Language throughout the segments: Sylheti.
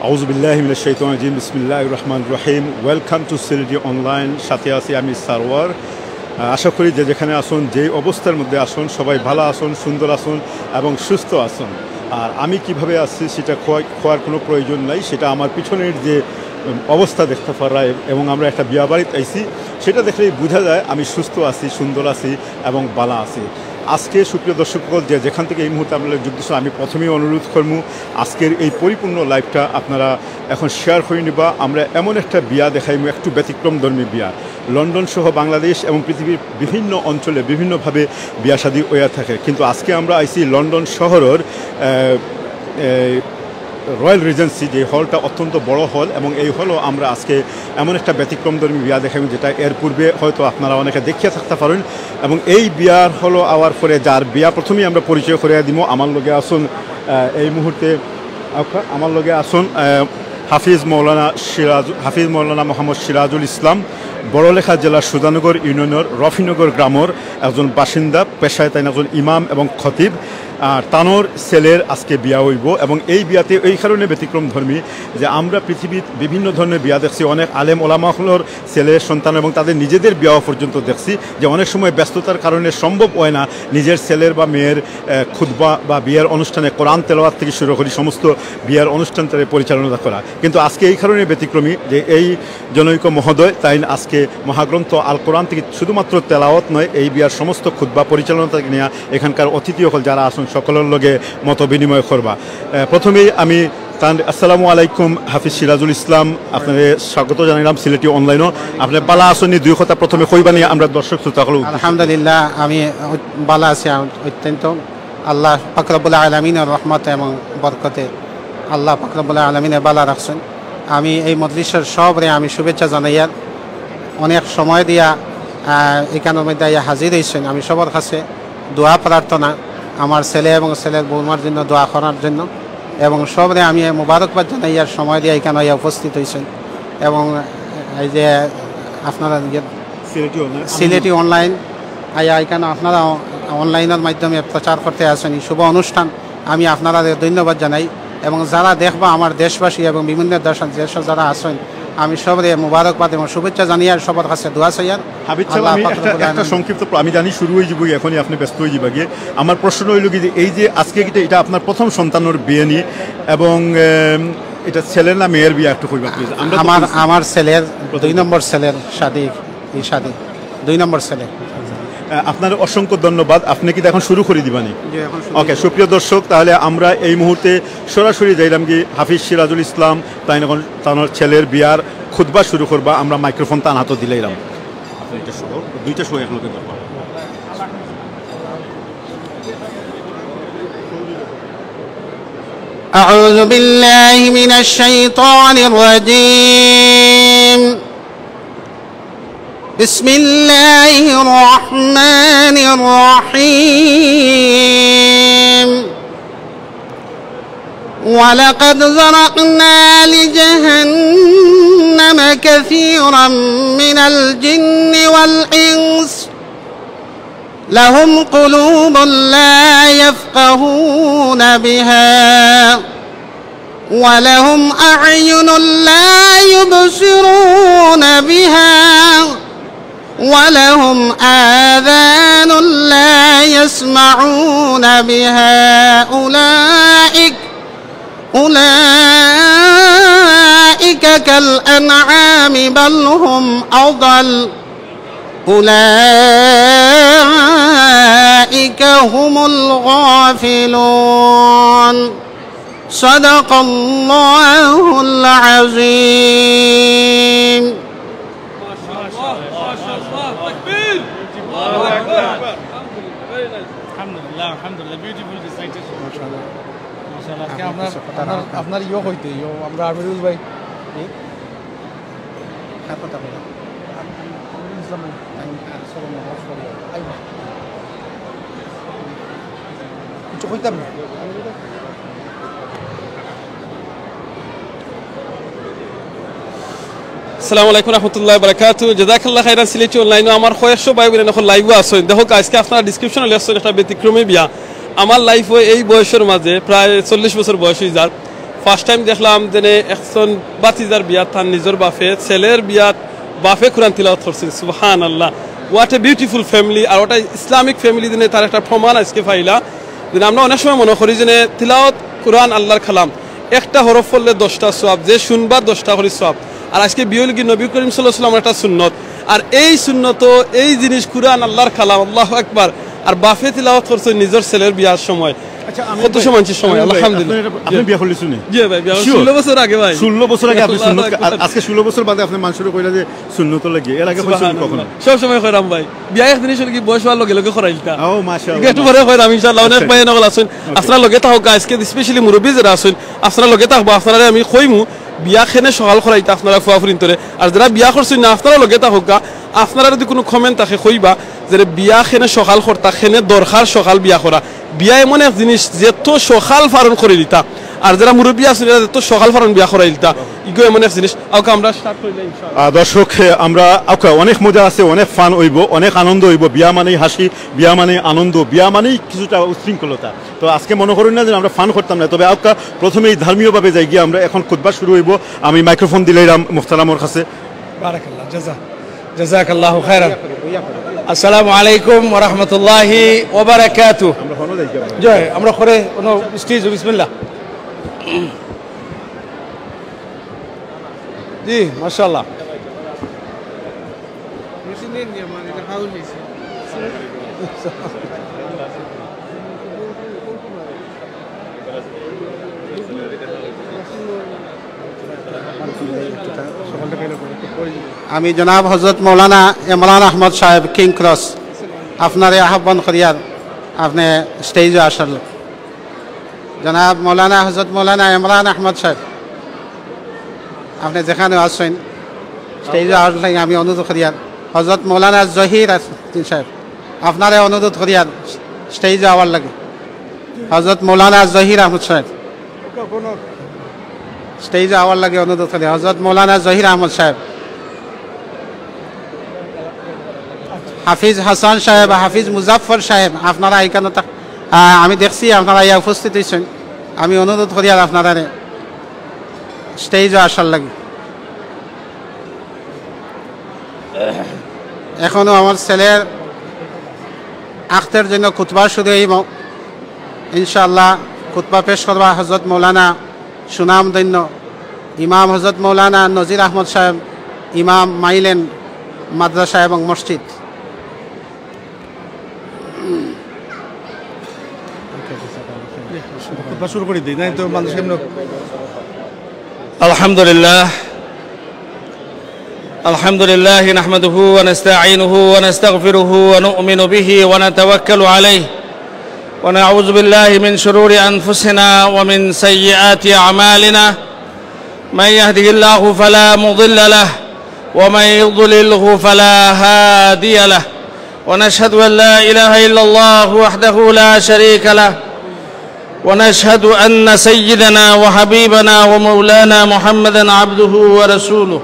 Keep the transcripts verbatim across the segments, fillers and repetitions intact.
আউযু বিল্লাহি মিনাশ শাইতানির রাজিম। বিসমিল্লাহির রহমানির রহিম। Welcome to সিলেটি অনলাইন। সাথে আছি আমি সারওয়ার। আহ, আশা করি যে যেখানে আছইন, যেই অবস্থার মধ্যে আছইন, সবাই ভালা আছইন, সুন্দর আছইন এবং সুস্থ আছইন। আর আমি কিভাবে আছি সেটা কওয়া-, কওয়ার কোনো প্রয়োজন নাই। সেটা আমার পিছনের যে, উম, অবস্থা দেখতা পাররা এ-, এবং আমরা একটা বিয়া বাড়িত আইছি, সেটা দেখলেই বুঝা যায় আমি সুস্থ আছি, সুন্দর আছি এবং ভালা আছি। আজকে সুপ্রিয় দর্শক সকল, যে যেখান থেকে এই মুহূর্তে আপনারা যুক্ত আছইন, আমি প্রথমেই অনুরোধ করমু আজকের এই পরিপূর্ণ লাইভটা আপনারা এখন শেয়ার করি নিবা। আমরা এমন একটা বিয়া দেখাইমু, একটু ব্যতিক্রমধর্মী বিয়া। লন্ডন সহ বাংলাদেশ এবং পৃথিবীর বিভিন্ন অঞ্চলে বিভিন্নভাবে বিয়া শাদী হইয়া থাকে, কিন্তু আজকে আমরা আইছি লন্ডন শহরের, আহ, এই রয়্যাল রিজেন্সি, যে হলটা অত্যন্ত বড় হল, এবং এই হলও আমরা আজকে এমন একটা ব্যতিক্রমধর্মী বিয়া দেখাইমু, যেটা এর পূর্বে হয়তো আপনারা অনেকে দেখিয়া থাকতা পারইন। এবং এই বিয়ার হলো আওয়ার পরে যার বিয়া প্রথমেই আমরা পরিচয় করিয়া দিমু। আমার লগে আছইন, আহ, এই মুহূর্তে আচ্ছা, আমার লগে আছইন, আহ, হাফিজ মৌলানা সিরাজ, হাফিজ মৌলানা মোহাম্মদ সিরাজুল ইসলাম, বড়লেখা জেলার সুধানগর ইউনিয়নের রফিনগর গ্রামের একজন বাসিন্দা, পেশায় তাইন একজন ইমাম এবং খতিব। আর তানর ছেলের আজকে বিয়া হইব, এবং এই বিয়াতে এই কারণে ব্যতিক্রম ধর্মী যে আমরা পৃথিবীর বিভিন্ন ধরনের বিয়া দেখছি, অনেক আলেম ওলামা অকলর ছেলে সন্তান এবং তাদের নিজেদের বিয়াও পর্যন্ত দেখছি, যে অনেক সময় ব্যস্ততার কারণে সম্ভব হয় না নিজের ছেলের বা মেয়ের, আহ, খুতবা বা বিয়ের অনুষ্ঠানে কোরআন তেলাওয়াত থেকে শুরু করি সমস্ত বিয়ের অনুষ্ঠান তারা পরিচালনা করা। কিন্তু আজকে এই কারণে ব্যতিক্রমী যে এই জনৈক মহোদয় তাইন আজকে মহাগ্রন্থ আল কোরআন থেকে শুধুমাত্র তেলাওয়াত নয়, এই বিয়ার সমস্ত খুতবা পরিচালনা থেকে নিয়ে এখানকার অতিথি অকল যারা আছইন সকলের লগে মত বিনিময় করবা। আহ, প্রথমেই আমি তান, আসসালামু আলাইকুম হাফিজ সিরাজুল ইসলাম, আপনারে স্বাগত জানাইলাম সিলেটি অনলাইনও। আপনি ভালা আছইন নি? দুই কথা প্রথমে কইবা নি, আমরা দর্শক শ্রোতা হলো। আলহামদুলিল্লাহ, আমি অত-, ভালা আছি, আম-, অত্যন্ত। আল্লাহ পাক রব্বুল আলামিনের রহমত এবং বরকতে আল্লাহ পাক রব্বুল আলামিনে ভালা রাখছইন। আমি এই মজলিসের সবরে আমি শুভেচ্ছা জানাইয়ার, অনেক সময় দিয়া, আহ, এখানের মধ্যে আইয়া হাজির হইছইন। আমি সবার কাছে দোয়া প্রার্থনা, আমার ছেলে এবং ছেলের বৌমার জন্য দোয়া করার জন্য, এবং সবরে আমি মুবারকবাদ জানাইয়ার সময় দিয়া এখানে আইয়া উপস্থিত হইছইন। এবং এই যে আপনারা যে সিলেটি অনলাইন, সিলেটি অনলাইন আইয়া এখানে আপনারা অনলাইনের মাধ্যমে প্রচার করতে আছেন এই শুভ অনুষ্ঠান, আমি আপনারারে ধন্যবাদ জানাই। এবং যারা দেখবা আমার দেশবাসী এবং বিভিন্ন দেশ, দেশে যারা আছেন, আমি সবরে মুবারকবাদ এবং শুভেচ্ছা জানিয়ার সবার কাছে দোয়া চাইয়ার। হাফিজ সাহেব, আল্লাহ আমি পাক একটা, রব্বুল একটা আলামিন। সংক্ষিপ্ত প্র-, আমি জানি শুরু হয়ে যাবো, এখনই আপনি ব্যস্ত হয়ে যাবে গিয়ে। আমার প্রশ্ন হইল কি যে এই যে আজকে এটা, এটা আপনার প্রথম সন্তানের বিয়ে নি, এবং, এম, এটা ছেলে না মেয়ের বিয়ে একটু কইবা প্লিজ। আমরা তো আমার, কইছি। আমার ছেলের, প্রথম দুই নম্বর ছেলের শাদী, এই শাদী, দুই নম্বর ছেলে। আহ, আপনার অসংখ্য ধন্যবাদ। আপনি কি এখন শুরু করে দিবানি? জি, এখন শুরু ওকে, করব। সুপ্রিয় দর্শক, তাহলে আমরা এই মুহূর্তে সরাসরি যাইলাম কি হাফিজ সিরাজুল ইসলাম, তাইন এখন তানর ছেলের বিয়ার খুতবা শুরু করবা। আমরা মাইক্রোফোন তান হাতে দিলাইলাম। আপনি এটা সহ, দুইটা সহ এক লগে করবা। أعوذ بالله من الشيطان الرجيم. بسم الله الرحمن الرحيم. ولقد ذرأنا لجهنم كثيرا من الجن والإنس لهم قلوب لا يفقهون بها ولهم أعين لا يبصرون بها ولهم آذان لا يسمعون بها أولئك، أولئك كالأنعام بل هم أضل، أولئك هم الغافلون. صدق الله العظيم. আলহামদুলিল্লাহ, আলহামদুলিল্লাহ, বিউটিফুল রিসাইটেশন। মাশাআল্লাহ। মাশাআল্লাহ, আজকে আপনার, আপনার, আপনার ইয়ো হইতে, ইয়ো, আমরা আমিরুল ভাই। জি? কার কথা বলেন? আমিরুল ইসলাম ভাই। আমি, আহ, সরম, সরম। আইবা। কিছু কইতাম না। আসসালামু আলাইকুম রহমতুল্লাহ বারাকাতু। জাযাকাল্লাহ খাইরান। সিলেটি অনলাইনও আমার কয়েকশো ভাই বোন এখন লাইভও আছেন। দেখো, আজকে আপনারা ডিসক্রিপশনে লেখছেন একটা ব্যতিক্রমী বিয়া। আমার লাইফও এই বয়সের মাঝে প্রায় চল্লিশ বছর বয়স হয়ে যার। ফার্স্ট টাইম দেখলাম যেনে একজন ভাতিজার বিয়াত তার নিজর বাপে, ছেলের বিয়াত বাপে কোরআন তিলাওয়াত করছেন। সুবহানাল্লাহ, what a beautiful family, আর ওটা ইসলামিক ফ্যামিলি দিনে তার একটা প্রমাণ আজকে পাইলা। যেনে আমরা অনেক সময় মনে করি যেনে তিলাওয়াত কোরআন আল্লাহর কালাম, একটা হরফ পড়লে দশটা সওয়াব, যে শুনবার দশটা করি সওয়াব। আর আজকে বিয়ে অইলো কি নবী করিম সাল্লাল্লাহু আলাইহি ওয়াসাল্লামর একটা সুন্নত। আর এই সুন্নত, এই জিনিস কোরআন আল্লাহর কালাম, আল্লাহু আকবার। আর বাপে তিলাওয়াত করছে নিজর ছেলের বিয়ার সময়। আচ্ছা, আমি কত ভাই, সময়, সময়, আমি ভাই, আলহামদুলিল্লাহ। আপনি এটা, আপনি জি। বিয়া করলিছুনি? জি ভাই, বিয়া Sure? ষোলো বছর আগে ভাই। ষোলো বছর আগে আপনি আল্লাহু সুন্নত, আর আকবার। আজকে ষোলো বছর বাদে আপনি মানষরে কইলা যে সুন্নত লাগে। এর আগে কইছুনি সুবহানাল্লাহ। কখন? সব সময় কইরাম ভাই। বিয়া এক জিনিস অইলো কি বয়স অওয়ার লগে লগে করাইলিতা। ও, মাশাআল্লাহ। একটু পরে কইরাম ইনশাআল্লাহ। অনেক আচ্ছা। ভাই নকল আছইন। Okay। আপনারা লগে থাকউক্কা, আজকে specially মুরব্বি যেরা আছইন, আপনারা লগে থাকবা, আপনারারে আমি কইমু, বিয়া কেনে সকাল করাইতা আপনারা ফুয়া ফুরিন্তরে। আর যেরা বিয়া করছইন না, আপনারা লগে থাকউক্কা, আপনারা যদি কুনু comment থাকে কইবা, যেরে বিয়া কেনে সকাল করতা, কেনে দরকার সকাল বিয়া করা। বিয়া এমন এক জিনিস, যেত সকাল পারইন করিলিতা। আর যেরা মুরব্বি আছইন, এরা যেত সকাল পারইন বিয়া করাইলিতা। ইগু এমন এক জিনিস। আউক্কা, আমরা start করিলাই ইনশাআল্লাহ। আহ, দর্শক, এ, আমরা, আউক্কা, অনেক মজা আছে, অনেক ফান অইবো, অনেক আনন্দ অইবো। বিয়া মানেই হাসি, বিয়া মানেই আনন্দ, বিয়া মানেই কিছুটা উচ্ছৃঙ্খলতা। তো আজকে মনো করইন না যে আমরা ফান করতাম না, তবে আউক্কা, প্রথমেই ধর্মীয়ভাবে যাইগিয়া আমরা এখন খুতবা শুরু অইবো। আমি মাইক্রোফোন দিলাইরাম মুহতারামর কাছে। বারাকাল্লাহ, জাযা-, জাযাকাল্লাহু খায়রান। আসসালামু আলাইকুম ওয়া রাহমাতুল্লাহি ওয়া বারাকাতুহু। আমরা হনো যাইগিয়া। জয়, আমরা করে কোনো স্টেজ, বিসমিল্লাহ। জি, মাশাআল্লাহ। আমি জনাব হযরত মৌলানা ইমরান আহমদ সাহেব, কিং ক্রস, আপনারে আহ্বান করিয়ার, আপনে স্টেজো আসার। জনাব মৌলানা, হযরত মৌলানা ইমরান আহমদ সাহেব, আপনে যেখানো আছইন, স্টেজো আওয়ার লাগি আমি অনুরোধ করিয়ার। হযরত মৌলানা জহির আস-, উদ্দিন সাহেব, আপনারে অনুরোধ করিয়ার স্টেজো আওয়ার লাগি। হযরত মৌলানা জহির আহমদ সাহেব, স্টেজো আওয়ার লাগি অনুরোধ করিয়ার। হযরত মৌলানা জহির আহমদ সাহেব, হাফিজ হাসান সাহেব, হাফিজ মুজাফফর সাহেব, আপনারা ইখানো থাক-, আহ, আমি দেখছি আপনারা আইয়া উপস্থিত অইছইন। আমি অনুরোধ করিয়ার আপনারারে স্টেজো আসার লাগি। এখনো আমার ছেলের আখতের জন্য খুতবা শুরু অইবো। ইনশাআল্লাহ, খুতবা পেশ করবা হযরত মৌলানা সুনামধন্য ইমাম হযরত মৌলানা নজির আহমদ সাহেব, ইমাম মাইলেন মাদ্রাসা এবং মসজিদ। খুতবা শুরু করি দেই, নাই তো মানুষ এমনি। আলহামদুলিল্লাহ। الحمد لله نحمده ونستعينه ونستغفره ونؤمن به ونتوكل عليه، ونعوذ بالله من شرور أنفسنا ومن سيئات أعمالنا. من يهده الله فلا مضل له، ومن يضلله فلا هادي له. ونشهد أن لا إله إلا الله وحده لا شريك له، ونشهد أن سيدنا وحبيبنا ومولانا محمدا عبده ورسوله،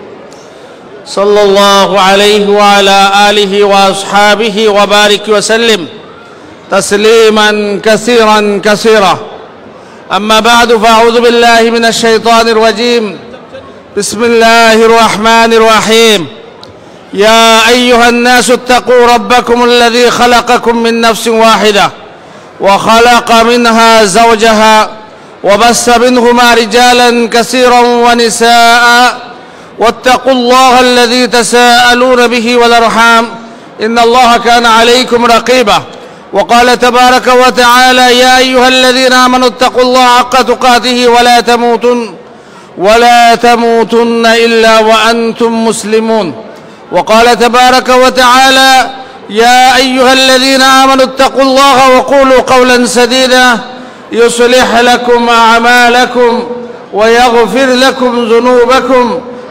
صلى الله عليه وعلى آله وأصحابه وبارك وسلم تسليما كثيرا كثيرا. أما بعد، فأعوذ بالله من الشيطان الرجيم. بسم الله الرحمن الرحيم. يا أيها الناس اتقوا ربكم الذي خلقكم من نفس واحدة وخلق منها زوجها وبث منهما رجالا كثيرا ونساء واتقوا الله الذي تساءلون به والأرحام إن الله كان عليكم رقيبا. وقال تبارك وتعالى: يا أيها الذين آمنوا اتقوا الله حق تقاته ولا تموتن ولا تموتن إلا وأنتم مسلمون. وقال تبارك وتعالى: يا أيها الذين آمنوا اتقوا الله وقولوا قولا سديدا يصلح لكم أعمالكم ويغفر لكم ذنوبكم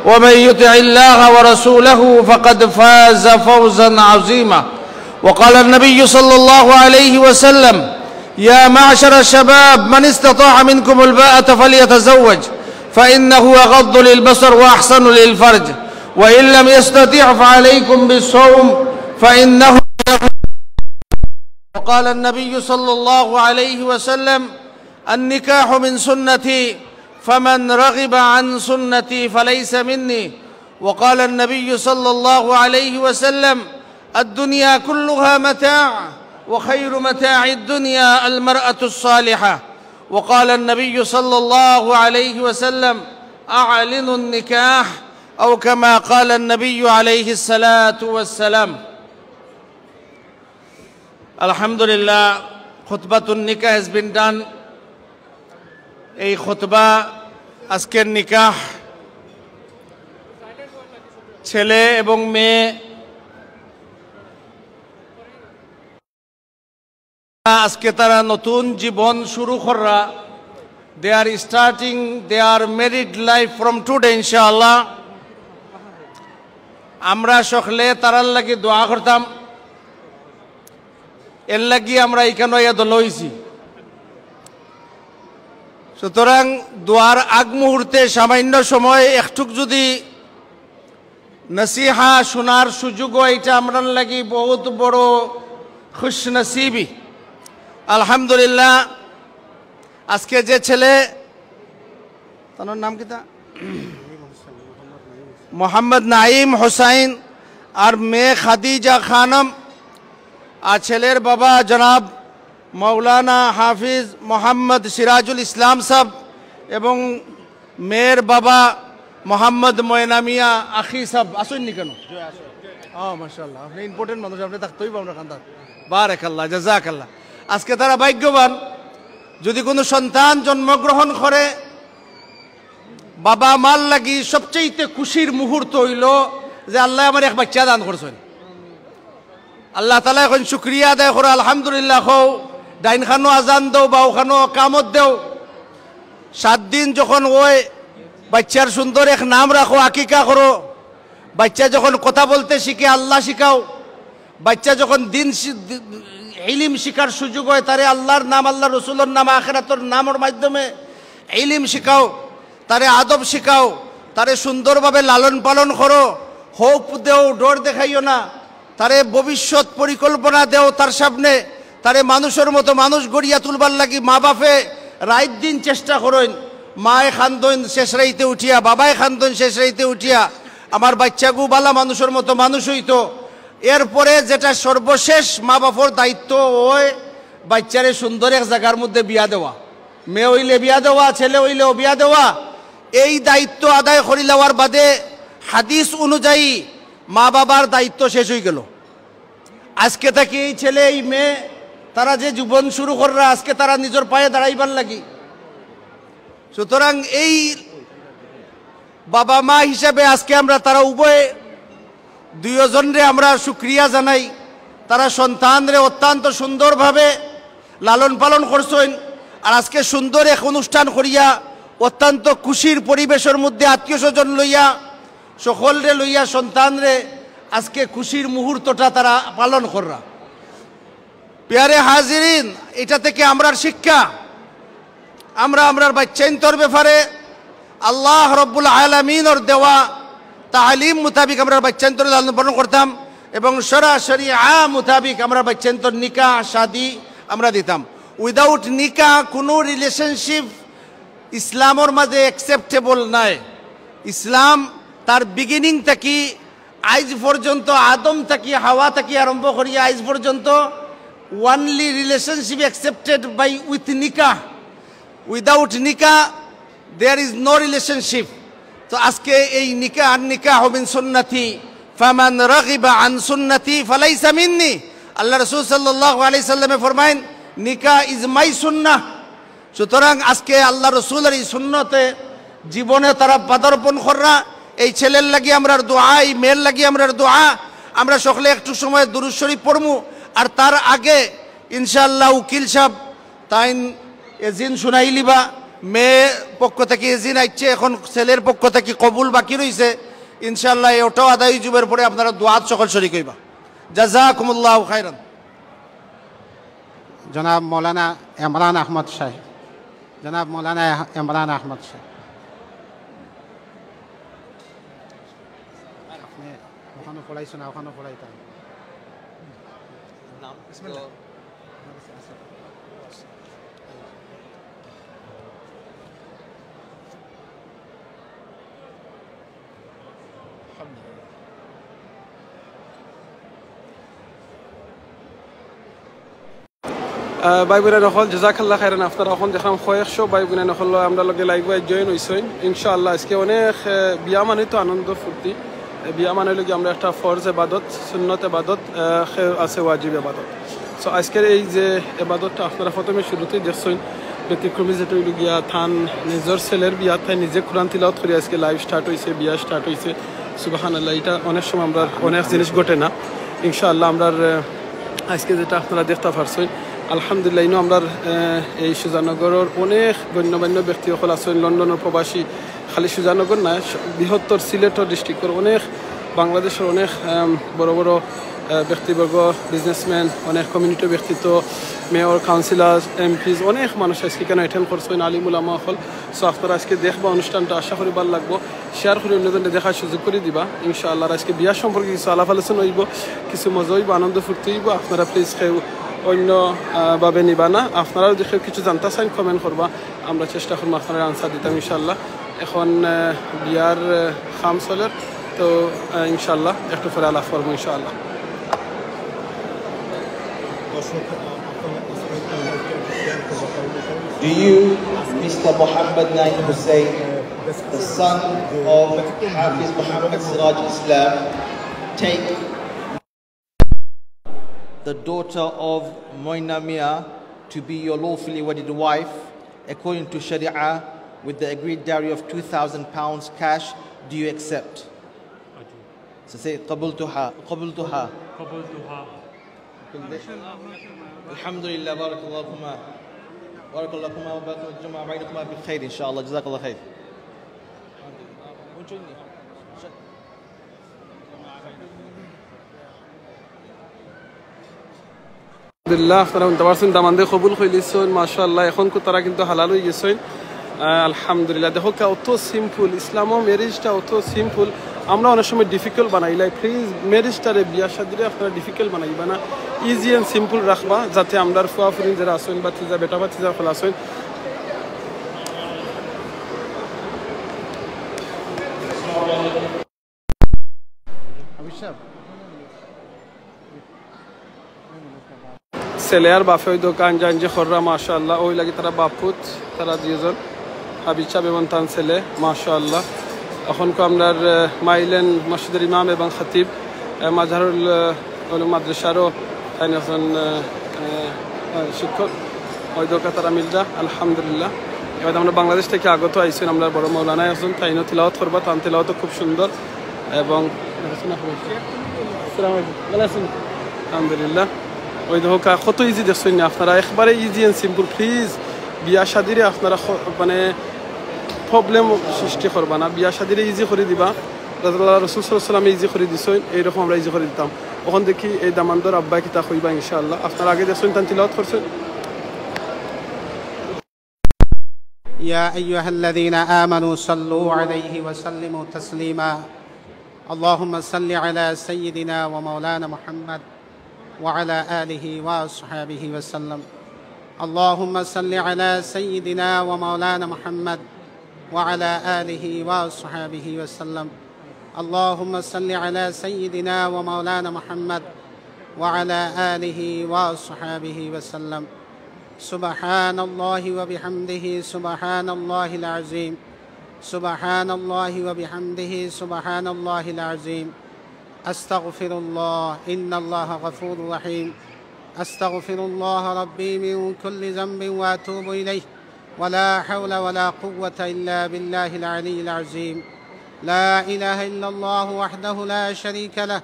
ومن يطع الله ورسوله فقد فاز فوزا عظيما. وقال النبي صلى الله عليه وسلم: يا معشر الشباب، من استطاع منكم الباءة فليتزوج، فإنه أغض للبصر وأحصن للفرج، وإن لم يستطع فعليكم بالصوم، فإنه. وقال النبي صلى الله عليه وسلم: النكاح من سنتي، فمن رغب عن سنتي فليس مني. وقال النبي صلى الله عليه وسلم: الدنيا كلها متاع، وخير متاع الدنيا المرأة الصالحة. وقال النبي صلى الله عليه وسلم: أعلنوا النكاح، أو كما قال النبي عليه الصلاة والسلام. আলহামদুলিল্লাহ, খুতবাতুন নিকাহ has been done. এই খুতবা, আজকের নিকাহ, ছেলে এবং মেয়ে আজকে তারা নতুন জীবন শুরু কররা। They are starting their married life from today, ইনশাআল্লাহ। আমরা সকলে তারার লাগি দোয়া করতাম, এর লাগি আমরা ইখানো আইয়া দল অইছি। সুতরাং দোয়ার আগ মুহূর্তে সামান্য সময় একটুক যদি নসিহা শোনার সুযোগ অয়, ইটা আমরার লাগি বহুত বড় খুশনসিবি। আলহামদুলিল্লাহ, আজকে যে ছেলে, তার নাম কিতা? মোহাম্মদ নাইম হোসাইন আর মেয়ে খাদিজা খানম, আর ছেলের বাবা জনাব মাওলানা হাফিজ মোহাম্মদ সিরাজুল ইসলাম সাহেব এবং মেয়ের বাবা মোহাম্মদ ময়নামিয়া আখি সাহেব। আসইন নি কেন? ও, মাশাআল্লাহ, আপনি ইম্পর্টেন্ট মানুষ, আপনি থাকতেই পারবেন কান্দাত। বারাকাল্লাহ, জাযাকাল্লাহ। আজকে তারা ভাগ্যবান, যদি কোনো সন্তান জন্মগ্রহণ করে, বাবা মার লাগি সবচেয়ে খুশির মুহূর্ত অইলো যে আল্লায় আমার এক বাচ্চা দান করছইন। আল্লাহ তাআলায় কইন শুকরিয়া আদায় করো, আলহামদুলিল্লাহ কও, ডাইন খানো আজান দেও, বাউ খানো কামত দেও। সাত দিন যখন অয়, বাচ্চার সুন্দর এক নাম রাখো, আকিকা করো। বাচ্চা যখন কথা বলতে শিখে, আল্লাহ শিখাও। বাচ্চা যখন দিন শি-, দি-, ইলিম শিখার সুযোগ অয়, তারে আল্লাহর নাম, আল্লাহর রসুলর নাম, আখেরাতর নামর মাধ্যমে ইলিম শিখাও, তারে আদব শিখাও, তারে সুন্দরভাবে লালন পালন করো, হউফ দেও, ডর দেখাইও না, তারে ভবিষ্যৎ পরিকল্পনা দেও তার সামনে, তারে মানুষর মতো মানুষ গড়িয়া তুলবার লাগি মা বাফে রাইত দিন চেষ্টা করইন। মায় খান্দইন শেষ রাইতে উঠিয়া, বাবায় খান্দইন শেষ রাইতে উঠিয়া, আমার বাচ্চাগু বালা মানুষর মতো মানুষ অইতো। এরপরে যেটা সর্বশেষ মা বাফর দায়িত্ব অয়, বাচ্চারে সুন্দর এক জাগার মধ্যে বিয়া দেওয়া, মেয়ে অইলে বিয়া দেওয়া, ছেলে অইলেও বিয়া দেওয়া। এই দায়িত্ব আদায় করিলাওয়ার বাদে হাদিস অনুযায়ী মা বাবার দায়িত্ব শেষ অইগেলো। আজকে থাকি এই ছেলে, এই মেয়ে, তারা যে জীবন শুরু কররা, আজকে তারা নিজর পায়ে দাঁড়াইবার লাগি। সুতরাং এই বাবা মা হিসাবে আজকে আমরা তারা উভয়ে দুইজনরে আমরা শুকরিয়া জানাই। তারা সন্তানরে অত্যন্ত সুন্দরভাবে লালন পালন করছইন। আর আজকে সুন্দর এক অনুষ্ঠান করিয়া অত্যন্ত খুশির পরিবেশর মধ্যে আত্মীয় স্বজন লইয়া, সকলরে লইয়া, সন্তানরে আজকে খুশির মুহূর্তটা তারা পালন কররা। পিয়ারে হাজিরিন, এটা থেকে আমরার শিক্ষা, আমরা আমরার বাচ্চাইন্তর ব্যাপারে আল্লাহ রব্বুল আলামিনর দেওয়া তালিম মোতাবিক আমরার বাচ্চাইন্তর লালন পালন করতাম এবং সরাসরি আ মোতাবিক আমরার বাচ্চাইন্তর নিকাহ শাদি আমরা দিতাম। উইদাউট নিকাহ কোনো রিলেশনশিপ ইসলামর মাঝে অ্যাকসেপ্টেবল নায়। ইসলাম তার বিগিনিং থাকি, আইজ পর্যন্ত, আদম থাকি, হাওয়া থাকি আরম্ভ করিয়া আইজ পর্যন্ত, only relationship accepted by with nikah. Without nikah there is no relationship. তো আজকে এই নিকাহ, আন নিকাহু মিন সুন্নতি, ফামান রাগিবা আন সুন্নতি ফালাইসা মিন্নি। আল্লাহ রাসূল সাল্লাল্লাহু আলাইহি সাল্লামে ফরমাইন, "নিকাহ is my sunnah।" সুতরাং আজকে আল্লাহ রসুলর এই সুন্নতে জীবনে তারা পদার্পণ কররা। এই ছেলের লাগি আমরার দোয়া, এই মেয়ের লাগি আমরার দোয়া। আমরা সকলে একটু সময় দুরূদ শরীফ পড়মু, আর তার আগে ইনশাআল্লাহ উকিল সাহেব তাইন এজিন শুনাইলিবা। মেয়ে পক্ষ থাকি এজিন আইছে, এখন ছেলের পক্ষ থাকি কবুল বাকি রইছে। ইনশাআল্লাহ ওটাও আদায় অইযিবার পরে আপনারা দোয়াত সকল শরিক অইবা। জাযাকুমুল্লাহু খাইরান। জনাব মৌলানা ইমরান আহমদ সাহেব, জনাব মৌলানা ইমরান আহমদ সাহেব, আপনি ওখানে পড়াইছেন, ওখানে পড়াইতাম। নাম বিসমিল্লাহ। তো আহ, ভাই বোনেরা অকল, জাযাকাল্লাহ খাইরান। আপনারা অখন দেখলাম কয়েকশো ভাই বোনেরা অকল আমরার লগে live-এ join অইছইন। ইনশাআল্লাহ আজকে অনেক, আহ, বিয়া মানেই তো আনন্দ ফুর্তি। আহ, বিয়া মানে অইলো গি আমরা একটা ফরজ ইবাদত, সুন্নত ইবাদত, আহ, খে-, আছে ওয়াজিব ইবাদত। So আজকের এই যে ইবাদতটা আপনারা প্রথমে শুরুতেই দেখছইন, ব্যতিক্রমী যেটা অইলো গিয়া তান নিজর ছেলের বিয়া, তাই নিজে কোরআন তিলাওয়াত করি আজকে live start অইছে, বিয়া start অইছে। সুবহানাল্লাহ, এটা অনেক সময় আমরা অনেক জিনিস ঘটে না। ইনশাআল্লাহ আমরার, আহ, আজকে যেটা আপনারা দেখতা পারছইন, আলহামদুলিল্লাহ, ইনো আমরার, আহ, এই সুজানগরর অনেক গণ্যমান্য ব্যক্তি অকল আছইন, লন্ডনর প্রবাসী, খালি সুজানগর না, স-, বৃহত্তর সিলেটর district-র অনেক, বাংলাদেশর অনেক, আম, বড় বড়, আহ, ব্যক্তিবর্গ, businessman, অনেক community ব্যক্তিত্ব, mayor, councillor, M Ps, অনেক মানুষ আজকে এখানে attend করছইন, আলিম উলামা অকল। So আপনারা আজকে দেখবা অনুষ্ঠানটা, আশা করি ভালা লাগবো। Share করি অন্যজনরে দেখার সুযোগ করি দিবা। ইনশাআল্লাহ আজকে বিয়া সম্পর্কে কিছু আলাপ আলোচনা অইবো, কিছু মজা অইবো, আনন্দ ফুর্তি অইবো। আপনারা please কেউ অন্য, আহ, ভাবে নিবা না। আপনারা যদি কেউ কিছু জানতা চাইন comment করবা, আমরা চেষ্টা করমু আপনারারে answer দিতাম ইনশাআল্লাহ। এখন, আহ, বিয়ার, আহ, কাম চলের, তো, আহ, ইনশাআল্লাহ একটু পরে আলাপ করমু ইনশাআল্লাহ। Do you, Mister Muhammad Naeem Hussain, the son of Hafiz Muhammad Siraj Islam, take the daughter of Moina Mia to be your lawfully wedded wife according to Sharia with the agreed dowry of two thousand pounds cash? Do you accept? So say, قبلتها، قبلتها. قبلتها. الحمد لله، بارك الله لكما. بارك الله لكما وبارك الجمع بينكما بخير إن شاء الله. جزاك الله خير. আলহামদুলিল্লাহ, আপনারা হুনতা পারছইন, দামান্দে কবুল করিলিছইন, মাশাআল্লাহ। এখন কু তারা কিন্তু হালাল অইগেছইন। আহ, আলহামদুলিল্লাহ। দেখউক্কা, অত simple, ইসলামো marriage-টা অত simple। আমরা অনেক সময় difficult বানাইলাই। Please, marriage-টারে, বিয়া শাদিরে আপনারা difficult বানাইবা না, easy and simple রাখবা, যাতে আমরার ফুয়া ফুরিন যেরা আছইন, ভাতিজা, বেটা ভাতিজা অকল আছইন, ছেলে আর বাফে অউ দেখউক্কা আঞ্জা আঞ্জি কররা, মাশাআল্লাহ। অউ লাগি তারা বাপ পুত, তারা দুইজন, হাবিব সাব এবং তান ছেলে, মাশাআল্লাহ। এখন কু আমরার, আহ, মাইলেন মসজিদর ইমাম এবং খতিব, আহ, মাজহারুল, আহ, উলুম মাদ্রাসারও তাইন একজন, আহ, আহ, আহ, শিক্ষক। অউ দেখউক্কা তারা মিলরা, আলহামদুলিল্লাহ। এবার আমরা বাংলাদেশ থাকি আগত আইছইন আমরার বড় মৌলানা একজন, তাইনও তিলাওয়াত করবা, তান তিলাওয়াতও খুব সুন্দর। এবং আসসালামু আলাইকুম। ভালা আছইন? আলহামদুলিল্লাহ। অউ দেখউক্কা, কত easy দেখছইন নি আপনারা, একবারে easy and simple। Please, বিয়া শাদিরে আপনারা খ-, মানে problem সৃষ্টি করবা না, বিয়া শাদিরে easy করি দিবা। আল্লাহ রসুল সাল্লাল্লাহু আলাইহি ওয়াসাল্লামে easy করি দিছইন, এইরকম আমরা easy করি দিতাম। অখন দেখি এই দামান্দর আব্বায় কিতা কইবা ইনশাআল্লাহ। আপনারা আগে দেখছইন, তান তিলাওয়াত করছইন। يا أيها الذين آمنوا صلوا عليه وسلموا تسليما. اللهم صل على سيدنا ومولانا محمد وعلى آله وأصحابه وسلم. اللهم صل على سيدنا ومولانا محمد وعلى آله وأصحابه وسلم. اللهم صل على سيدنا ومولانا محمد وعلى آله وأصحابه وسلم. سبحان الله وبحمده، سبحان الله العظيم. سبحان الله وبحمده، سبحان الله العظيم. أستغفر الله، إن الله غفور رحيم. أستغفر الله ربي من كل ذنب وأتوب إليه. ولا حول ولا قوة إلا بالله العلي العظيم. لا إله إلا الله وحده لا شريك له،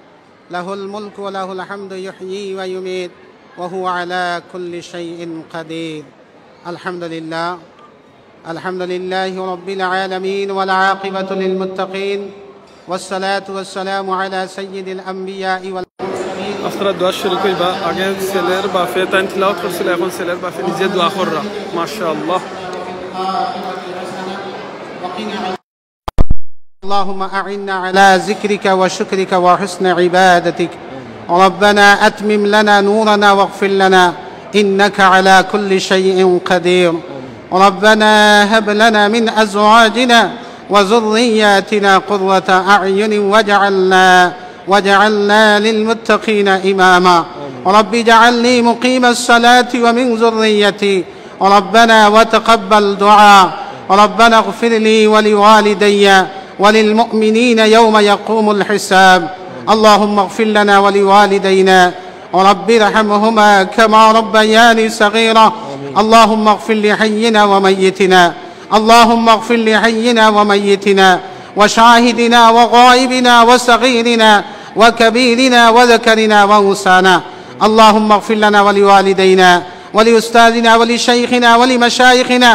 له الملك وله الحمد يحيي ويميت وهو على كل شيء قدير. الحمد لله. الحمد لله رب العالمين والعاقبة للمتقين والصلاة والسلام على سيد الأنبياء والمرسلين. আপনারা দোয়া শুরু করবা, আগে ছেলের বাফে তাইন তিলাওয়াত করছিল, এখন ছেলের বাফে নিজে দোয়া কররা। মাশাআল্লাহ। اللهم أعنا على ذكرك وشكرك وحسن عبادتك. ربنا أتمم لنا نورنا واغفر لنا إنك على كل شيء قدير. ربنا هب لنا من أزواجنا وذرياتنا قرة أعين واجعلنا، واجعلنا للمتقين إماما. رب اجعلني مقيم الصلاة ومن ذريتي، ربنا وتقبل دعاء، ربنا اغفر لي ولوالدي وللمؤمنين يوم يقوم الحساب. اللهم اغفر لنا ولوالدينا، رب ارحمهما كما ربياني صغيرا. اللهم اغفر لحينا وميتنا، اللهم اغفر لحينا وميتنا وشاهدنا وغائبنا وصغيرنا وكبيرنا وذكرنا وأنثانا. اللهم اغفر لنا ولوالدينا ولأستاذنا ولشيخنا ولمشايخنا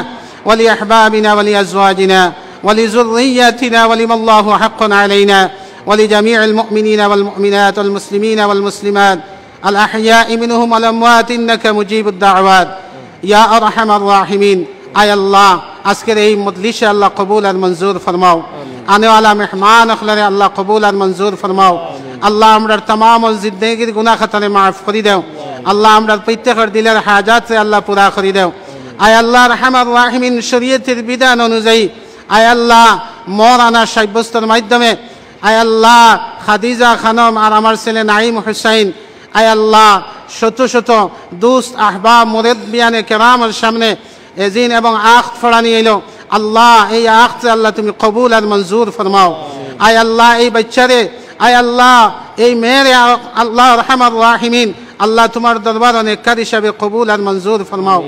ولأحبابنا ولأزواجنا ولذرياتنا ولمن له حق علينا ولجميع المؤمنين والمؤمنات والمسلمين والمسلمات الأحياء منهم والأموات إنك مجيب الدعوات يا أرحم الراحمين. আয় আল্লাহ, আজকের এই মজলিসে আল্লাহ কবুল আর মঞ্জুর ফরমাও। আনে ওয়ালা মেহমান অকলরে আল্লাহ কবুল আর মঞ্জুর ফরমাও। আল্লাহ, আমরার তামাম জিন্দেগির গুনাহ খাতারে মাফ করি দেও। আল্লাহ, আমরার প্রত্যেকর দিলর হাজাতরে আল্লাহ পুরা করি দেও। আয় আল্লাহ, আরহামার রাহিমিন, শরীয়তের বিধান অনুযায়ী, আয় আল্লাহ, মোহরানা সাব্যস্তর মাধ্যমে, আয় আল্লাহ, খাদিজা খানম আর আমার ছেলে নাইম হুসাইন, আয় আল্লাহ, শত শত দুস্ত, আহবাব, মুরব্বিয়ানে কেরামর সামনে এজিন এবং আখত ফড়ানি অইলো। আল্লাহ, এই আখতরে আল্লাহ তুমি কবুল আর মঞ্জুর ফরমাও। আয় আল্লাহ, এই বাচ্চারে, আয় আল্লাহ, এই মেয়েরে, আল্লাহ আরহামার রাহিমিন, আল্লাহ তুমার দরবারো নেককার হিসাবে কবুল আর মঞ্জুর ফরমাও।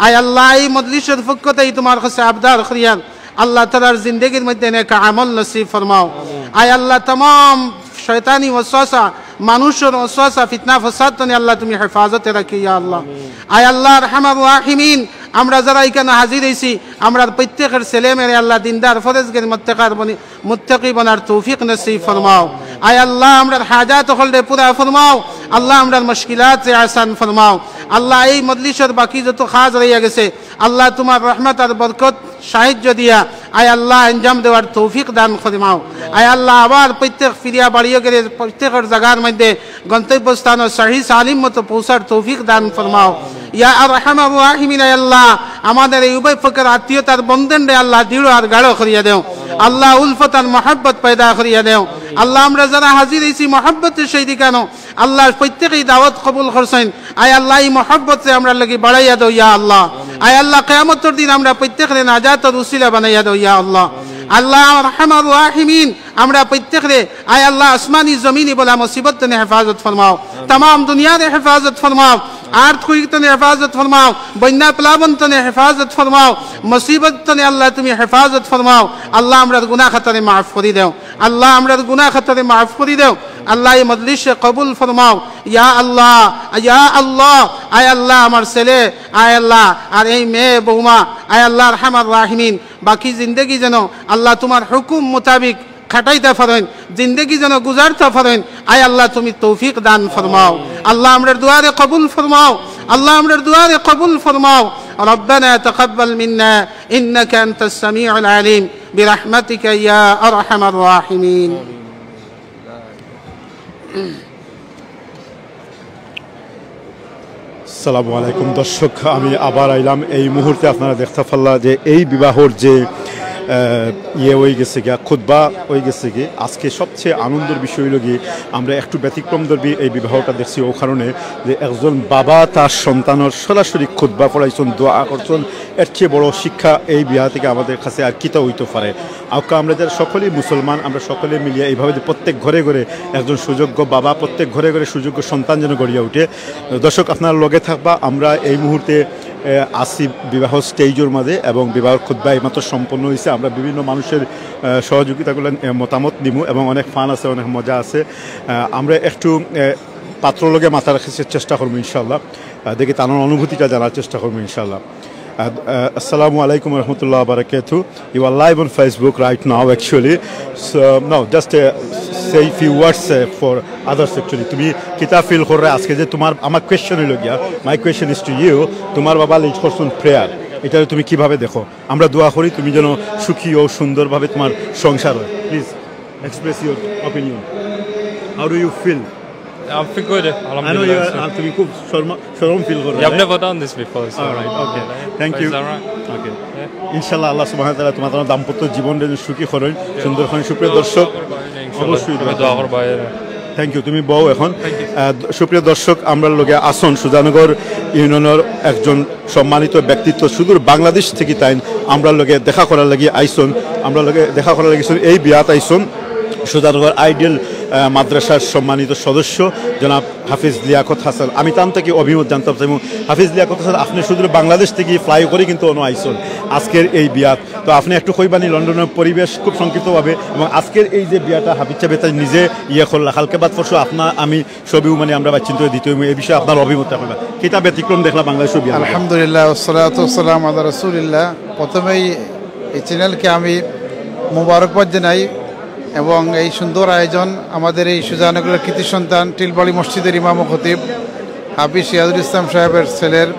আয় আল্লাহ, এই মজলিসর পক্ষ থাকি তুমার কাছে আবদার করিয়ার, আল্লাহ তাআলার জিন্দেগির মধ্যে নেক আমল নসিব ফরমাও। আয় আল্লাহ, তামাম শয়তানি ওয়াসওয়াসা, মানুষর ওয়াসওয়াসা, ফিতনা ফসাদ তনে আল্লাহ তুমি হেফাজতে রাখিও ইয়া আল্লাহ। আয় আল্লাহ আরহামার রাহিমিন, আমরা যারা ইখানো হাজির অইছি, আমরার প্রত্যেকর ছেলে মেয়েরে আল্লাহ দিনদার ফরেজগার মুত্তাকার বনি-, মুত্তাকি বনার তৌফিক নসিব ফরমাও। আয় আল্লাহ, আমরার হাজাত অকলরে পুরা ফরমাও। আল্লাহ, আমরার মুশকিলাতরে আসান ফরমাও। আল্লাহ, এই মজলিসর বাকি যত কাজ রইয়া গেছে, আল্লাহ, তুমার রহমত আর বরকত সাহায্য দিয়া, আয় আল্লাহ, আঞ্জাম দেওয়ার তৌফিক দান ফরমাও। আয় আল্লাহ, আবার প্রত্যেক ফিরিয়া বাড়িও গেলে প্রত্যেকর জাগার মধ্যে গন্তব্যস্থানো সহি সালিম মতো পৌঁছার তৌফিক দান ফরমাও। ইয়া আরহামার রাহিমিন, আয় আল্লাহ, আমাদের এই উভয় পক্ষর আত্মীয়তার বন্ধনরে আল্লাহ দৃঢ় আর গাঢ় করিয়া দেও। আল্লাহ, উলফত আর মহব্বত পয়দা করিয়া দেও। আল্লাহ, আমরা যারা হাজির অইছি মহব্বতের সহিত ইখানো, আল্লাহ, প্রত্যেকেই দাওয়াত কবুল করছইন। আয় আল্লাহ, এই মহব্বতরে আমরার লাগি বাড়াইয়া দেও ইয়া আল্লাহ। আয় আল্লাহ, কিয়ামতর দিন আমরা প্রত্যেকরে নাজাতর উসিলা বানাইয়া দেও ইয়া আল্লাহ। আল্লাহ আরহামার রাহিমিন, আমরা প্রত্যেকরে, আয় আল্লাহ, আসমানি জমিনি বালা মুসিবত তনে হেফাজত ফরমাও, তামাম দুনিয়ারে হেফাজত ফরমাও, আর্থকুইক তনে হেফাজত ফরমাও, বন্যা প্লাবন তনে হেফাজত ফরমাও, মুসিবত তনে আল্লাহ তুমি হেফাজত ফরমাও। আল্লাহ, আমরার গুনাহ খাতারে মাফ করি দেও। আল্লাহ, আমরার গুনাহ খাতারে মাফ করি দেও। আল্লাহ, এই মজলিসরে কবুল ফরমাও। ইয়া আল্লাহ, ইয়া আল্লাহ, আয় আল্লাহ, আমার ছেলে, আয় আল্লাহ, আর এই মেয়ে বৌমা, আয় আল্লাহ আরহামার রাহিমিন, বাকি জিন্দেগি যেন আল্লাহ তুমার হুকুম মোতাবিক খাটাইতা পারইন, জিন্দেগি যেন গুজারতা পারইন। আয় আল্লাহ, তুমি তৌফিক দান ফরমাও। আল্লাহ, আমরার দোয়ারে কবুল ফরমাও। আল্লাহ, আমরার দোয়ারে কবুল ফরমাও। ربنا تقبل منا إنك أنت السميع العليم برحمتك يا أرحم الراحمين. আসসালামু আলাইকুম দর্শক, আমি আবার আইলাম। এই মুহূর্তে আপনারা দেখতা পারলা যে এই বিবাহর যে, আহ, ইয়ে অই গেছে গিয়া, খুতবা অই গেছে গি। আজকে সবচেয়ে আনন্দর বিষয় অইলো গি, আমরা একটু ব্যতিক্রম ধর্মী এই বিবাহটা দেখছি, ও কারণে যে একজন বাবা তার সন্তানর সরাসরি খুতবা পড়াইছইন, দোয়া করছইন, এর চেয়ে বড় শিক্ষা এই বিয়া থেকে আমাদের কাছে আর কিতা অইতো পারে? আউক্কা আমরা যারা সকলেই মুসলমান, আমরা সকলে মিলিয়া এইভাবে যে প্রত্যেক ঘরে ঘরে একজন সুযোগ্য বাবা, প্রত্যেক ঘরে ঘরে সুযোগ্য সন্তান যেন গড়িয়া উঠে। দর্শক, আপনারা লগে থাকবা। আমরা এই মুহূর্তে, এ, আছি বিবাহ স্টেজর মাঝে এবং বিবাহ খুতবা এইমাত্র সম্পন্ন হইছে। আমরা বিভিন্ন মানুষের, এ, সহযোগিতাগুলো, এ, মতামত নিমু এবং অনেক ফান আছে, অনেক মজা আছে। এ, আমরা একটু, এ, পাত্র লগে মাতার চেষ্টা করমু ইনশাআল্লাহ। এ, দেখি তার অনুভূতিটা জানার চেষ্টা করমু ইনশাআল্লাহ। Uh, uh, Assalamu alaikum warahmatullahi wabarakatuh. You are live on Facebook right now, actually. So, no, just, uh, say few words, uh, for others, actually. তুমি কিতা ফিল কররে আজকে যে তোমার, আমার কোয়েশ্চন অইলো গিয়া, my question is to you, তোমার বাবা লিড করছইন প্রেয়ার, এটারে তুমি কিভাবে দেখো? আমরা দোয়া করি তুমি যেন সুখী ও সুন্দরভাবে তোমার সংসার হয়। Please express your opinion. How do you feel? I feel good. I know you are, আলহামদুলিল্লাহ। Uh, তুমি খুব শরম, শরম ফিল করো, right? I've never done this before, so. All right, okay. Thank you. It's all right. Okay. ইনশাআল্লাহ, আল্লাহ সুবহানাহু ওয়া তাআলা তোমার দাম্পত্য জীবনটা যেন সুখী করেন, সুন্দর করেন। সুপ্রিয় দর্শক, অবশ্যই দোয়া করবা। Thank you. তুমি বও এখন। আহ, সুপ্রিয় দর্শক, আমরার লগে আছইন সুজানগর ইউনিয়নর একজন সম্মানিত ব্যক্তিত্ব, সুদূর বাংলাদেশ থাকি তাইন আমরার লগে দেখা করার লাগি আইছইন, আমরার লগে দেখা করার লাগি আইছইন, এই বিয়াত আইছইন সুজানগর আইডিয়াল, আহ, মাদ্রাসার সম্মানিত সদস্য জনাব হাফিজ লিয়াকত হাসান। আমি তান থাকি অভিমত জানতাম চাইমু। হাফিজ লিয়াকত হাসান, আপনে সুদূর বাংলাদেশ থাকি ফ্লাই করি কিন্তু অনো আইছইন আজকের এই বিয়াত। তো আপনে একটু কইবানি লন্ডনর পরিবেশ খুব সংক্ষিপ্তভাবে, এবং আজকের এই যে বিয়াটা হাফিজ সাবে তাইন নিজে ইয়ে করলা, কালকে বাদ পরশু আপনা আমি সবেউ মানে আমরা বাচ্চিন্ত দিতে হইব, এই বিষয়ে আপনার অভিমতটা কইবা। কিতা ব্যতিক্রম দেখলা বাংলাদেশ বিয়া? আলহামদুলিল্লাহ, ওয়াসসালাতু ওয়াসসালামু আলা রাসূলিল্লাহ। প্রথমেই এই চ্যানেলকে আমি মোবারকবাদ জানাই এবং এই সুন্দর আয়োজন, আমাদের এই সুজানগরের কৃতি সন্তান টিলবাড়ি মসজিদের ইমাম ও খতিব হাফিজ সিরাজুল ইসলাম সাহেবের ছেলের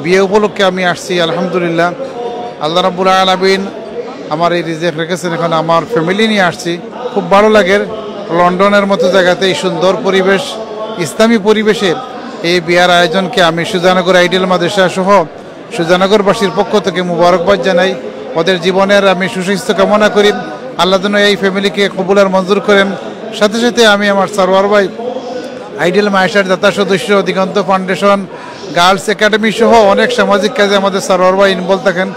বিয়ে উপলক্ষে আমি আসছি। আলহামদুলিল্লাহ, আল্লাহ রাব্বুল আলামিন আমার এই রিজিক রেখেছেন। এখন আমার ফ্যামিলি নিয়ে আসছি। খুব ভালো লাগে লন্ডনের মতো জায়গাতে এই সুন্দর পরিবেশ, ইসলামী পরিবেশে এই বিয়ার আয়োজনকে আমি সুজানগর আইডিয়াল মাদ্রাসা সহ সুজানগরবাসীর পক্ষ থেকে মুবারকবাদ জানাই। ওদের জীবনের আমি সুস্বাস্থ্য কামনা করি। আল্লাহ যেন এই ফ্যামিলিকে কবুল আর মঞ্জুর করেন। সাথে সাথে আমি আমার সারোয়ার ভাই, আইডিয়াল মাদ্রাসার দাতা সদস্য, দিগন্ত ফাউন্ডেশন, গার্লস একাডেমি সহ অনেক সামাজিক কাজে আমাদের সারোয়ার ভাই ইনভলভ থাকেন।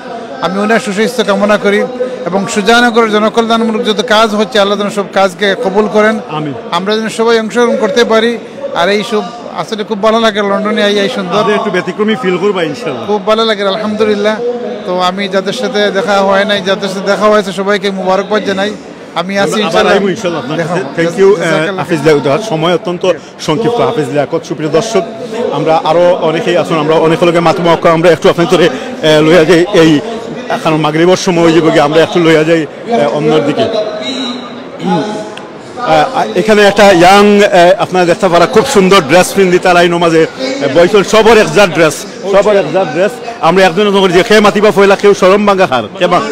আমি ওনার সুস্বাস্থ্য কামনা করি এবং সুজানগরের জনকল্যাণমূলক যত কাজ হচ্ছে, আল্লাহ যেন সব কাজকে কবুল করেন। আমিন। আমরা যেন সবাই অংশগ্রহণ করতে পারি। আর এই সব আসলে খুব ভালো লাগে লন্ডনে আই, এই সুন্দর। আপনি একটু ব্যতিক্রমী ফিল করবা ইনশাআল্লাহ। খুব ভালো লাগে আলহামদুলিল্লাহ। তো আমি যাদের সাথে দেখা হয় নাই, যাদের সাথে দেখা হয়েছে সবাইকে মুবারকবাদ জানাই। আমি আছি আমরা আবার ইনশাআল্লাহ। আইবো ইনশাআল্লাহ আপনার দেখা কাছে। হবে। Thank you, আহ, জাযাকাল্লাহ। হাফিজ লিয়াকত। সময় অত্যন্ত সংক্ষিপ্ত হাফিজ লিয়াকত। সুপ্রিয় দর্শক, আমরা আরো অনেকেই আছেন, আমরা অনেক লোকে মাতমুখ, আমরা একটু আপনাদের, আহ, লইয়া যাই এই, কারণ মাগরিবর সময় হয়ে যাবে গিয়ে, আমরা একটু লইয়া যাই, আহ, অন্যর দিকে। আহ, এখানে একটা ইয়াং, আহ, আপনারা দেখতে পারা খুব সুন্দর ড্রেস পিন্দি তারা এই নমাজে, আহ, বইছইন সবর এক জাত ড্রেস, সবর এক জাত ড্রেস। আমরা একজন একজন করি যে খেয়ে মাতিবা ফয়লা কেউ শরম ভাঙ্গা খার, খেয়ে মা-,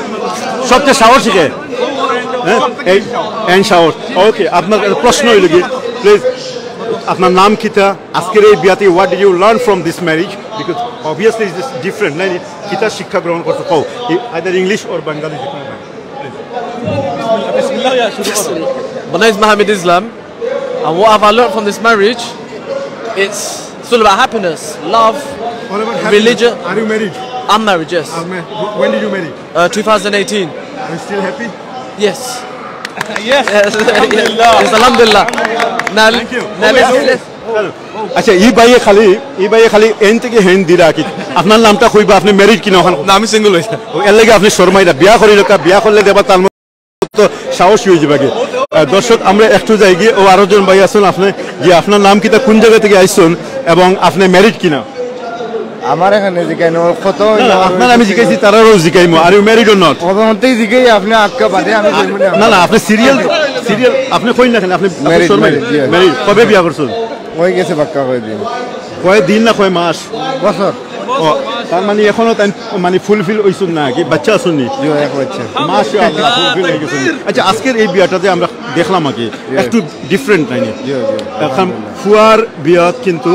সবচেয়ে সাহসী কে? হ্যাঁ? এই, এন সাহস। ওকে, আপনার কাছে প্রশ্ন হইল কি, প্লিজ, আপনার নাম কিতা? আজকের এই বিয়াতে what did you learn from this marriage? Because obviously it is different, না? কিতা শিক্ষা গ্রহণ করছো? কও, either English or Bengali, যে কোনো ভাষা। Please. বিসমিল্লাহ, ইয়া, শুরু করো। My name is Mohammed Islam. And what have I learned from this marriage? It's, it's all about happiness, love, What about happiness? Religion. Are you married? I'm married, yes. Are ma-, when did you marry? Uh, two thousand eighteen. Are you still happy? Yes. Yes. Yes. Alhamdulillah. Yes, alhamdulillah. Now, Thank you. Now, let's, let's, আচ্ছা, ই ভাইয়ে খালি, ই ভাইয়ে খালি এন থেকে হেন দিরা কি? আপনার নামটা কইবা, আপনি ম্যারিড কিনা ওখানে? না, আমি সিঙ্গেল হইছি। ও, এর লাগি আপনি শর্মাইরা, বিয়া করিল কা, বিয়া করলে দেবা তার মতো সাহসী হয়ে যাবে কি? আহ, দর্শক, আমরা একটু যাই গিয়ে, ও আরো জন ভাই আছেন, আপনি যে আপনার নাম কিতা, কোন জায়গা থেকে আইছেন এবং আপনি ম্যারিড কিনা? আমার এখানে জিকাইন, কত না, আপনার আমি জিকাইছি, তারারও জিকাইমু, are you married or not? প্রথমতেই জিকাই, আপনি আটকা বাদে আমি কইমু না। না, না, আপনি সিরিয়াল, সিরিয়াল, আপনি কই না কেন? আপনি, আপনি ম্যারিড, শর্মাই? ম্যারিড, জি। ম্যারিড, কবে বিয়া করছেন? হয়ে গেছে পাক্কা কয় দিন। কয় দিন না কয় মাস? বছর। ও, তার মানে এখনো তাই মানে ফুলফিল হইছুন না কি? বাচ্চা আছুন নি? জি, এক বাচ্চা। মাশাআল্লাহ, ফুলফিল হয়ে গেছেন। আচ্ছা, আজকের এই বিয়াটাতে আমরা দেখলাম আর কি, জি। একটু ডিফারেন্ট তাই নি? জি, জি। এখন ফুয়ার বিয়াত কিন্তু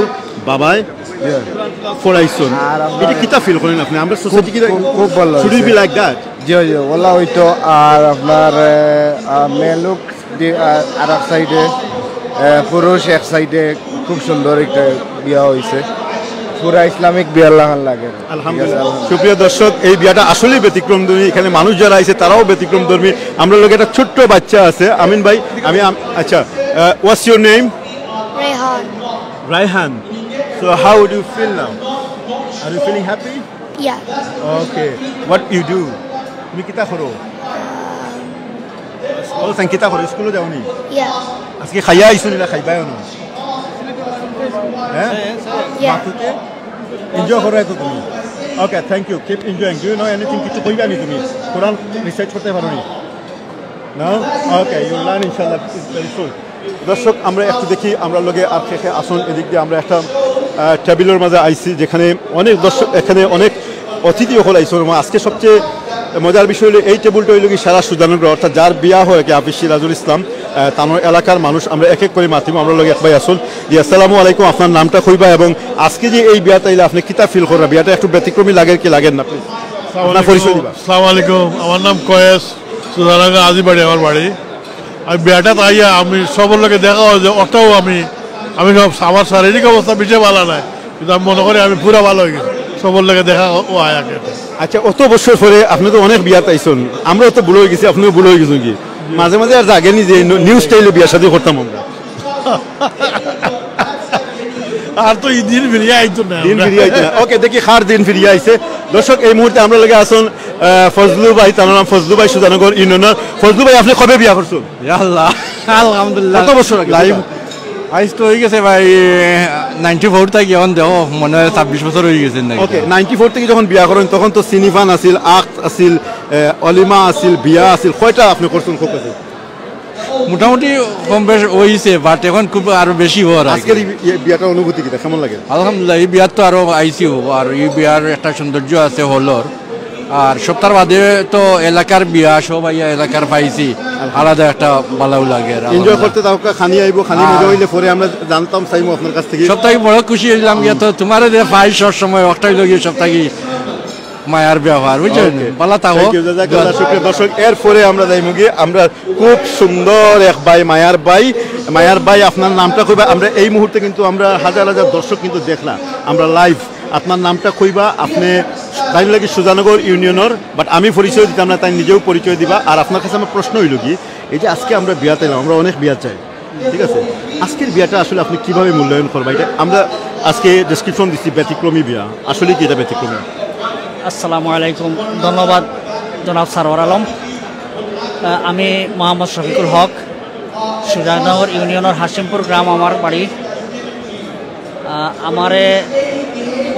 বাবায় জি। পড়াইছুন। আর আমরা এটা কিতা ফিল করেন আপনি? আমরা খুব, সোসাইটি কিতা খুব, খুব ভালো should it হয়েছে। Be like that? জি, জি, ওলা হইতো। আর আপনার, আহ, আহ, মেয়ে লোক দি-, আহ, আর এক সাইডে, আহ, পুরুষ এক সাইডে, খুব সুন্দর একটা বিয়া হইছে। পুরা ইসলামিক বিয়ার লাখান লাগে। আলহামদুলিল্লাহ। সুপ্রিয় দর্শক, এই বিয়াটা আসলেই ব্যতিক্রম ধর্মী। এখানে মানুষ যারা আইছে, তারাও ব্যতিক্রম ধর্মী। আমরা লোক একটা ছোট্ট বাচ্চা আছে, আমিন ভাই, আমি আম-, আচ্ছা, আহ, what's your name? Rayhan. Rayhan. So how do you feel now? Are you feeling happy? Yeah. Okay. What you do? তুমি কিতা করো? ও, তুমি কিতা করো? স্কুলে যাও নি? Yeah. আজকে খাইয়া আইছো নি না খাইবায় না? হ্যাঁ? Yeah. মাতুকে? এনজয় করো তো তুমি। Okay, thank you. Keep enjoying. Do you know anything? কিছু কইবা নি তুমি? কোরআন রিসাইট করতে পারো নি? No? Okay, you learn ইনশাআল্লাহ very soon. দর্শক, আমরা একটু দেখি, আমরা লগে আর কে কে আসন, এদিক দিয়ে আমরা একটা, আহ, টেবিলের মাঝে আইছি, যেখানে অনেক দর্শক, এখানে অনেক অতিথি সকল আইসন। এবং আজকে সবচেয়ে মজার বিষয় হলো, এই টেবিলটা হইল কি সারা সুজানগর, অর্থাৎ যার বিয়া হয় কি হাফিজ সিরাজুল ইসলাম, আহ, তানোর এলাকার মানুষ। আমরা এক এক করে মাতিমু। আমরা লগে এক ভাই আসন। জি, আসসালামু আলাইকুম, আপনার নামটা কইবা এবং আজকে যে এই বিয়াত আইলে আপনি কিতা ফিল করবা? বিয়াটা একটু ব্যতিক্রমী লাগে কি লাগে না? প্লিজ আপনার পরিচয় দিবা। আসসালামু আলাইকুম, আমার নাম কয়েস, সুজানগর আজিবাড়ি আমার বাড়ি। আমি বিয়াটাত আইয়া আমি সবর লগে দেখা অয় যে অটাও আমি, আমি সব, আমার শারীরিক অবস্থা বেশি ভালা নায়, কিন্তু আমি মনো করি আমি পুরা ভালা অই গেছি, সবর লগে দেখা অ-, অয় আগে। আচ্ছা, অত বছর পরে আপনে তো অনেক বিয়াত আইছইন, আমরাও তো বুড়া অই গেছি, আপনেও বুড়া অই গেছইন কি? মাঝে মাঝে আর জাগেনি যে ন-, নিউ স্টাইলে বিয়া শাদী করতাম আমরা? আর তো ই দিন ফিরিয়া আইতো না। দিন ফিরিয়া আইতো না। ওকে, দেখি কার দিন ফিরিয়া আইছে। দর্শক, এই মুহূর্তে আমরার লগে আছইন, আহ, ফজলু ভাই, তান নাম ফজলু ভাই, সুজানগর ইউনিয়নর। ফজলু ভাই, আপনে কবে বিয়া করছইন? ইয়া আল্লাহ, আলহামদুলিল্লাহ। কত বছর আগে? লাইভ আইজ তো অই গেছে ভাই, নাইনটি ফোর থাকি অখন দেখো, মনে অয় ছাব্বিশ বছর অই গেছে নাকি? ওকে, নাইনটি ফোর থাকি যখন বিয়া করইন, তখন তো সিনিফান আছিল, আক্ত আছিল, এ, অলিমা আছিল, বিয়া আছিল, কয়টা আপনে করছইন, কত আছে? মোটামুটি কম বেশ অইছে, but অখন খুব আরো বেশি অওয়ার আর কি। আজকের এই বি-, এই বিয়াটার অনুভূতি কিতা, কেমন লাগে? আলহামদুলিল্লাহ, ই বিয়াত তো আরো আইছি অউ, আর ই বিয়ার একটা সৌন্দর্য আছে হলর। আর সপ্তাহ বাদে তো এলাকার বিয়া, সব আইয়া এলাকার পাইছি, আলাদা একটা ভালাও লাগে আর। এনজয় করতে থাকউক্কা, খানি আইবো, খানি আর মজা অইলে পরে আমরা জানতাম চাইমু আপনার কাছ থাকি। সব থাকি বড় খুশি অইলাম গিয়া তো তুমারে যে পাই সব সময়, অটাউ অইলো গিয়া সব থাকি মায়ার ব্যাপার, বুঝছইন? ওকে। ভালা থাকো। Thank you, জাজাকাল্লাহ, শুকরিয়া। দর্শক, এরপরে আমরা যাইমু গিয়া, আমরা খুব সুন্দর এক ভাই, মায়ার ভাই, মায়ার ভাই, আপনার নামটা কইবা। আমরা এই মুহূর্তে কিন্তু আমরা হাজার হাজার দর্শক কিন্তু দেখলা, আমরা লাইভ। আপনার নামটা কইবা, আপনে তাইন লাগি সুজানগর ইউনিয়নর, but আমি পরিচয় দিতাম না, তাইন নিজেউ পরিচয় দিবা। আর আপনার কাছে আমার প্রশ্ন অইলো কি, এই যে আজকে আমরা বিয়াত আইলাম, আমরা অনেক বিয়াত যাই, ঠিক আছে, আজকের বিয়াটা আসলে আপনে কিভাবে মূল্যায়ন করবা? ইটা আমরা আজকে ডেসক্রিপশন দিছি ব্যতিক্রমী বিয়া, আসলে কি ইটা ব্যতিক্রমী? আসসালামু আলাইকুম, ধন্যবাদ জনাব সারওয়ার আলম। আহ, আমি মোহাম্মদ শফিকুল হক, সুজানগর ইউনিয়নর হাশিমপুর গ্রাম আমার বাড়ি। আহ, আমারে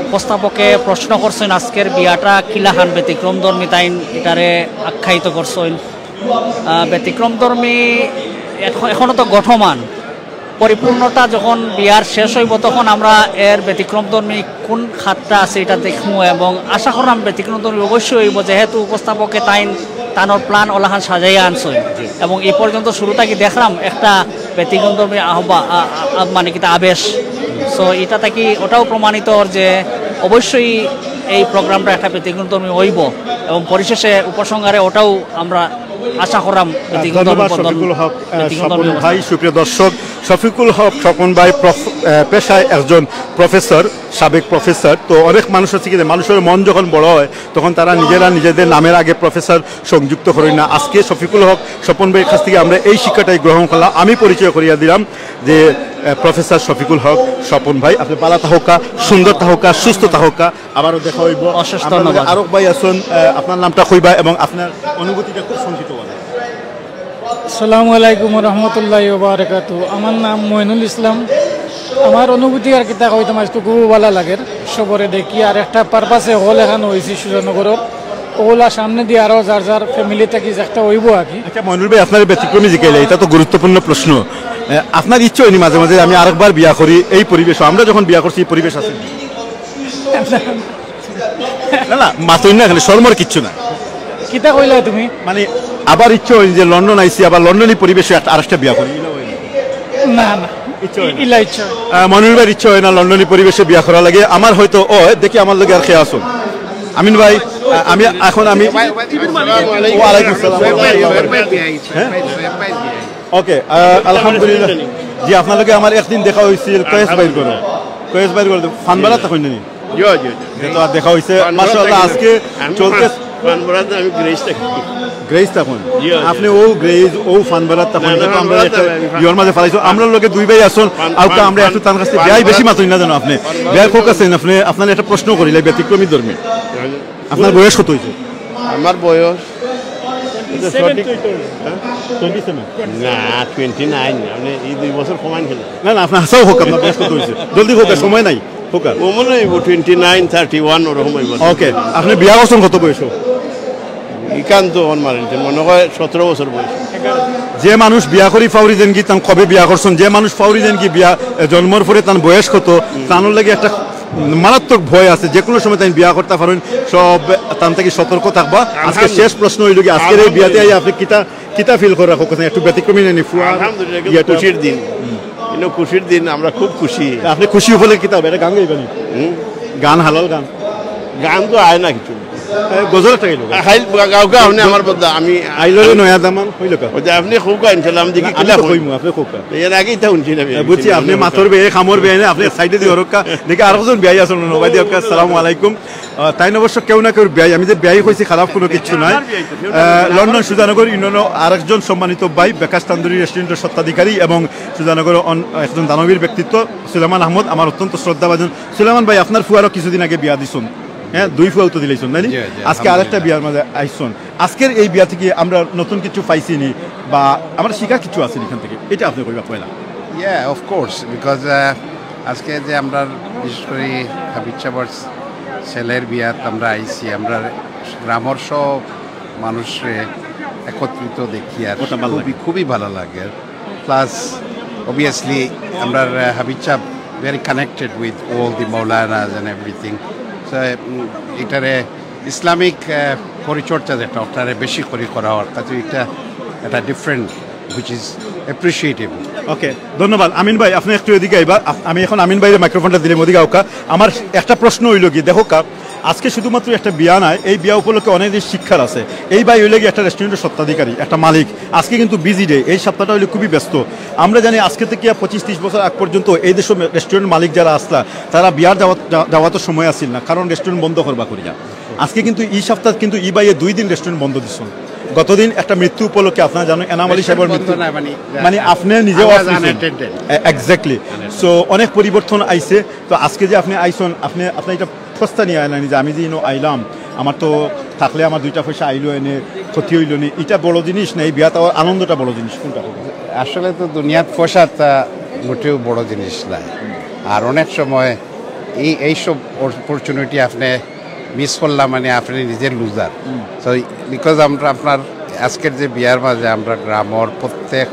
উপস্থাপকে প্রশ্ন করছইন আজকের বিয়াটা কিলাখান ব্যতিক্রমধর্মী, তাইন ইটারে আখ্যায়িত করছইন। আহ, ব্যতিক্রমধর্মী এখ-, এখনো তো গঠমান, পরিপূর্ণতা যখন বিয়ার শেষ অইবো, তখন আমরা এর ব্যতিক্রমধর্মী কোন খাতটা আছে, ইটা দেখমু, এবং আশা করলাম ব্যতিক্রমধর্মী অবশ্যই অইবো, যেহেতু উপস্থাপকে তাইন তানর প্ল্যান অলাখান সাজাইয়া আনছইন, এবং এই পর্যন্ত শুরু থাকি দেখলাম একটা ব্যতিক্রমধর্মী আহ্বা-, আ-, আ-, আ-, মানে কিতা আবেশ। So, ইটা থাকি অটাও প্রমাণিত অর যে অবশ্যই এই প্রোগ্রামটা একটা ব্যতিক্রমধর্মী অইবো, এবং পরিশেষে উপসংহারে অটাও আমরা আশা করলাম ব্যতিক্রমধর্মী ধন্যবাদ পদ্ধতি, শফিকুল হক, আহ, ব্যতিক্রমধর্মী স্বপন অবস্থা। ভাই, সুপ্রিয় দর্শক, শফিকুল হক স্বপন ভাই প্রফ-, আহ, পেশায় একজন প্রফেসর, সাবেক প্রফেসর। তো অনেক মানুষ আছে কি যে মানুষের মন যখন বড় হয়, তখন তারা নিজেরা নিজেদের নামের আগে প্রফেসর সংযুক্ত করইন না। আজকে শফিকুল হক স্বপন ভাইয়ের কাছ থাকি আমরা এই শিক্ষাটাই গ্রহণ করলাম। আমি পরিচয় করিয়া দিলাম যে, আহ, প্রফেসর শফিকুল হক স্বপন ভাই, আপনে ভালা থাকউক্কা, সুন্দর থাকউক্কা, সুস্থ থাকউক্কা। আবারও দেখা অইবো। অশেষ আমরা ধন্যবাদ। আরক ভাই আছইন, আহ, আপনার নামটা কইবা এবং আপনার অনুভূতিটা খুব সংক্ষিপ্ত বলেন। আসসালামু আলাইকুম ওয়া রাহমাতুল্লাহি ওয়া বারাকাতুহু। আমার নাম মইনুল ইসলাম। আমার অনুভূতি আর কিতা কইতাম, আইজ তো খুব ভালা লাগের সবরে দেখি। আর একটা পারপাসে হল এখান অইছি সুজানগরর। অগুলা সামনেদি আরো যার যার ফ্যামিলি থাকি একটা অইবো আর কি। আচ্ছা মইনুল ভাই, আপনারে ব্যতিক্রমী জিকাইলাই, ইটা তো গুরুত্বপূর্ণ প্রশ্ন। আহ, আপনার ইচ্ছা অয়নি মাঝে মাঝে আমি আরেকবার বিয়া করি এই পরিবেশো? আমরা যখন বিয়া করছি এই পরিবেশ আছে? না, না, মাতইন না, খালি শরমর কিচ্ছু না। কিতা কইলা তুমি? মানে, আবার ইচ্ছা অয়নি যে লন্ডন আইছি, আবার লন্ডনী পরিবেশো একটা, আরেকটা বিয়া করি, ইলা অয় না? না, না। ইচ্ছা অয় না? ইলা ইচ্ছা অয়। আহ, মনির ভাইর ইচ্ছা অয় না লন্ডনী পরিবেশো বিয়া করা লাগে। আমার হয়তো অয়, দেখি আমার লগে আর কে আছইন। আমিন ভাই, আহ, আমি এখন আমি, আসসালামু আলাইকুম। ওয়ালাইকুম আসসালাম। হ্যাঁ? ওকে, আহ, আলহামদুলিল্লাহ। জি, আপনার লগে আমার একদিন দেখা অইছিল কয়েস ভাইর ঘরো। কয়েস ভাইর ঘরো, ফানবাড়াত থাকইন নি? জি, জি, জি। যে তো আর দেখা অইছে। ফানবাড়াত মাশাআল্লাহ, থাকি না। আজকে আমি চলতে ফান-, ফানবাড়াত আমি গ্রেস থাকি। গ্রেস থাকইন? জি, জি। আপনে অউ গ্রেস, অউ ফানবাড়াত থাকইন, না, না, এটা তো আমরা ফানবাড়াত একটা থাকি, আমি ফান-, ইয়র মাঝে ফালাইছো। আমরার লগে দুই ভাই আছইন, ফান-, আউক্কা আমরা ফান-, একটু তান কাছে বিয়াই বেশি ফানবাড়াত মাতইন না জানো আপনে। ফানবাড়াত বিয়াই থাকি। কউক্কা চাইন আপনে, আপনার একটা প্রশ্ন করিলাই ব্যতিক্রমী ধর্মী। আপনার বয়স কত অইছে? আমার বয়স, এটা সঠিক, হ্যাঁ? Twenty seven. না, টোয়েন্টি নাইন। আপনে এই দুই বছর কমাইন কেনে? না, না, আপনে হাছাউ কউক্কা, আপনার বয়স কত অইছে? জলদি কউক্কা, সময় নাই, কউক্কা। ও মনে অইবো টোয়েন্টি নাইন, থার্টি ওয়ান ওরকম অইবো। ওকে, আপনে বিয়া করছইন কত বয়সো? ইখান তো অন মারেন, মনে অয় সতেরো বছর বয়স। যে মানুষ বিয়া করি ফাউরি যাইনগি, তান কবে বিয়া করছইন? যে মানুষ ফাউরি যাইনগি বিয়া, এ, জন্মর পরে তান বয়স কত? তানর লাগি একটা মারাত্মক ভয় আছে, যে কোনো সময় তাইন বিয়া করতা পারইন, সব তান থাকি সতর্ক থাকবা। আজকে আলহামদুলিল্লাহ। শেষ প্রশ্ন অইলো কি, আজকের এই বিয়াতে আলহামদুলিল্লাহ। আইয়া আপনে কিতা, কিতা ফিল করা, কউক্কা চাইন, একটু ব্যতিক্রমী নানি ফুয়া? আলহামদুলিল্লাহ, ইয়েটা। খুশির দিন। ইনো খুশির দিন, আমরা খুব খুশি। আপনে খুশি উপলক্ষে কিতা, এটা গান গাইবা নি? হুম। গান, হালাল গান। গান তো আয় না কিছু। এ, গজল একটা গাইল। খাইল গাউকা আপনি আমার বদলা, আমি আইলরে নয়া দামান হইল কা? ওই যে আপনি খুব গাইন ছিলাম দেখি না, আমি কিলা তো কই? কইমু, আপনি কইবা। এর আগে তো শুনছি না। এ, বুঝছি, আপনি মাতর বেয়ে, খামর বেয়ে, আপনি সাইডে দিয়ে হরক্কা। দেখি আরো জন বিয়াই আছেন, নবাই দিয়ে হরক্কা, আসসালামু আলাইকুম। আহ, তাইন অবশ্য কেউ না কেউ বিয়াই, আমি যে বিয়াই কইছি খারাপ কোনো কিচ্ছু নাই। আহ, লন্ডন সুজানগর ইউনিয়নর আরেকজন সম্মানিত ভাই, বেকাশ তান্দুরি রেস্টুরেন্টের স্বত্বাধিকারী এবং সুজানগর অন-, একজন দানবীর ব্যক্তিত্ব সুলেমান আহমদ, আমার অত্যন্ত শ্রদ্ধাভাজন। সুলেমান ভাই, আপনার ফুয়ারও কিছুদিন আগে বিয়া দিছুন, হ্যাঁ, দুই ফুয়াও তো দিলাইছুন, তাই নি? জি, জি, আজকে আরেকটা আলহামদুলিল্লাহ। বিয়ার মাঝে আইছুন। আজকের এই বিয়া থেকে আমরা নতুন কিছু পাইছি নি বা আমরা শিখা কিছু আছে নি এখান থেকে, এটা আপনি কইবা পয়লা? Yeah, of course, because, আহ, আজকে যে আমরা বিশেষ করে হাবিব সাহেবর ছেলের বিয়াত আমরা আইছি, আমরা গ্রামর সব মানুষরে একত্রিত দেখি আর ওটা ভালো খুবই, লাগে। খুবই ভালো লাগে। Plus, obviously, আমরা, আহ, হাবিব সাহেব very connected with all the Maulanas and everything. So, উম, এটারে ইসলামিক, আহ, পরিচর্যা যেটা, ওটারে বেশি করে করা হয়, কাজে এটা, এটা different, which is appreciable. ওকে, ধন্যবাদ। আমিন ভাই, আপনি একটু এদিকে আইবা। আপ-, আমি এখন আমিন ভাইরে মাইক্রোফোনটা দিলাম, ওদিকে আউকা। আমার একটা প্রশ্ন হইল কি, দেখো কা, আজকে শুধুমাত্র একটা বিয়া নয়, এই বিয়া উপলক্ষে অনেক জিনিস শিক্ষার আছে। এই ভাই হইলে কি একটা রেস্টুরেন্টের স্বত্বাধিকারী, একটা মালিক। আজকে কিন্তু বিজি ডে, এই সপ্তাহটা হইলে খুবই ব্যস্ত। আমরা জানি আজকে থেকে পঁচিশ ত্রিশ বছর আগ পর্যন্ত এই দেশে রেস্টুরেন্ট মালিক যারা আসলা, তারা বিয়ার দাওয়াত, দা-, দাওয়াতর সময় আসিল না, কারণ রেস্টুরেন্ট বন্ধ করবা করিয়া। আজকে কিন্তু এই সপ্তাহ কিন্তু ই ভাইয়ে দুই দিন রেস্টুরেন্ট বন্ধ দিচ্ছেন। গতদিন একটা মৃত্যু উপলক্ষে আপনারা জানেন এনাম আলী সাহেবের রেস্টুরেন্ট মৃত্যু বন্ধ না, মানে, মানে, আহ, আপনি নিজেও I was আছেন। Unattended। এ-, exactly। Unattended। So, অনেক পরিবর্তন আইছে। তো আজকে যে আপনি আইছেন, আপনি, আপনি এটা ফস্তা নিয়ে আইলেন যে আমি যে ইনো আইলাম, আমার তো থাকলে আমার দুইটা পয়সা আইলো এনে, ক্ষতি হইল নি, এটা বড় জিনিস না, এই বিয়াত আওয়ার আনন্দটা বড় জিনিস, কোনটা হবে? আসলে তো দুনিয়াত পয়সাটা মোটেও বড় জিনিস না। আর অনেক সময় এই, এইসব অপরচুনিটি আপনি মিস করলাম, মানে, আপনি নিজের লুজার। হুম। So, because আমরা আপনার আজকের যে বিয়ার মাঝে আমরা গ্রামর প্রত্যেক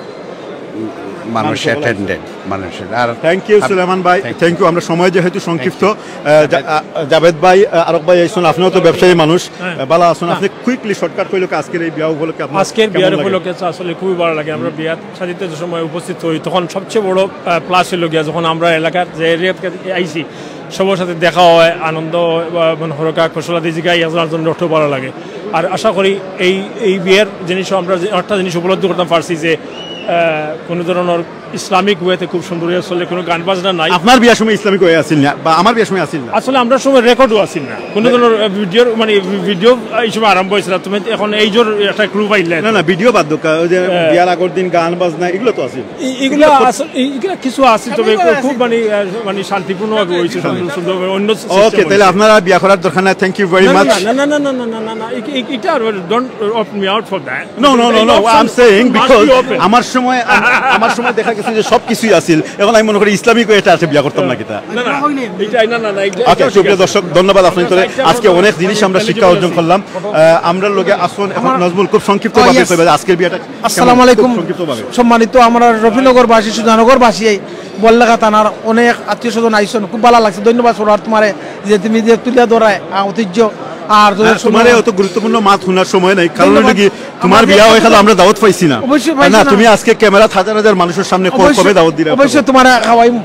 মানুষ মানুষ অ্যাটেন্ডেড, মানুষের। আর থ্যাংক ইউ আপ-, সুলেমান ভাই, থ্যাংক ইউ। Thank you. আমরা সময় যেহেতু সংক্ষিপ্ত, থ্যাংক ইউ। আহ, জা-, আহ, জাভেদ ভাই, আহ, আরক ভাই আইছুন, আপনিও তো ব্যবসায়ী মানুষ, হ্যাঁ। আহ, ভালো আছেন। আপনি কুইকলি শর্টকাট কইলে আজকের এই বিয়া উপলক্ষে আপনার আজকের কেমন বিয়ার লাগে? উপলক্ষে তো আসলে খুবই ভালো লাগে। আমরা বিয়ার শাদিতে যে সময় উপস্থিত হই, তখন সবচেয়ে বড়, আহ, প্লাস হইল গিয়া যখন আমরা এলাকার যে এরিয়াতে আইছি, সবার সাথে দেখা হয়, আনন্দ হয়, বা মনে হরকা খোসলা দিয়ে জিগাই একজন আরেকজন লটও ভালো লাগে। আর আশা করি এই, এই বিয়ের জিনিসও আমরা যে একটা জিনিস উপলব্ধি করতাম পারছি যে, আহ, কোনো ধরনের ইসলামিক ওয়েতে খুব সুন্দর হয়ে চলে, কোনো গান বাজনা নাই। আপনার বিয়ার সময় ইসলামিক ওয়ে আছিল না, বা আমার বিয়ার সময় আছিল না? আসলে আমরা সময় রেকর্ডও আছিল না, কোনো ধরনের, আহ, ভিডিওর, মানে, ভিডিও এই সময় আরম্ভ হয়েছিল। তুমি এখন এই জোর একটা গ্রুপ আইলে না, না, ভিডিও বাদ দোকা, ওই যে হ্যাঁ। বিয়ার আগর দিন গান বাজনা এগুলো তো আছিল। ই-, ইগুলা এগুলা কর- আসল-, ই-, ইগুলা কিছু আছে, তবে এগুলা খুব আছে। মানে, আহ, মানে শান্তিপূর্ণভাবে হইছে, সুন্দর, সুন্দর, অন্য ওকে, system তাহলে হইছে। আপনারা বিয়া করার দরকার নাই। Thank you very না, না, much। না, না, না, না, না, না, না, ই-, ই-, এটা আর don't open me out for that। No, no, no, no, I'm saying because আমার সময়, আম-, আমার সময় দেখা গেছে যে সব কিছুই আছিল। এখন আমি মনে করি ইসলামিক ওয়েতে আছে, বিয়া করতাম না কিতা। না, না, এটা, না, না, না, এটা, ওকে, এটা সুপ্রিয় দর্শক, ধন্যবাদ আপনাদের। আজকে অনেক জিনিস আমরা শিক্ষা অর্জন করলাম। আহ, আমরার লগে আসুন এখন নজমুল, খুব সংক্ষিপ্ত ভাবে কইবা যে আজকের বিয়াটা কেমন? আসসালামু আলাইকুম। খুব সংক্ষিপ্তভাবে। সম্মানিত আমরা রফিনগরবাসী, সুজানগরবাসী, বল্লাখা থানার অনেক আত্মীয় স্বজন আইছন, খুব ভালো লাগছে। ধন্যবাদ সরার তোমারে যে তুমি যে তুলিয়া ধরায়, আহ, ঐতিহ্য। আর হ্যাঁ, তোমারে অত গুরুত্বপূর্ণ মাত শোনার সময় নাই, কারণ ধন্যবাদ। হলো কি, তোমার বিয়া হয়ে গেল, আমরা দাওয়াত পাইছি না। অবশ্যই পাইছি না। তুমি আজকে ক্যামেরাত হাজার হাজার মানুষের সামনে ক-, কবে দাওয়াত দিলা? অবশ্যই তোমারে খাওয়াইমু।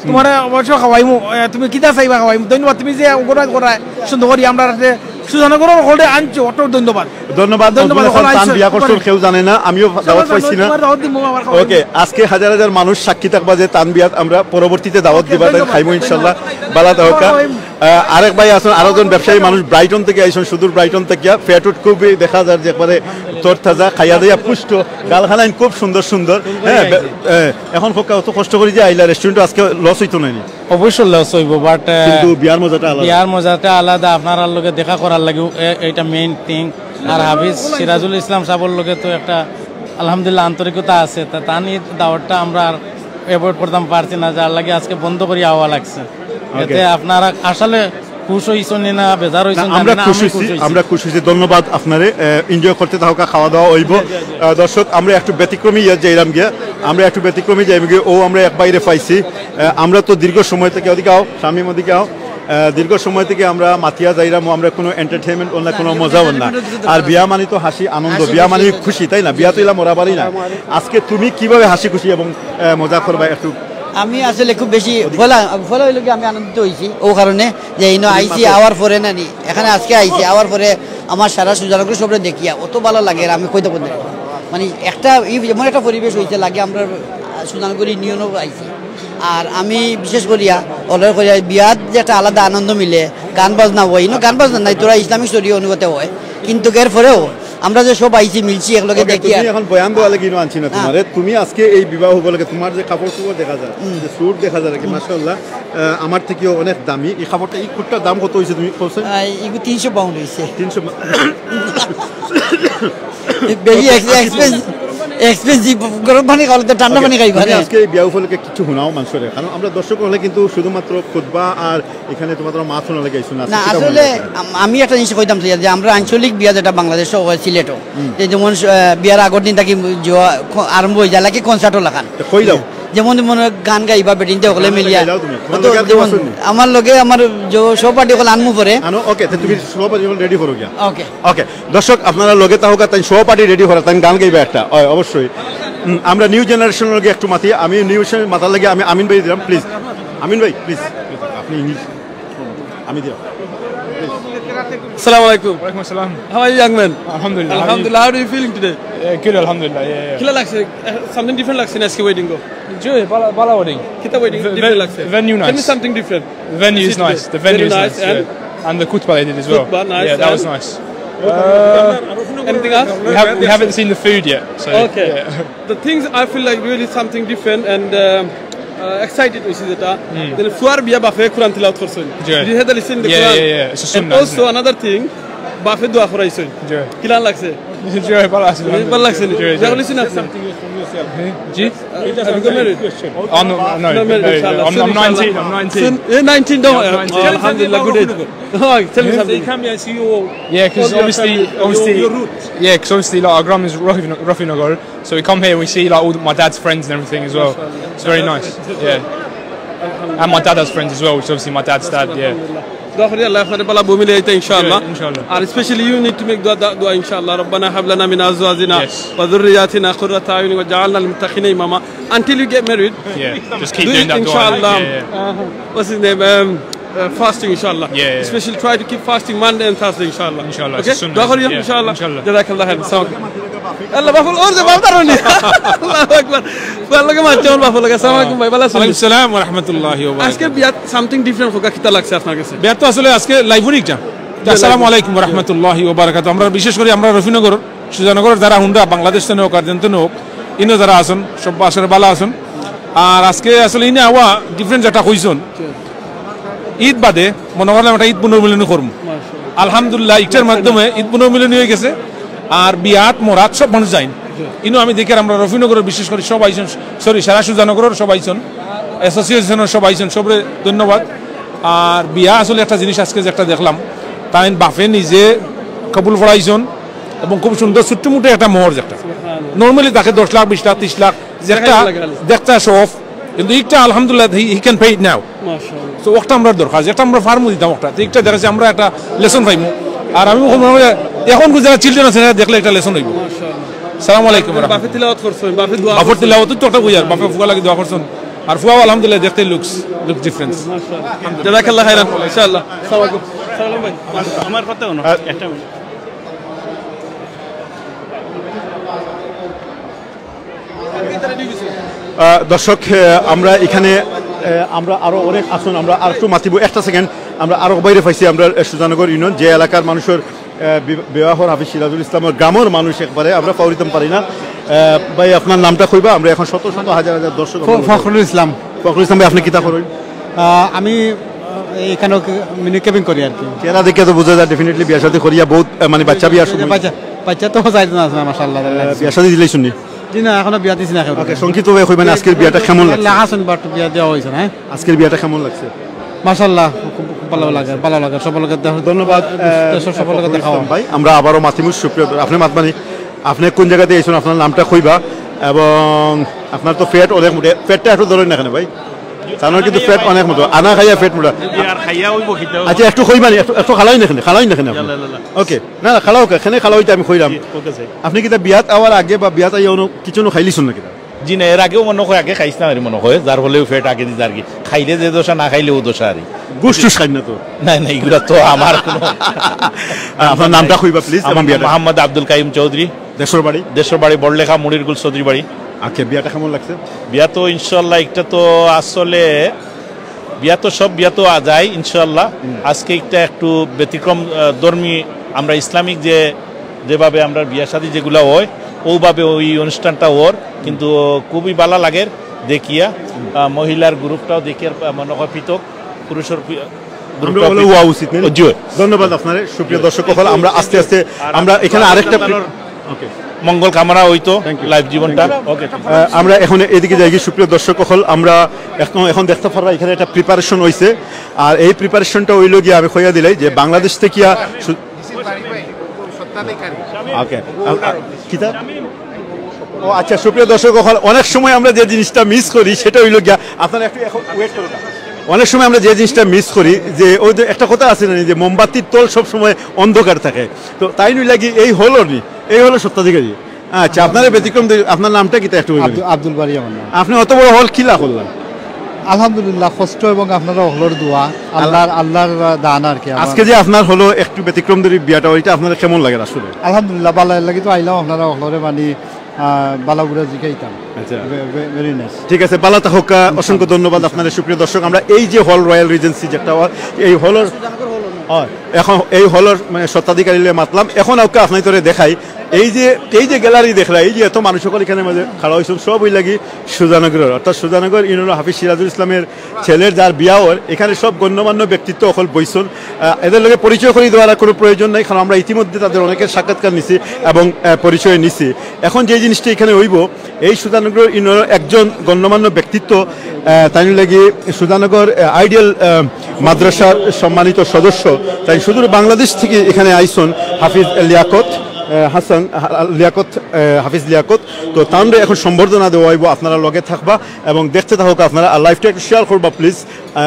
তোমারে অবশ্যই খাওয়াইমু। এ, তুমি কিতা চাইবা খাওয়াইমু। ধন্যবাদ। তুমি যে অর্গানাইজ করায় সুন্দর করি আমরা যে সুজানগরর হলে আনছো, অত ধন্যবাদ। ধন্যবাদ। ধন্যবাদ। নজরুল হাসান তান বিয়া করছইন, কেউ জানে না, আমিও দাওয়াত পাইছি না। তোমার দাওয়াত দিমু, আবার খাওয়াইমু। ওকে, আজকে হাজার হাজার মানুষ সাক্ষী থাকবা যে তান বিয়াত আমরা পরবর্তীতে দাওয়াত দিবা, তাই খাইমু ইনশাআল্লাহ। বালা থাকউক্কা। খাওয়াইমু। আহ, আরেক ভাই আছেন, আরো জন ব্যবসায়ী মানুষ, ব্রাইটন থেকে আইছেন, সুদূর ব্রাইটন থেকে। পেট উট খুবই দেখা যায় যে একবারে তরতাজা, খাইয়া দাইয়া পুষ্ট, গাল খানাইন খুব সুন্দর সুন্দর। হ্যাঁ, বে-, এ, এখন কউক্কা অত কষ্ট করি যে আইলা, রেস্টুরেন্ট আজকে লস হইতো নাইনি? অবশ্য লস হইব, but, এ, কিন্তু বিয়ার মজাটা আলাদা। বিয়ার মজাটা আলাদা, আপনারার লগে দেখা করার লাগি, এ, এইটা মেইন থিং। আর হাফিজ সিরাজুল ইসলাম সাহেবর লগে তো একটা আলহামদুলিল্লাহ আন্তরিকতা আছে, তা তান এই দাওয়াতটা আমরা আর অ্যাভয়েড করতাম পারছি না, যার লাগি আজকে বন্ধ করি আওয়া লাগছে। ওকে। এতে আপনারা আসলে খুশ হইছনি না বেজার হইছন না, জানি আমরা না, খুশ আমি হইছি, খুশ হইছি। আমরা খুশ হইছি। ধন্যবাদ আপনারে। আহ, এনজয় করতে থাকউক্কা, খাওয়া দাওয়া হইব। জি, জি, জি। আহ, দর্শক, আমরা একটু ব্যতিক্রমী ইয়ে যাইলাম গিয়া, আমরা একটু ব্যতিক্রমী যাইলাম গিয়া। ও, আমরা এক বাইরে পাইছি। আহ, আমরা তো দীর্ঘ সময় থেকে, ওদিকে আও, শামীম ওদিকে আও। আহ, দীর্ঘ সময় থেকে আমরা মাতিয়া যাইলাম, ও আমরা কোনো এন্টারটেইনমেন্ট অন্য কোনো মজা অন্য। আর বিয়া মানে তো হাসি আনন্দ, বিয়া মানে খুশি, তাই না? বিয়া তো ইলা মরাবাড়ি না। আজকে তুমি কিভাবে হাসি খুশি এবং, আহ, মজা করবা একটু আমি আসলে খুব বেশি ফলা ফলা অইলো কি, আমি আনন্দিত অইছি ও কারণে যে ইনো আইছি, আওয়ার পরে না নি, এখানে আজকে আইছি, আওয়ার পরে আমার সারা সুজানগর সবরে দেখিয়া অত ভালা লাগে, আর আমি কইতে পারি না। মানে একটা এই এমন একটা পরিবেশ অইছে লাগে, আমরা সুজানগর ইউনিয়নও আইছি। আর আমি বিশেষ করিয়া অর্ডার করিয়া বিয়াত যে একটা আলাদা আনন্দ মিলে, গান বাজনা অয়, ইনো গান বাজনা নাই, থুড়া ইসলামিক স্টোরি অনুগত অয়, কিন্তু এর পরেও আমরা যে সব আইছি মিলছি একলগে। ওকে, দেখি তুমি আর এখন বয়ান দেওয়া লাগি ইনো আনছি না হ্যাঁ। তোমারে। তুমি আজকে এই বিবাহ উপলক্ষে তোমার যে কাপড় চোপড় দেখা যায়, যে স্যুট দেখা যায় আর কি, মাশাআল্লাহ, আহ, আমার থাকিও অনেক দামি। এই কাপড়টা, এই কোটটার দাম কত অইছে তুমি কইছো? আহ, এগু তিনশো পাউন্ড অইছে। তিনশো মা- বেশি এক্স- এক্সপেন্স- এক্সপেন্সিভ। গরম পানি খাওয়ালে তো ঠান্ডা পানি খাইবা তুমি না। আজকে এই বিয়া উপলক্ষে কিছু হুনাও মানষরে, কারণ আমরা দর্শক অকলে কিন্তু শুধুমাত্র খুতবা আর এখানে তোমার মাত হুনার লাগি আইছো না, না, সেটা আসলে মনে হয়। আম-, আমি একটা জিনিস কইতাম চাই যে আমরা আঞ্চলিক বিয়া যেটা বাংলাদেশও হয়, সিলেটও, যে যেমন, আহ, বিয়ার আগর দিন থাকি জোয়া-, খ-, আরম্ভ অই যায়, লাগে কনসার্টও লাখান। তো কই যাও? যেমন মনে হয় গান গাইবা, বেটিন্তে হকলে গান মিলিয়া। গাইলাও তুমি? তোমার তো লগে আর কেউ যেমন আছেনি? আমার লগে আমার যে সহপাঠী অকল আনমু পরে। আনো, ওকে, তো তুমি সহপাঠী অকল রেডি করো গিয়া। ওকে। ওকে, দর্শক, আপনারা লগে থাকউক্কা, তাইন সহপাঠী রেডি করা, তাইন গান গাইবা একটা। অয়, অবশ্যই। উম, আমরা নিউ জেনারেশনর লগে একটু মাতি, আমি নিউ জেনারেশন মাতার লাগি আমি আমিন ভাই দিলাম, প্লিজ। আমিন ভাই, প্লিজ, আপনি ইংলিশ, আমি দিলাম। আসসালামু আলাইকুম। ওয়ালাইকুম আসসালাম। How are you, young man? Alhamdulillah. How are you? Alhamdulillah. How are you feeling today? Yeah, good, alhamdulillah. Yeah, yeah. কিলা লাগছে? Uh, something different লাগছে না আজকে ওয়েডিং গো? জি, ভালা, ভালা ওয়েডিং। কিতা ওয়েডিং? Ve-, ডিফারেন্ট ve-, লাগছে? Venue nice. Tell me something different. The venue is nice. The venue is nice, yeah. And the khutbah they did as well. Khutbah, nice. Yeah, that was nice. Uh, anything else? We have, we haven't seen the food yet, so, okay. Yeah. The things I feel like really something different and, um, uh, excited to see that. Then Führer বিয়া বাফে কোরআন তিলাওয়াত করছইন। জি। Did you hear the listen the Quran? Yeah, yeah, yeah. It's a sunnah, isn't it? And also another thing, বাফে দোয়া করাইছইন। জি। কিলান লাগছে? জি, ভালা আছে। ভালা লাগছে নি? জি, জি। Listen আপনি। জি? Have you got married? Oh, no, no, no, no, no, no, I'm, I'm nineteen, I'm nineteen. Soon, eh, nineteen, no, yeah, I'm nineteen. Alhamdulillah, good age. Oh, tell me something. They come here and see you all. Yeah, 'cause all your obviously, family, obviously, your, your roots. Yeah, 'cause obviously, like, our grandma's Rafi, Rafi Nagar, so we come here and we see, like, all the, my dad's friends and everything as well. It's very nice. Yeah. And my dad has friends as well, which is obviously my dad's dad, yeah. দোয়া করি আল্লাহ আপনারে বালা বউ মিলে দিতা ইনশাআল্লাহ। ইনশাআল্লাহ। আর specially you need to make dua, dua, dua, ইনশাআল্লাহ। ربنا هب لنا من أزواجنا وذرياتنا قرة أعين واجعلنا للمتقين إماما. Until you get married, yeah, just keep doing that dua, ইনশাআল্লাহ। Yeah, yeah. What's his name? Um, uh, fasting, ইনশাআল্লাহ। Yeah, yeah. Especially try to keep fasting Monday and Thursday, ইনশাআল্লাহ। ইনশাআল্লাহ, okay? It's a sunnah. দোয়া করি, yeah, ইনশাআল্লাহ। ইনশাআল্লাহ। জাযাকাল্লাহ খাইরান। আসসালামু আলাইকুম। আল্লাহ, বাফুল, ওর যে বাফ দাঁড়ানি। আল্লাহু আকবার। ভালা লাগে মাতছে আমার বাফুল লাগে। আসসালামু আলাইকুম ভাই, ভালা আছেন? ওয়ালাইকুম সালাম ওয়া রাহমাতুল্লাহি ওয়া বারাকাতুহু। আজকে বিয়াত something different হোক, কিতা লাগছে আপনার কাছে? বিয়াত তো আসলে আজকে live উনি একটা। আসসালামু আলাইকুম ওয়া রাহমাতুল্লাহি ওয়া বারাকাতুহু। আমরা বিশেষ করি আমরা রফিনগর, সুজানগর যারা হুনরা, বাংলাদেশ থেকে হোক, আর্জেন্টিনা হোক, ইনো যারা আছেন, সব আসলে ভালা আছেন। আর আজকে আসলে ইনো আওয়া different যেটা কইছইন, ঈদ বাদে মনে করলাম একটা ঈদ পুনর্মিলনী করমু। আলহামদুলিল্লাহ, ইটার মাধ্যমে ঈদ পুনর্মিলনী অই গেছে। আর বিয়াত মরাত সব মানুষ যাইন। ইনো আমি দেখি আর আমরা রফিনগরর বিশেষ করি সব আইছইন, sorry, সারা সুজানগরর সব আইছইন, association-র সব আইছইন, সবরে ধন্যবাদ। আর বিয়া আসলে একটা জিনিস আজকে যে একটা দেখলাম, তাইন বাফে নিজে কবুল পড়াইছইন এবং খুব সুন্দর ছোট্ট মোটো একটা মোহর, যেটা normally থাকে দশ লাখ, বিশ লাখ, ত্রিশ লাখ, যেটা দেখতে show off, কিন্তু একটা আলহামদুলিল্লাহ, he, he can pay it now। মাশাআল্লাহ। So, ওটা আমরা দরকার, যেটা আমরা ফার্মও দিতাম ওটা। তো একটা দেখাচ্ছি আমরা একটা lesson পাইমু। আর আমি মনে করি এখন যারা children আছে, এরা দেখলে একটা lesson অইবো। মাশাআল্লাহ। সালামু আলাইকুম ওয়া রাহমাতুল্লাহ। বাফে তিলাওয়াত করছইন, বাফে দোয়া বাফর করছইন। তিলাওয়াত তো একটা কইয়ার, বাফে ফুয়া লাগি দোয়া করছইন। আর ফুয়া আলহামদুলিল্লাহ দেখতে looks, looks different। মাশাআল্লাহ। জাযাকাল্লাহ খাইরান, ইনশাআল্লাহ। আসসালামু আলাইকুম। সালাম ভাই। আমার কথা হুনো, আহ, একটা মিনিট। আহ, দর্শক, আহ, আমরা এখানে, আহ, আমরা আরো অনেক আছইন, আমরা আর একটু মাতিব, একটা second, আমরা আরো বাইরে পাইছি, আমরা, আহ, সুজানগর ইউনিয়ন, যে এলাকার মানুষর, আহ, বি-, বিবাহর হাফিজ সিরাজুল ইসলামর গ্রামর মানুষ একবারে, আমরা পাউরিতাম পারি না। আহ, ভাই, আপনার নামটা কইবা, আমরা এখন শত শত হাজার হাজার দর্শক ফ-, ফখরুল ইসলাম। ফখরুল ইসলাম ভাই, আপনি কিতা করইন? আহ, আমি, আহ, এখানে মিনি কেবিন করি আর কি। চেহারা দেখে তো বোঝা যায় definitely বিয়া শাদী করিয়া বহুত, আহ, মানে বাচ্চা বিয়ার সময়। বাচ্চা, বাচ্চা তো যাইতে না আছে, মাশাআল্লাহ। আহ, বিয়া শাদী দিলেই শুনি। জি না, এখনো বিয়া দিছি না কেউ। ওকে, সংক্ষিপ্ত ভাবে কইবেন আজকের বিয়াটা কেমন লাগছে? লেখা শুন, but বিয়া দেওয়া হইছে না, হ্যাঁ? আজকের বিয়াটা কেমন লাগছে? মাশাআল্লাহ, খুব, খুব ভালা লাগে, ভালা লাগে, সবার লগে দেখা। ধন্যবাদ, আহ, দেশের সবার লগে ফখরুল দেখা ইসলাম হয়। ভাই। আমরা আবারও মাতিমু সুপ্রিয় দর্শক। আপনি মাতবানি, আপনি কোন জায়গাতে আইছেন, আপনার নামটা কইবা, এবং আপনার তো পেট অনেক মোটা, পেটটা একটু ধরেন না কেন ভাই? তার মানে কিন্তু পেট অনেক মোটা, আনা খাইয়া পেট মোটা। আর খাইয়া ওই বকিতে হবে। আচ্ছা, একটু কইবানি, একটু, একটু খালাই না কেন, খালাই না কেন আপনি? ইয়াল্লা, ইয়াল্লা। ওকে, না, না, খালাও কে, কেনে খালাও ইটা আমি কইলাম। জি, ওকে, স্যার। আপনি কিতা বিয়াত আওয়ার আগে বা বিয়াত আইয়া অন্য কিছু অন্য খাইলিছইন না কিতা? জি না, এর আগেও মনে হয় আগে খাইস না আর মনে হয়, যার ফলেও পেট আগে দিয়ে আর কি। খাইলে যে দশা, না খাইলে ও দশা আর কি। গুস টুস খাই না তো? না, না, এগুলা তো আমার কোনো আপনার নামটা কইবা প্লিজ? আমার নাম মোহাম্মদ আব্দুল কাইম চৌধুরী। দেশের বাড়ি? দেশের বাড়ি বড়লেখা, মুড়িরগুল চৌধুরী বাড়ি। আচ্ছা, বিয়াটা কেমন লাগছে? বিয়া তো ইনশাল্লাহ একটা তো আসলে, বিয়া তো সব বিয়া তো আ যায় ইনশাল্লাহ। আজকে একটা একটু ব্যতিক্রম আহ, ধর্মী, আমরা ইসলামিক যে, যেভাবে আমরা বিয়া শাদী যেগুলা হয়, ওভাবে ওই অনুষ্ঠানটা ওর, কিন্তু খুবই ভালো লাগে দেখিয়া। আহ, মহিলার গ্রুপটাও দেখিয়া আহ, মনে হয় পৃথক, পুরুষের পি- আমরা গ্রুপটাও হলো পৃথক। হওয়া উচিত, নানি? জি। ধন্যবাদ আপনারে, সুপ্রিয় দর্শক অকল। আমরা আস্তে আস্তে আমরা এখানে আরেকটা ওকে। মঙ্গল কামনা হইতো Thank you. লাইভ জীবনটা। আহ, আমরা এখন এদিকে যাই কি, সুপ্রিয় দর্শক অকল, আমরা এখন এখন দেখতে পাররা এখানে একটা প্রিপারেশন হইছে। আর এই প্রিপারেশনটা হইল গিয়া আমি কইয়া দিলাই যে বাংলাদেশ থেকে ইয়া সু- ওকে। কিতা? ও আচ্ছা, সুপ্রিয় দর্শক অকল, অনেক সময় আমরা যে জিনিসটা মিস করি সেটা হইল গিয়া, আপনারা একটু এখন ওয়েট করুন। অনেক সময় আমরা যে জিনিসটা মিস করি, যে ওই যে একটা কথা আছে না, যে মোমবাতির তল সব সময় অন্ধকার থাকে, তো তাই নই লাগি এই হলো নি, এই হলো স্বত্বাধিকারী। আচ্ছা, আপনারা ব্যতিক্রম দে-, আপনার নামটা কিতা একটু বলবেন? আব্দুল আব্দুল বারী আমার নাম। আপনি অত বড় হল কিলা করলেন? আলহামদুলিল্লাহ, কষ্ট এবং আপনারা হকলর দোয়া, আল্লাহর আল্লাহর দান আর কি। আমার আজকে যে আপনার হলো একটু ব্যতিক্রম ধরি বিয়াটা, ওইটা আপনার কেমন লাগে আসলে? আলহামদুলিল্লাহ, ভালা লাগি তো আইলাম আপনারা হকলরে মানে আহ, বালাগুড়া জিকাইতাম। আচ্ছা। Very nice. ঠিক আছে, বালা থাকউক্কা, অসংখ্য ধন্যবাদ আপনারে। সুপ্রিয় দর্শক, আমরা এই যে হল রয়্যাল রিজেন্সি যেটা হল, এই হলর, হয়, এখন এই হলর মানে স্বত্বাধিকারী লইয়া মাতলাম। এখন আউক্কা আপনাইন্তরে দেখাই, এই যে এই যে গ্যালারি দেখরা, এই যে এত মানুষ সকল এখানে মাঝে খাড়া হইছইন, সব ওই লাগি সুজানগরর, অর্থাৎ সুজানগর ইউনিয়নর হাফিজ সিরাজুল ইসলামের ছেলের যার বিয়া অর, এখানে সব গণ্যমান্য ব্যক্তিত্ব অকল বইছইন। আহ, এদের লগে পরিচয় করি দেওয়ার আর কোনো প্রয়োজন নাই, কারণ আমরা ইতিমধ্যে তাদের অনেকের সাক্ষাৎকার নিছি এবং আহ, পরিচয় নিছি। এখন যে জিনিসটা এখানে হইব, এই সুজানগর ইউনিয়নর একজন গণ্যমান্য ব্যক্তিত্ব, আহ, তাইন লাগি সুজানগর আহ, আইডিয়াল আহ, মাদ্রাসার সম্মানিত সদস্য, তাইন সুদূর বাংলাদেশ থেকে এখানে আইছইন, হাফিজ লিয়াকত আহ, হাসান হা- লিয়াকত আহ, হাফিজ লিয়াকত। তো তানরে এখন সম্বর্ধনা দেওয়া হইব, আপনারা লগে থাকবা এবং দেখতে থাকুক আপনারা। আর লাইভটা একটু শেয়ার করবা প্লিজ।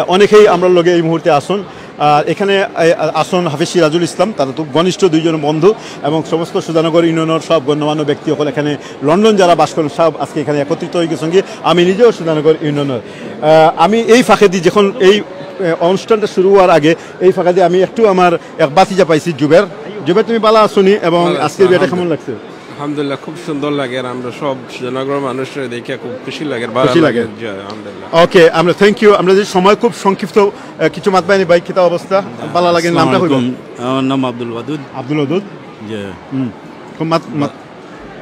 অনেকেই আমরার লগে এই মুহূর্তে আছইন। আর এখানে আহ, আছইন হাফিজ সিরাজুল ইসলাম, তারা তো ঘনিষ্ঠ দুইজন বন্ধু এবং সমস্ত সুজানগর ইউনিয়নর সব গণ্যমান্য ব্যক্তি অকল এখানে, লন্ডন যারা বাস করেন সব আজকে এখানে একত্রিত হয়ে গেছেন কি। আমি নিজেও সুজানগর ইউনিয়নর। আহ, আমি এই ফাঁকেদি যখন এই আহ, অনুষ্ঠানটা শুরু হওয়ার আগে এই ফাঁকেদি আমি একটু আমার এক ভাতিজা পাইছি, জুবের। জুবের, তুমি ভালা আছো নি? এবং আজকে বিয়াটা কেমন লাগছে? আলহামদুলিল্লাহ, খুব সুন্দর লাগে। আর আমরা সব সুজানগর মানুষরে দেখে খুব খুশি লাগে, ভালো খুশি লাগে। লাগে। জি, আলহামদুলিল্লাহ। ওকে, আমরা থ্যাংক ইউ। আমরা যে সময় খুব সংক্ষিপ্ত, আহ, কিছু মাত বাইনি ভাই, কিতা অবস্থা? ভালা লাগে, নামটা কইবা? আসসালামু আলাইকুম। আমার নাম আব্দুল ওয়াদুদ। আব্দুল ওয়াদুদ। যে হুম। খুব মাত মাত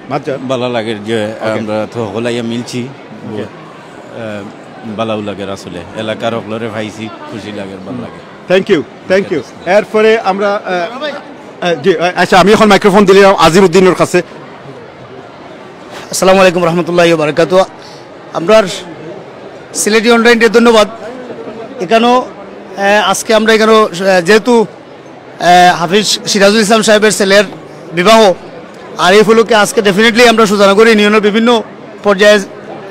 মাত যা- ভালা লাগের যে আমরা তো হকল আইয়া মিলছি। আহ, ভালাও লাগের আসলে, এলাকার হকলরে পাইছি, খুশি লাগের, ভালা লাগে। Thank you, thank you. এরপরে আমরা আহ, আহ, জি, আহ, আচ্ছা, আমি এখন মাইক্রোফোন দিলাম আজিমউদ্দিনের কাছে। আসসালামু আলাইকুম রহমতুল্লাহ বারাকাতু। আমরার সিলেটি অনলাইনরে ধন্যবাদ। এখানেও আহ, আজকে আমরা এখানেও আহ, যেহেতু আহ, হাফিজ সিরাজুল ইসলাম সাহেবের ছেলের বিবাহ, আর এই উপলক্ষে আজকে ডেফিনেটলি আমরা সুজানগর ইউনিয়নের বিভিন্ন পর্যায়ে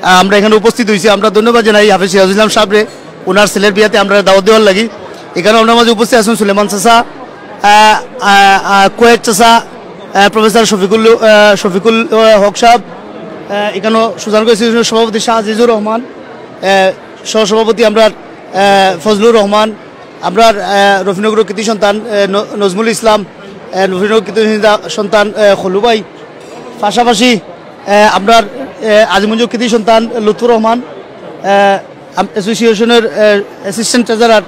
আহ, আমরা এখানে উপস্থিত হইছি। আমরা ধন্যবাদ জানাই হাফিজ সিরাজুল ইসলাম সাহেবরে, ওনার ছেলের বিয়াতে আমরা দাওয়াত দেওয়ার লাগি। এখানে আমরা মাঝে উপস্থিত আছেন সুলেমান চাচা, আহ, আহ, আহ, কোয়েক চাচা, আহ, প্রফেসর শফিকুল, আহ, শফিকুল, আহ, হক সাহেব, আহ, এখানেও সুজানগর ইনস্টিটিউশনের সভাপতি শাহ আজিজুর রহমান, আহ, সহসভাপতি আমরা, আহ, ফজলুর রহমান, আমরা, আহ, রফিনগর কৃতি সন্তান, আহ, ন-, নজমুল ইসলাম, আহ, রফিনগর কৃতি সন্তান, আহ, খলু ভাই, পাশাপাশি, আহ, আমরা, আহ, আজিমগঞ্জ কৃতি সন্তান লুৎফুর রহমান, আহ, আম-, অ্যাসোসিয়েশনের, আহ, অ্যাসিস্ট্যান্ট ট্রেজারার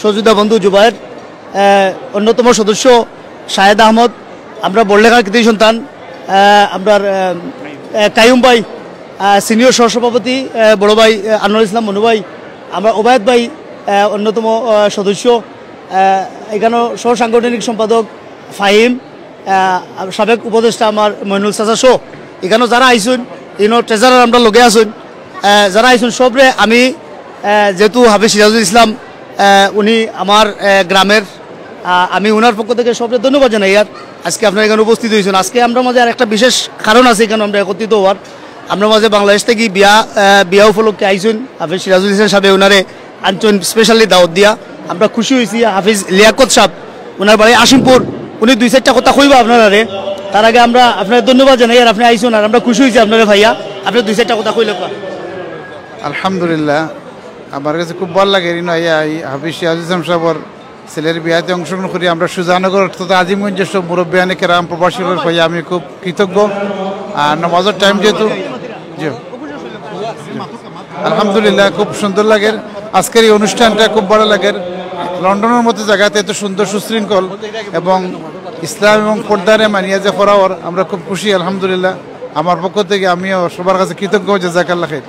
সহযোদ্ধা বন্ধু জুবায়ের, আহ, অন্যতম সদস্য শাহেদ আহমদ, আমরা বড়লেখার কৃতি সন্তান, আহ, আমরা, আহ, আহ, কাইয়ুম ভাই, আহ, সিনিয়র সহসভাপতি, আহ, বড় ভাই, আহ, আনোয়ার ইসলাম মনু ভাই, আমরা ওবায়দ ভাই, আহ, অন্যতম, আহ, সদস্য, আহ, এখানেও সহ সাংগঠনিক সম্পাদক ফাহিম, আহ, সাবেক উপদেষ্টা আমার মইনুল চাচা সহ এখানেও যারা আইছইন, ইনো ট্রেজারার আমরা লগে আছইন, আহ, যারা আইছইন সবরে আমি, আহ, যেহেতু হাফিজ সিরাজুল ইসলাম, আহ, উনি আমার, আহ, গ্রামের, আহ, আমি ওনার পক্ষ থেকে সবরে ধন্যবাদ জানাই। আর আজকে আপনারা এখানে উপস্থিত হয়েছেন, আজকে আমরা মাঝে আর একটা বিশেষ কারণ আছে এখানে আমরা একত্রিত হওয়ার। আমরা মাঝে বাংলাদেশ থেকে বিয়া, আহ, বিয়া উপলক্ষে আইছইন হাফিজ সিরাজুল ইসলাম সাহেব, ওনারে আনছইন স্পেশালি দাওয়াত দিয়া। আমরা খুশি হয়েছি। হাফিজ লিয়াকত সাহেব, ওনার বাড়ি আসিমপুর, উনি দুই চারটা কথা কইবা আপনারারে। তার আগে আমরা আপনার ধন্যবাদ জানাই, আর আপনি আইছইন, আর আমরা খুশি হয়েছি আপনারে ভাইয়া। আপনি দুই চারটা কথা কইলে কন। আলহামদুলিল্লাহ, আমার কাছে খুব ভালা লাগে, ইনো আইয়া এই হাফিজ শিয়াজুল ইসলাম সাহেবর ছেলের বিয়াতে অংশগ্রহণ করি। আমরা সুজানগর তথা আজিমগঞ্জের সব মুরব্বিয়ানে কেরাম প্রবাসী অকলর পাইয়া আমি খুব কৃতজ্ঞ। আর নামাজর টাইম যেহেতু, জি, আলহামদুলিল্লাহ, খুব সুন্দর লাগের। আজকের এই অনুষ্ঠানটা খুব ভালা লাগের। লন্ডনর মতো জাগাতে এত সুন্দর সুশৃঙ্খল এবং ইসলাম এবং পর্দারে মানিয়া যে করা অর, আমরা খুব খুশি, আলহামদুলিল্লাহ। আমার পক্ষ থেকে আমিও সবার কাছে কৃতজ্ঞ, জাযাকাল্লাহ খাইর।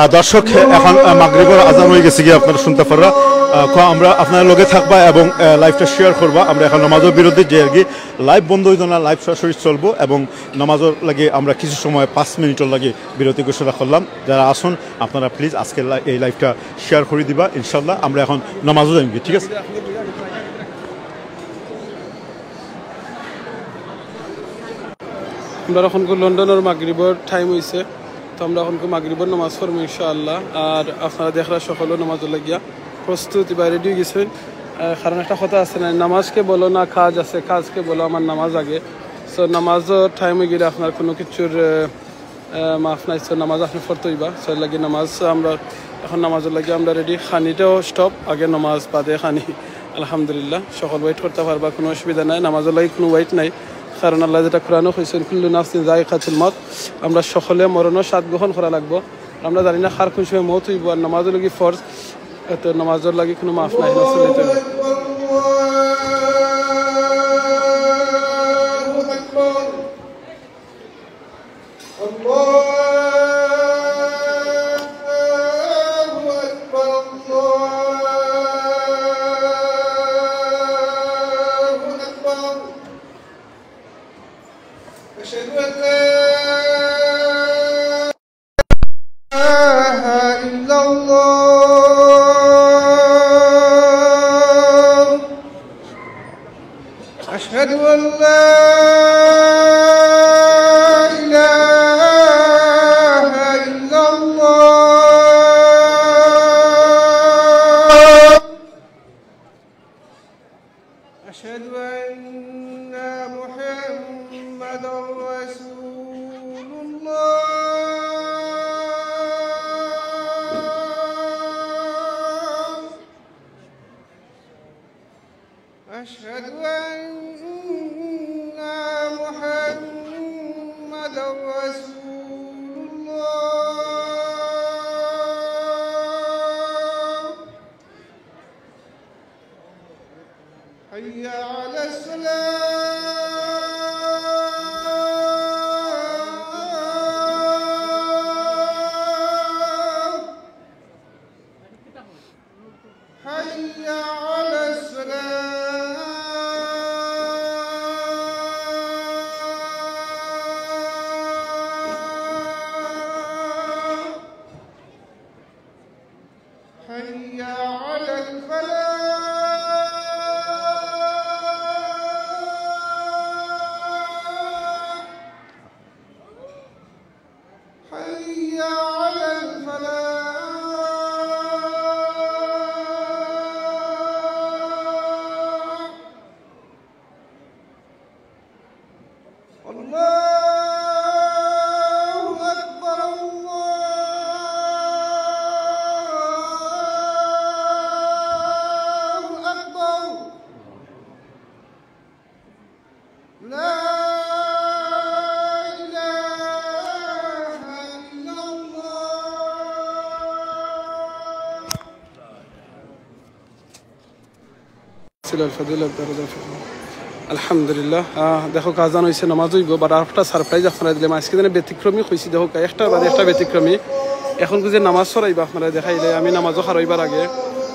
আহ, দর্শক, এখন আহ, মাগরিবর আজান অই গেছে গিয়া, আপনারা শুনতা পাররা। আহ, খ-, আমরা আপনারা লগে থাকবা এবং লাইভটা শেয়ার করবা। আমরা এখন নামাজর বিরতি যে আর কি, লাইভ বন্ধ অইতো না, লাইভ সরাসরি চলবো এবং নামাজর লাগি আমরা কিছু সময় পাঁচ মিনিটর লাগি বিরতি ঘোষণা করলাম। যারা আছইন আপনারা প্লিজ আজকে লাই-, এই লাইভটা শেয়ার করি দিবা ইনশাআল্লাহ। আমরা এখন নামাজও যাইমু, ঠিক আছে? আমরা এখন লন্ডনর মাগরিবর টাইম অইছে, তো আমরা এখন মাগরিবর নামাজ পড়মু ইনশাআল্লাহ। আর আপনারা দেখরা সকলে নামাজর লাগিয়া প্রস্তুতি বা রেডি অই গেছইন। আহ, কারণ একটা কথা আছে না, নামাজকে বলো না কাজ আছে, কাজকে বলো আমার নামাজ আগে। তো নামাজর টাইম অই গেলে আপনার কোনো কিছুর আহ, আহ, মাফ নাই। তো নামাজ আপনি পড়তে অইবা, তো এর লাগি নামাজ আমরা এখন নামাজর লাগি আমরা রেডি। খানিটাও স্টপ, আগে নামাজ বাদে খানি। আলহামদুলিল্লাহ, সকল ওয়েট করতা পারবা, কোনো অসুবিধা নাই, নামাজর লাগি কোনো ওয়েট নাই। কারণ আল্লায় যেটা কোরআনো কইছইন, "কুল্লু নাফসিন যায়িকাতুল মউত", আমরা সকলে মরণর স্বাদ গ্রহণ করা লাগবো। আমরা জানি না কার কোন সময় মউত অইবো, আর নামাজর লাগি ফরজ, এত নামাজর লাগি কোনো মাফ নাই। الله أكبر، الله أكبر. أشهد أن لا إله إلا الله. أشهد أن لا إله إلا الله. أشهد أن محمدا رسول الله. أشهد أن محمدا رسول الله. حي على الصلاة. حي على الصلاة. حي على الفلاح. حي على الفلاح. الله أكبر، الله أكبر. لا إله إلا الله. আলহামদুলিল্লাহ, আহ, দেখউক্কা আজান অইছে, নামাজ অইবো, but আরেকটা সারপ্রাইজ আপনারারে দিলাম। আজকে যেন ব্যতিক্রমী কইছি, দেখউক্কা, একটার বাদে একটা ব্যতিক্রমী। এখন যে নামাজ পড়াইবা আপনারারে দেখাইলে, আমি নামাজও খাড়াইবার আগে,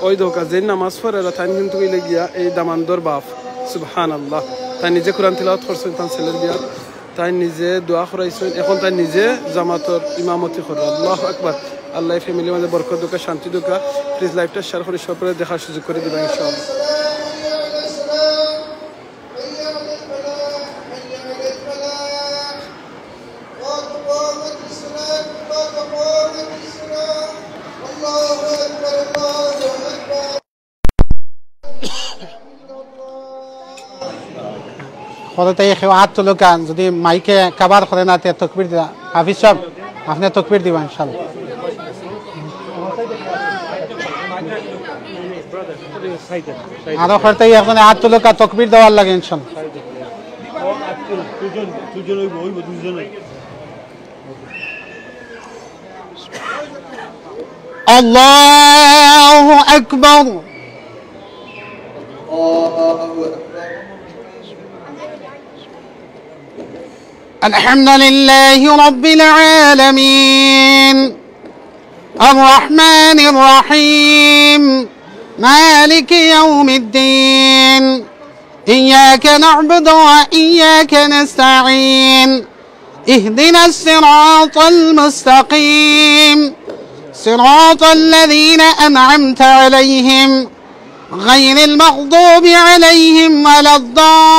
ওই দেখউক্কা, যেইন নামাজ পড়ের তাইন কিন্তু অইলে গিয়া এই দামান্দর বাপ, সুবহানাল্লাহ। তাইন নিজে কোরআন তিলাওয়াত করছইন তান ছেলের বিয়াত। তাইন নিজে দোয়া করাইছইন, এখন তাইন নিজে জামাতর ইমামতি কররা। আল্লাহু আকবার। আল্লায় ফ্যামিলির মাঝে বরকত দেউক্কা, শান্তি দেউক্কা। প্লিজ লাইভটা শেয়ার করি সকলরে দেখার সুযোগ করি দিবা ইনশাআল্লাহ। পরে তাই কেউ আত তুলুকা, যদি মাইকে কাভার করে না, তে তকবির দিবা। হাফিজ সাহেব, আপনে তকবির দিবা ইনশাআল্লাহ। আরো করতে একজনে আত তুলুকা তকবির দেওয়ার লাগি ইনশাআল্লাহ। الله أكبر. الحمد لله رب العالمين. الرحمن الرحيم. مالك يوم الدين. إياك نعبد وإياك نستعين. اهدنا الصراط المستقيم. صراط الذين أنعمت عليهم غير المغضوب عليهم ولا الضالين.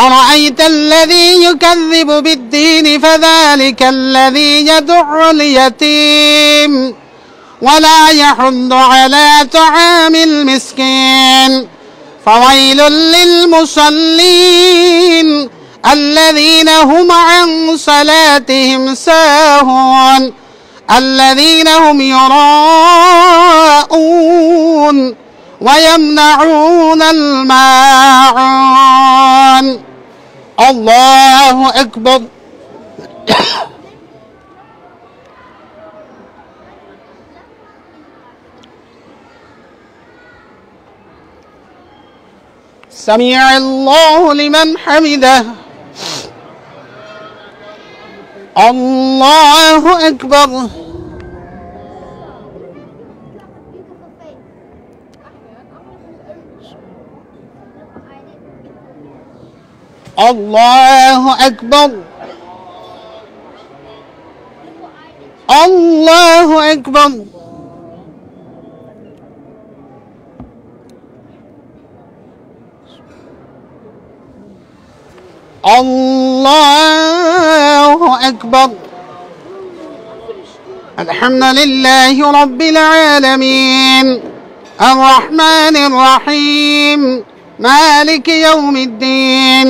أرأيت الذي يكذب بالدين فذلك الذي يدع اليتيم ولا يحض على طعام المسكين فويل للمصلين الذين هم عن صلاتهم ساهون الذين هم يراءون ويمنعون الماعون. الله أكبر. سمع الله لمن حمده. الله أكبر. الله أكبر. الله أكبر. الله أكبر. الحمد لله رب العالمين. الرحمن الرحيم. مالك يوم الدين.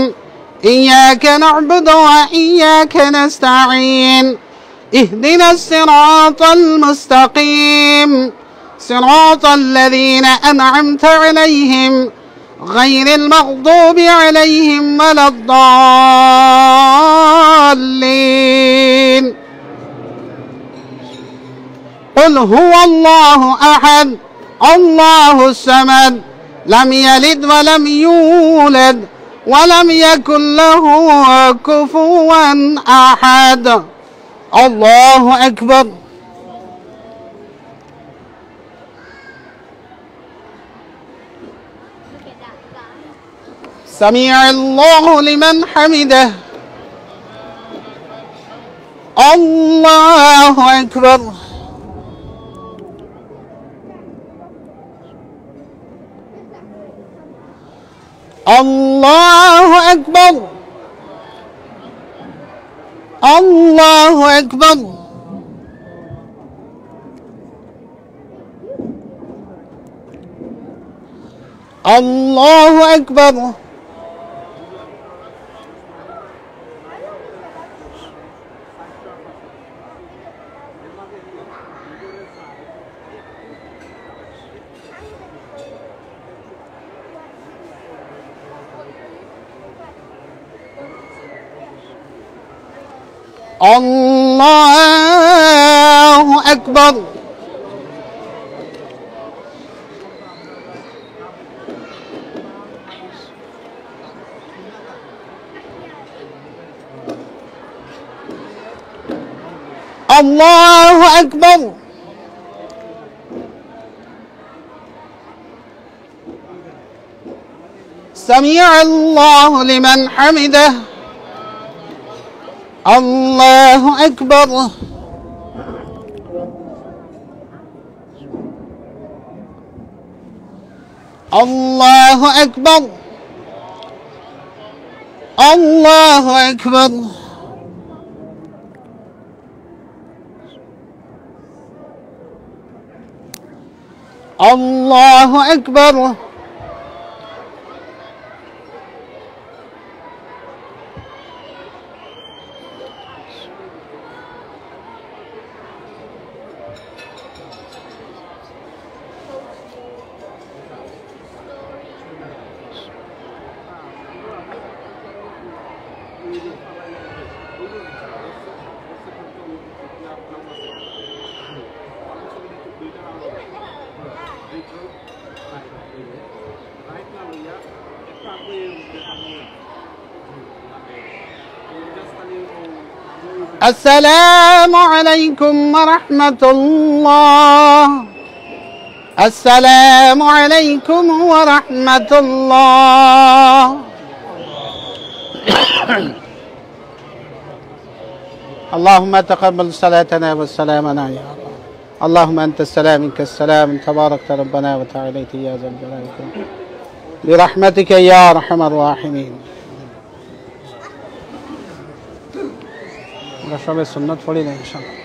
إياك نعبد وإياك نستعين. اهدنا الصراط المستقيم. صراط الذين أنعمت عليهم غير المغضوب عليهم ولا الضالين. قل هو الله أحد. الله الصمد. لم يلد ولم يولد. ولم يكن له كفوا أحد. الله أكبر. سمع الله لمن حمده. الله أكبر. الله أكبر. الله أكبر. الله أكبر. الله أكبر. الله أكبر. سمع الله لمن حمده. الله أكبر. الله أكبر. الله أكبر. الله أكبر. السلام عليكم ورحمة الله. السلام عليكم ورحمة الله. اللهم تقبل صلاتنا وسلامنا يا رب. اللهم أنت السلام منك السلام، تباركت ربنا وتعاليت يا ذا الجلال والإكرام. برحمتك يا أرحم الراحمين. আমরা সবাই সুন্নত পড়ি না, ইনশাআল্লাহ।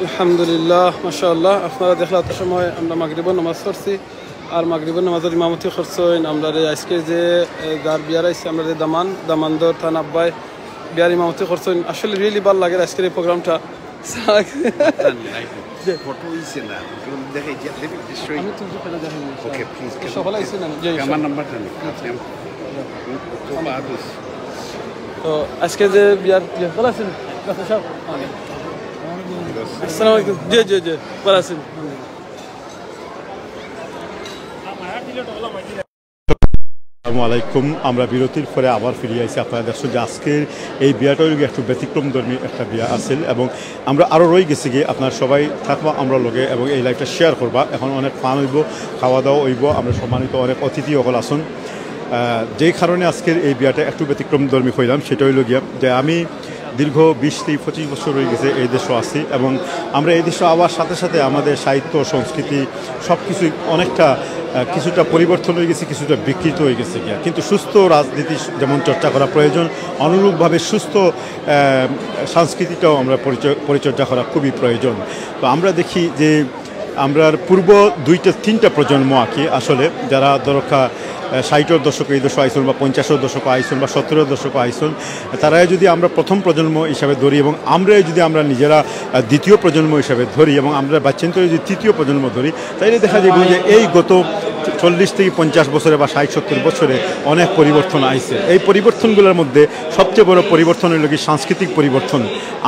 আলহামদুলিল্লাহ, মাশাআল্লাহ। আপনারা দেখলা অত সময় আমরা মাগরিবর নামাজ পড়ছি, আর মাগরিবর নামাজর ইমামতি করছইন আমরারে আজকে যে, এ, যার বিয়ার আইছে, আমরারে দামান, দামান্দর থানা আব্বায় বিয়ার ইমামতি করছইন। আসলে really ভালা লাগের আজকের এই প্রোগ্রামটা। জি। ফটো হইছে না, দেখাই যে, দেখি নিশ্চয়ই। আমি তো ফটো দেখাই দিচ্ছি। ওকে, প্লিজ। সকালে আইছে না? জি, আমার সকালে। নাম্বারটা নেই। আপনি তো বাদ হইছে। তো আজকে যে বিয়ার, জি, ভালা আছেন? ডাক্তার সাহেব? আসসালামু আলাইকুম। জি, জি, জি, ভালা আছেন। আসসালামু আলাইকুম। আমরা বিরতির পরে আবার ফিরে আইছি। আপনারা দেখছেন যে আজকের এই বিয়াটা হইল গিয়ে একটু ব্যতিক্রমধর্মী একটা বিয়া আছিল এবং আমরা আরও রয়ে গেছি গিয়ে। আপনারা সবাই থাকবা আমরা লগে এবং এই লাইভটা শেয়ার করবা। এখন অনেক ফান হইব, খাওয়া দাওয়া হইব, আমরা সম্মানিত অনেক অতিথি সকল আছেন। আহ, যেই কারণে আজকের এই বিয়াটা একটু ব্যতিক্রমধর্মী হইলাম, সেটা হইল গিয়া যে আমি দীর্ঘ বিশ থেকে পঁচিশ বছর হয়ে গেছে এই দেশে আছি এবং আমরা এই দেশে আবার সাথে সাথে আমাদের সাহিত্য, সংস্কৃতি সব কিছুই অনেকটা, আহ, কিছুটা পরিবর্তন হয়ে গেছে, কিছুটা বিকৃত হয়ে গেছে গিয়া। কিন্তু সুস্থ রাজনীতি যেমন চর্চা করা প্রয়োজন, অনুরূপভাবে সুস্থ, আহ, সংস্কৃতিটাও আমরা পরিচয়, পরিচর্যা করা খুবই প্রয়োজন। তো আমরা দেখি যে আমরার পূর্ব দুইটা তিনটা প্রজন্ম আর কি আসলে, যারা ধরো কা-, আহ, ষাটর দশকে এই দেশে আইছন বা পঞ্চাশর দশকে আইছন বা সত্তরর দশকে আইছন, তারাই যদি আমরা প্রথম প্রজন্ম হিসাবে ধরি এবং আমরাই যদি আমরা নিজেরা, আহ, দ্বিতীয় প্রজন্ম হিসাবে ধরি এবং আমরা বাচ্চান্তরে যদি তৃতীয় প্রজন্ম ধরি, তাইলে দেখা যাবে যে এই গত চল্লিশ থেকে পঞ্চাশ বছরে বা ষাট সত্তর বছরে অনেক পরিবর্তন আইছে। এই পরিবর্তনগুলোর মধ্যে সবচেয়ে বড় পরিবর্তন হইল কি সাংস্কৃতিক পরিবর্তন।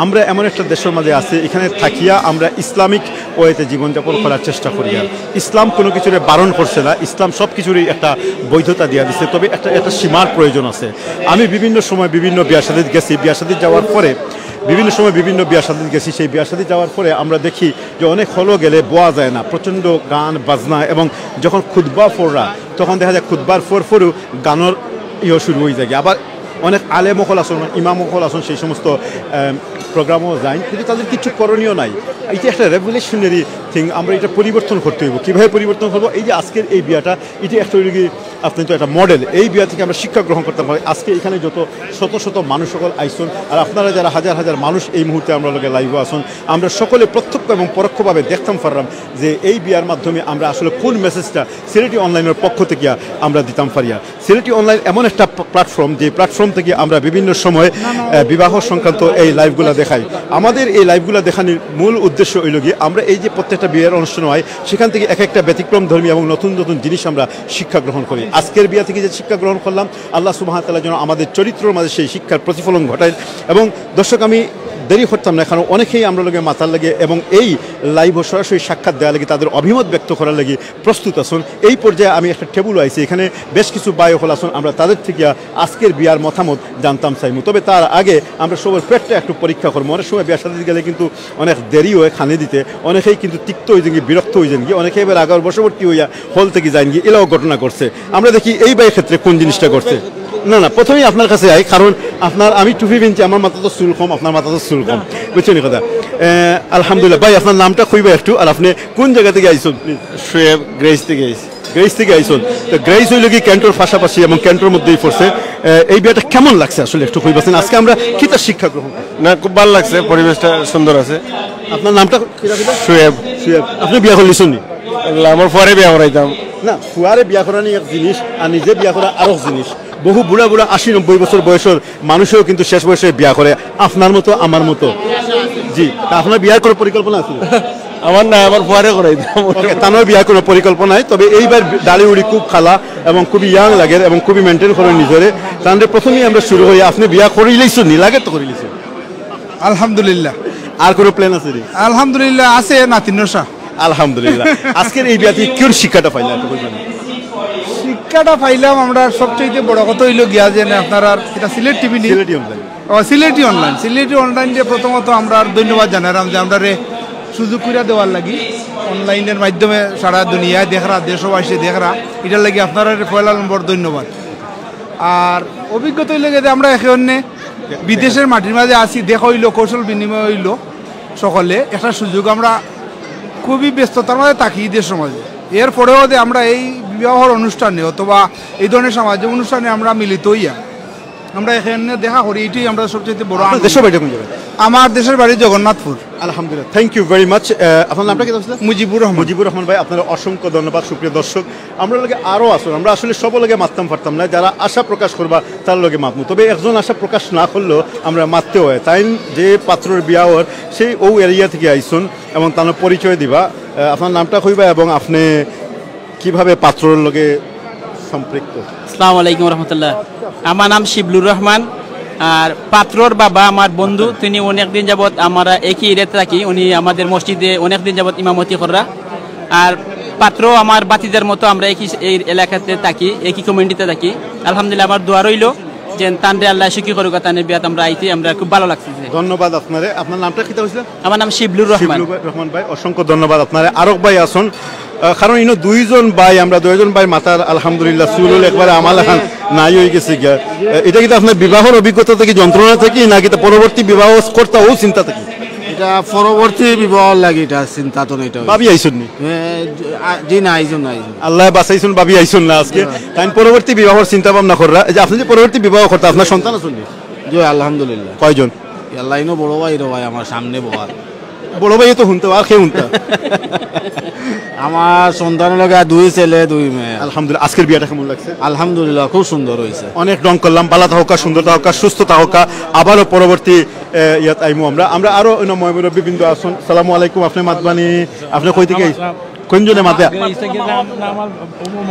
আমরা এমন একটা দেশের মাঝে আছি, এখানে থাকিয়া আমরা ইসলামিক ওয়েতে জীবনযাপন করার চেষ্টা করি। আর ইসলাম কোনো কিছুরে বারণ করছে না, ইসলাম সব কিছুরই একটা বৈধতা দিয়া দিছে। তবে একটা একটা সীমার প্রয়োজন আছে। আমি বিভিন্ন সময় বিভিন্ন বিয়া শাদীত গেছি, বিয়া শাদীত যাওয়ার পরে বিভিন্ন সময় বিভিন্ন বিয়া শাদীত গেছি। সেই বিয়া শাদীত যাওয়ার পরে আমরা দেখি যে অনেক হলো গেলে বওয়া যায় না, প্রচণ্ড গান বাজনা, এবং যখন খুতবা পড়রা তখন দেখা যায় খুতবার পর পরও গানর ইয়ে শুরু হয়ে যায়। আবার অনেক আলেম অকল আছেন, ইমাম অকল আছেন, সেই সমস্ত প্রোগ্রামও যায়, কিন্তু তাদের কিছু করণীয় নাই। এটা একটা রেভলিউশনারি থিং, আমরা এটা পরিবর্তন করতে হইব। কীভাবে পরিবর্তন করবো? এই যে আজকের এই বিয়াটা, এটা একটা হইল কি, আপনি তো একটা মডেল, এই বিয়া থেকে আমরা শিক্ষা গ্রহণ করতে পারি। আজকে এখানে যত শত শত মানুষ সকল আইসন, আর আপনারা যারা হাজার হাজার মানুষ এই মুহূর্তে আমরা লগে লাইভে আসুন, আমরা সকলে প্রত্যক্ষ এবং পরোক্ষভাবে দেখতাম পারলাম যে এই বিয়ার মাধ্যমে আমরা আসলে কোন মেসেজটা সিলেটি অনলাইনের পক্ষ থেকে আমরা দিতাম পারিয়া। সিলেটি অনলাইন এমন একটা প্ল্যাটফর্ম, যে প্ল্যাটফর্ম থেকে আমরা বিভিন্ন সময় আহ, বিবাহ সংক্রান্ত এই লাইভগুলা দেখাই। আমাদের এই লাইভগুলা দেখানোর মূল উদ্দেশ্য হইল গিয়ে আমরা এই যে প্রত্যেকটা বিয়ের অনুষ্ঠান হয়, সেখান থেকে এক একটা ব্যতিক্রম ধর্মী এবং নতুন নতুন জিনিস আমরা শিক্ষা গ্রহণ করি। আজকের বিয়া থেকে যে শিক্ষা গ্রহণ করলাম, আল্লাহ সুবহানাহু ওয়া তাআলা যেন আমাদের চরিত্রের মাঝে সেই শিক্ষার প্রতিফলন ঘটায়। এবং দর্শক, আমি দেরি করতাম না, কারণ অনেকেই আমরা লগে মাতার লাগে এবং এই লাইভও সরাসরি সাক্ষাৎ দেওয়ার লাগে, তাদের অভিমত ব্যক্ত করার লাগে প্রস্তুত আছেন। এই পর্যায়ে আমি একটা টেবিল আইছি, এখানে বেশ কিছু ভাই অকল আছেন, আমরা তাদের থেকে আজকের বিয়ার মতামত জানতাম চাইমু। তবে তার আগে আমরা সবার পেটটা একটু পরীক্ষা করবো। অনেক সময় বিয়ার সাথে গেলে কিন্তু অনেক দেরি হয় খানি দিতে, অনেকেই কিন্তু তিক্ত হয়ে যান, বিরক্ত হয়ে যান, অনেকে এবার আগর বশবর্তী হইয়া হল থেকে যান, এলাও ঘটনা করছে। আমরা দেখি এই ভাইয়ের ক্ষেত্রে কোন জিনিসটা করছে। না, না, প্রথমেই আপনার কাছে আই, কারণ আপনার, আমি টুপি পিনছি, আমার মাথা তো চুল কম, আপনার মাথা তো চুল কম, বুঝছেন এই কথা? আহ, আলহামদুলিল্লাহ। ভাই, আপনার নামটা কইবা একটু, আর আপনি কোন জায়গা থেকে আইছেন, প্লিজ? শোয়েব, গ্রেস থেকে আইছি। গ্রেস থেকে আইছেন। তো গ্রেস হইল কি ক্যান্টর পাশাপাশি এবং ক্যান্টর মধ্যেই পড়ছে। আহ, এই বিয়াটা কেমন লাগছে আসলে একটু কইবাছেন? আজকে আমরা কিতা শিক্ষা গ্রহণ করছি? না, খুব ভালো লাগছে, পরিবেশটা সুন্দর আছে। আপনার নামটা কিতা কইলা? শোয়েব। শোয়েব। আপনি বিয়া করলিছেন নি? আল্লাহ, আমার পরে বিয়া করাইতাম। না, ফুয়ারে বিয়া করানি এক জিনিস, আর নিজে বিয়া করা আরক জিনিস। বহু বুড়া বুড়া আশি নব্বই বছর বয়সের মানুষেও কিন্তু শেষ বয়সে বিয়া করে, আপনার মতো, আমার মতো। জি, তা আপনার বিয়ার কোনো পরিকল্পনা আছে? আমার না, আমার পরে করাইতাম। ওকে, তানোর বিয়ার কোনো পরিকল্পনা নাই, তবে এইবার দাড়ি উড়ি খুব খালা এবং খুবই ইয়াং লাগে এবং খুবই মেনটেন করে নিজরে। তাহলে প্রথমেই আমরা শুরু করি, আপনি বিয়া করিলেইছেন নি? লাগে তো করিলেইছেন। আলহামদুলিল্লাহ। আর কোনো প্ল্যান আছে নি? আলহামদুলিল্লাহ, আছে নাতিন রসা। আলহামদুলিল্লাহ। আজকের এই বিয়াতে কোন শিক্ষাটা পাইলা, একটু বলবেন? শিক্ষাটা পাইলাম আমরা, সবচেয়ে বড় কথা হইল গিয়া যে না, আপনারা এটা সিলেট টিভি নি? সিলেটি অনলাইন। ও, সিলেটি অনলাইন। সিলেটি অনলাইন যে প্রথমত আমরা ধন্যবাদ জানালাম যে আমরা রে সুযোগ করে দেওয়ার লাগি, অনলাইনের মাধ্যমে সারা দুনিয়ায় দেখরা, দেশবাসী দেখরা, এটার লাগি আপনারা পয়লা নম্বর ধন্যবাদ। আর অভিজ্ঞতা হইল গিয়া যে আমরা একে অন্যে বিদেশের মাটির মাঝে আছি, দেখা হইল, কৌশল বিনিময় হইল, সকলে একটা সুযোগ। আমরা খুবই ব্যস্ততার মাঝে থাকি দেশের মাঝে, এরপরেও যে আমরা এই বিবাহর অনুষ্ঠানে অথবা এই ধরনের সামাজিক অনুষ্ঠানে আমরা মিলিত হইয়া আমরা এখানে দেখা করি, এটাই আমরা সবচেয়ে বড় আপনার আনন্দ। দেশের বাড়িটা কোন জায়গায়? আমার দেশের বাড়ি জগন্নাথপুর। আলহামদুলিল্লাহ, থ্যাংক ইউ ভেরি মাচ। আপনার নামটা কি ছিল? মুজিবুর রহমান। মুজিবুর রহমান ভাই, আপনার অসংখ্য ধন্যবাদ। সুপ্রিয় দর্শক, আমরা লগে আরও আসুন, আমরা আসলে সব লগে মাততাম পারতাম না, যারা আশা প্রকাশ করবা তার লগে মাতমু। তবে একজন আশা প্রকাশ না করলেও আমরা মাততে হয়। তাই যে পাত্রর বিয়া ওর, সেই ও এরিয়া থেকে আইসুন এবং তার পরিচয় দিবা। আহ, আপনার নামটা কইবা এবং আপনি কিভাবে পাত্রর লগে সম্পৃক্ত? আসসালামু আলাইকুম রহমতুল্লাহ। আমার নাম শিবলুর রহমান। আর পাত্রর বাবা আমার বন্ধু, তিনি অনেক দিন যাবত আমরা একই এরিয়াতে থাকি। উনি আমাদের মসজিদে অনেক দিন যাবত ইমামতি কররা। আর পাত্র আমার ভাতিজার মতো, আমরা একই এই এলাকাতে থাকি, একই কমিউনিটিতে থাকি। আলহামদুলিল্লাহ, আমার দোয়া রইল যে তানরে আল্লাহ সুখী করুক, তানরে বিয়াত আমরা আইতে আমরা খুব ভালো লাগছে। ধন্যবাদ আপনারে। আপনার নামটা কিতা হইছিল? আমার নাম শিবলুর রহমান। শিবলুর রহমান ভাই, অসংখ্য ধন্যবাদ আপনারে। আরক ভাই আসুন, আহ, কারণ ইনো দুইজন ভাই, আমরা দুইজন ভাই মাতার আলহামদুলিল্লাহ চুল উল একবারে আমার লাখান নাই হয়ে গেছে গিয়া। আহ, এটা কিন্তু আপনার বিবাহর অভিজ্ঞতা থেকে, যন্ত্রণা থেকে, নাকি তা পরবর্তী বিবাহ করতা ও চিন্তা থেকে? এটা পরবর্তী বিবাহর লাগি এটা চিন্তা তো নাই, এটা হইছে। ভাবি আইসুন নি? এ, জি, আ, জি না, আইসুন না, আইসুন। আল্লাহ বাঁচাইছুন, ভাবি আইসুন না আজকে। হ্যাঁ। তাই পরবর্তী বিবাহর চিন্তা ভাবনা কররা। এই যে আপনি যে পরবর্তী বিবাহ করতা, আপনার সন্তান আছেন নি? জি, আলহামদুলিল্লাহ। কয়জন? আল্লাহ, ইনো বড় ভাই রে ভাই, আমার সামনে বওয়া। বড় ভাই তো হুনতে, আর কে হুনতা? আমার সন্তানের লগে দুই ছেলে, দুই মেয়ে। আলহামদুলিল্লাহ। আজকের বিয়াটা কেমন লাগছে? আলহামদুলিল্লাহ, খুব সুন্দর হয়েছে। অনেক রং করলাম, বালা থাকা, সুন্দর থাকা, সুস্থ থাকা, আবারও পরবর্তী, এ, ইয়াত আইমু আমরা। আমরা আরো অন্য ময়মুরব্বী বৃন্দ আসুন। সালামু আলাইকুম, আপনি মাতবা নি, আপনি কই থেকে আইছেন? কোনজনে মাতে?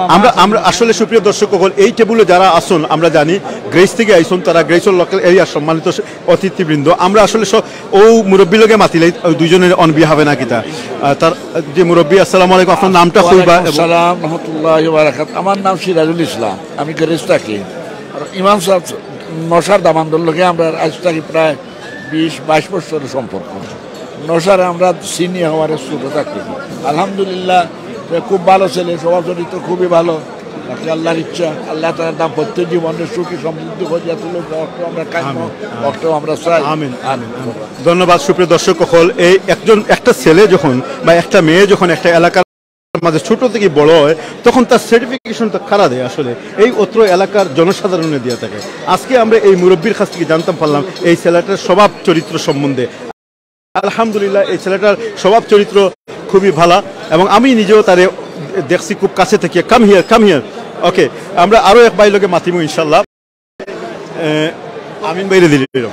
আমরা আমরা আসলে, সুপ্রিয় দর্শক অকল, এই টেবুলো যারা আছইন, আমরা জানি গ্রেস থাকি আইছইন, তারা গ্রেসর লোকাল এরিয়ার সম্মানিত স- অতিথিবৃন্দ। আমরা আসলে স- অউ মুরব্বির লগে মাতিলাই, অউ দুইজনর অন বিহাফে না কিতা। আহ, তার যে মুরব্বি, আসসালামু আলাইকুম, আপনার নামটা কইবা এবং সালাম রহমতুল্লাহ বারাকাত। আমার নাম সিরাজুল ইসলাম, আমি গ্রেস থাকি। আর ইমাম সাহেব নশার দামান্দর লগে আমরা আইজ থাকি প্রায় বিশ বাইশ বছরের সম্পর্ক। নশারে আমরা চিনি হওয়ার ছোট থাকি। আলহামদুলিল্লাহ, সে খুব ভালো ছেলে, স্বভাব চরিত্র খুবই ভালো। বাকি আল্লাহর ইচ্ছা, আল্লাহ তাআলা দাম্পত্য জীবনে সুখী সমৃদ্ধি করিয়া তুলুক। অর্থ আমরা কাম্য, আমিন, আমিন। অর্থ আমরা চাই। আমিন, আমিন, আমিন। ধন্যবাদ। সুপ্রিয় দর্শক অকল, এই একজন, একটা ছেলে যখন বা একটা মেয়ে যখন একটা এলাকার মাঝে ছোট থাকি বড় হয়, তখন তার সার্টিফিকেশনটা কারা দেয় আসলে? এই অত্র এলাকার জনসাধারণে দিয়া থাকে। আজকে আমরা এই মুরব্বির কাছ থাকি জানতাম পারলাম এই ছেলেটার স্বভাব চরিত্র সম্বন্ধে। আলহামদুলিল্লাহ, এই ছেলেটার স্বভাব চরিত্র খুবই ভালা এবং আমি নিজেও তারে দেখছি খুব কাছে থাকি। Come here, come here. ওকে, আমরা আরো এক ভাইর লগে মাতিমু ইনশাল্লাহ। এ, আমিন ভাইরে দিলাম।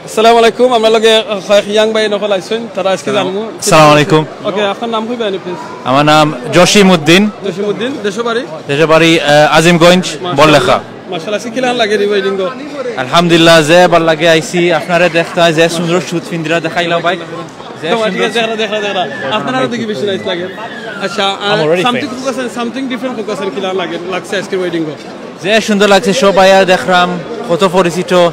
আসসালামু আলাইকুম, আমরার লগে কয়েক ইয়াং ভাই অকল আইছইন, তারা আজকে জানমু। আসসালামু আলাইকুম। ওকে, আপনার নাম কইবা নি, প্লিজ? আমার নাম জসিম উদ্দিন। জসিম উদ্দিন, দেশবাড়ি? দেশবাড়ি, আহ, আজিমগঞ্জ, মাশাআল্লাহ। বড়লেখা। মাশাআল্লাহ, আজকে কিলান লাগে রিওয়েডিং গো? আলহামদুলিল্লাহ, যে ভালা লাগে আইছি, আপনারে দেখতা, যে সুন্দর সুট ফিন্দিরা দেখাইলাও ভাই। যে তো, ঠিক সুন্দর আছে, দেখরা, দেখরা, দেখরা। আপনারারে দেখি বেশি নাইস লাগে। আচ্ছা, আহ, I'm already something famous। Focus আছে, সামথিং ডিফারেন্ট ফোকাস আছে, কিলান লাগে, লাগছে আজকে ওয়েডিং গো? যে সুন্দর লাগছে, সব আইয়া দেখরাম, কত পরিচিত।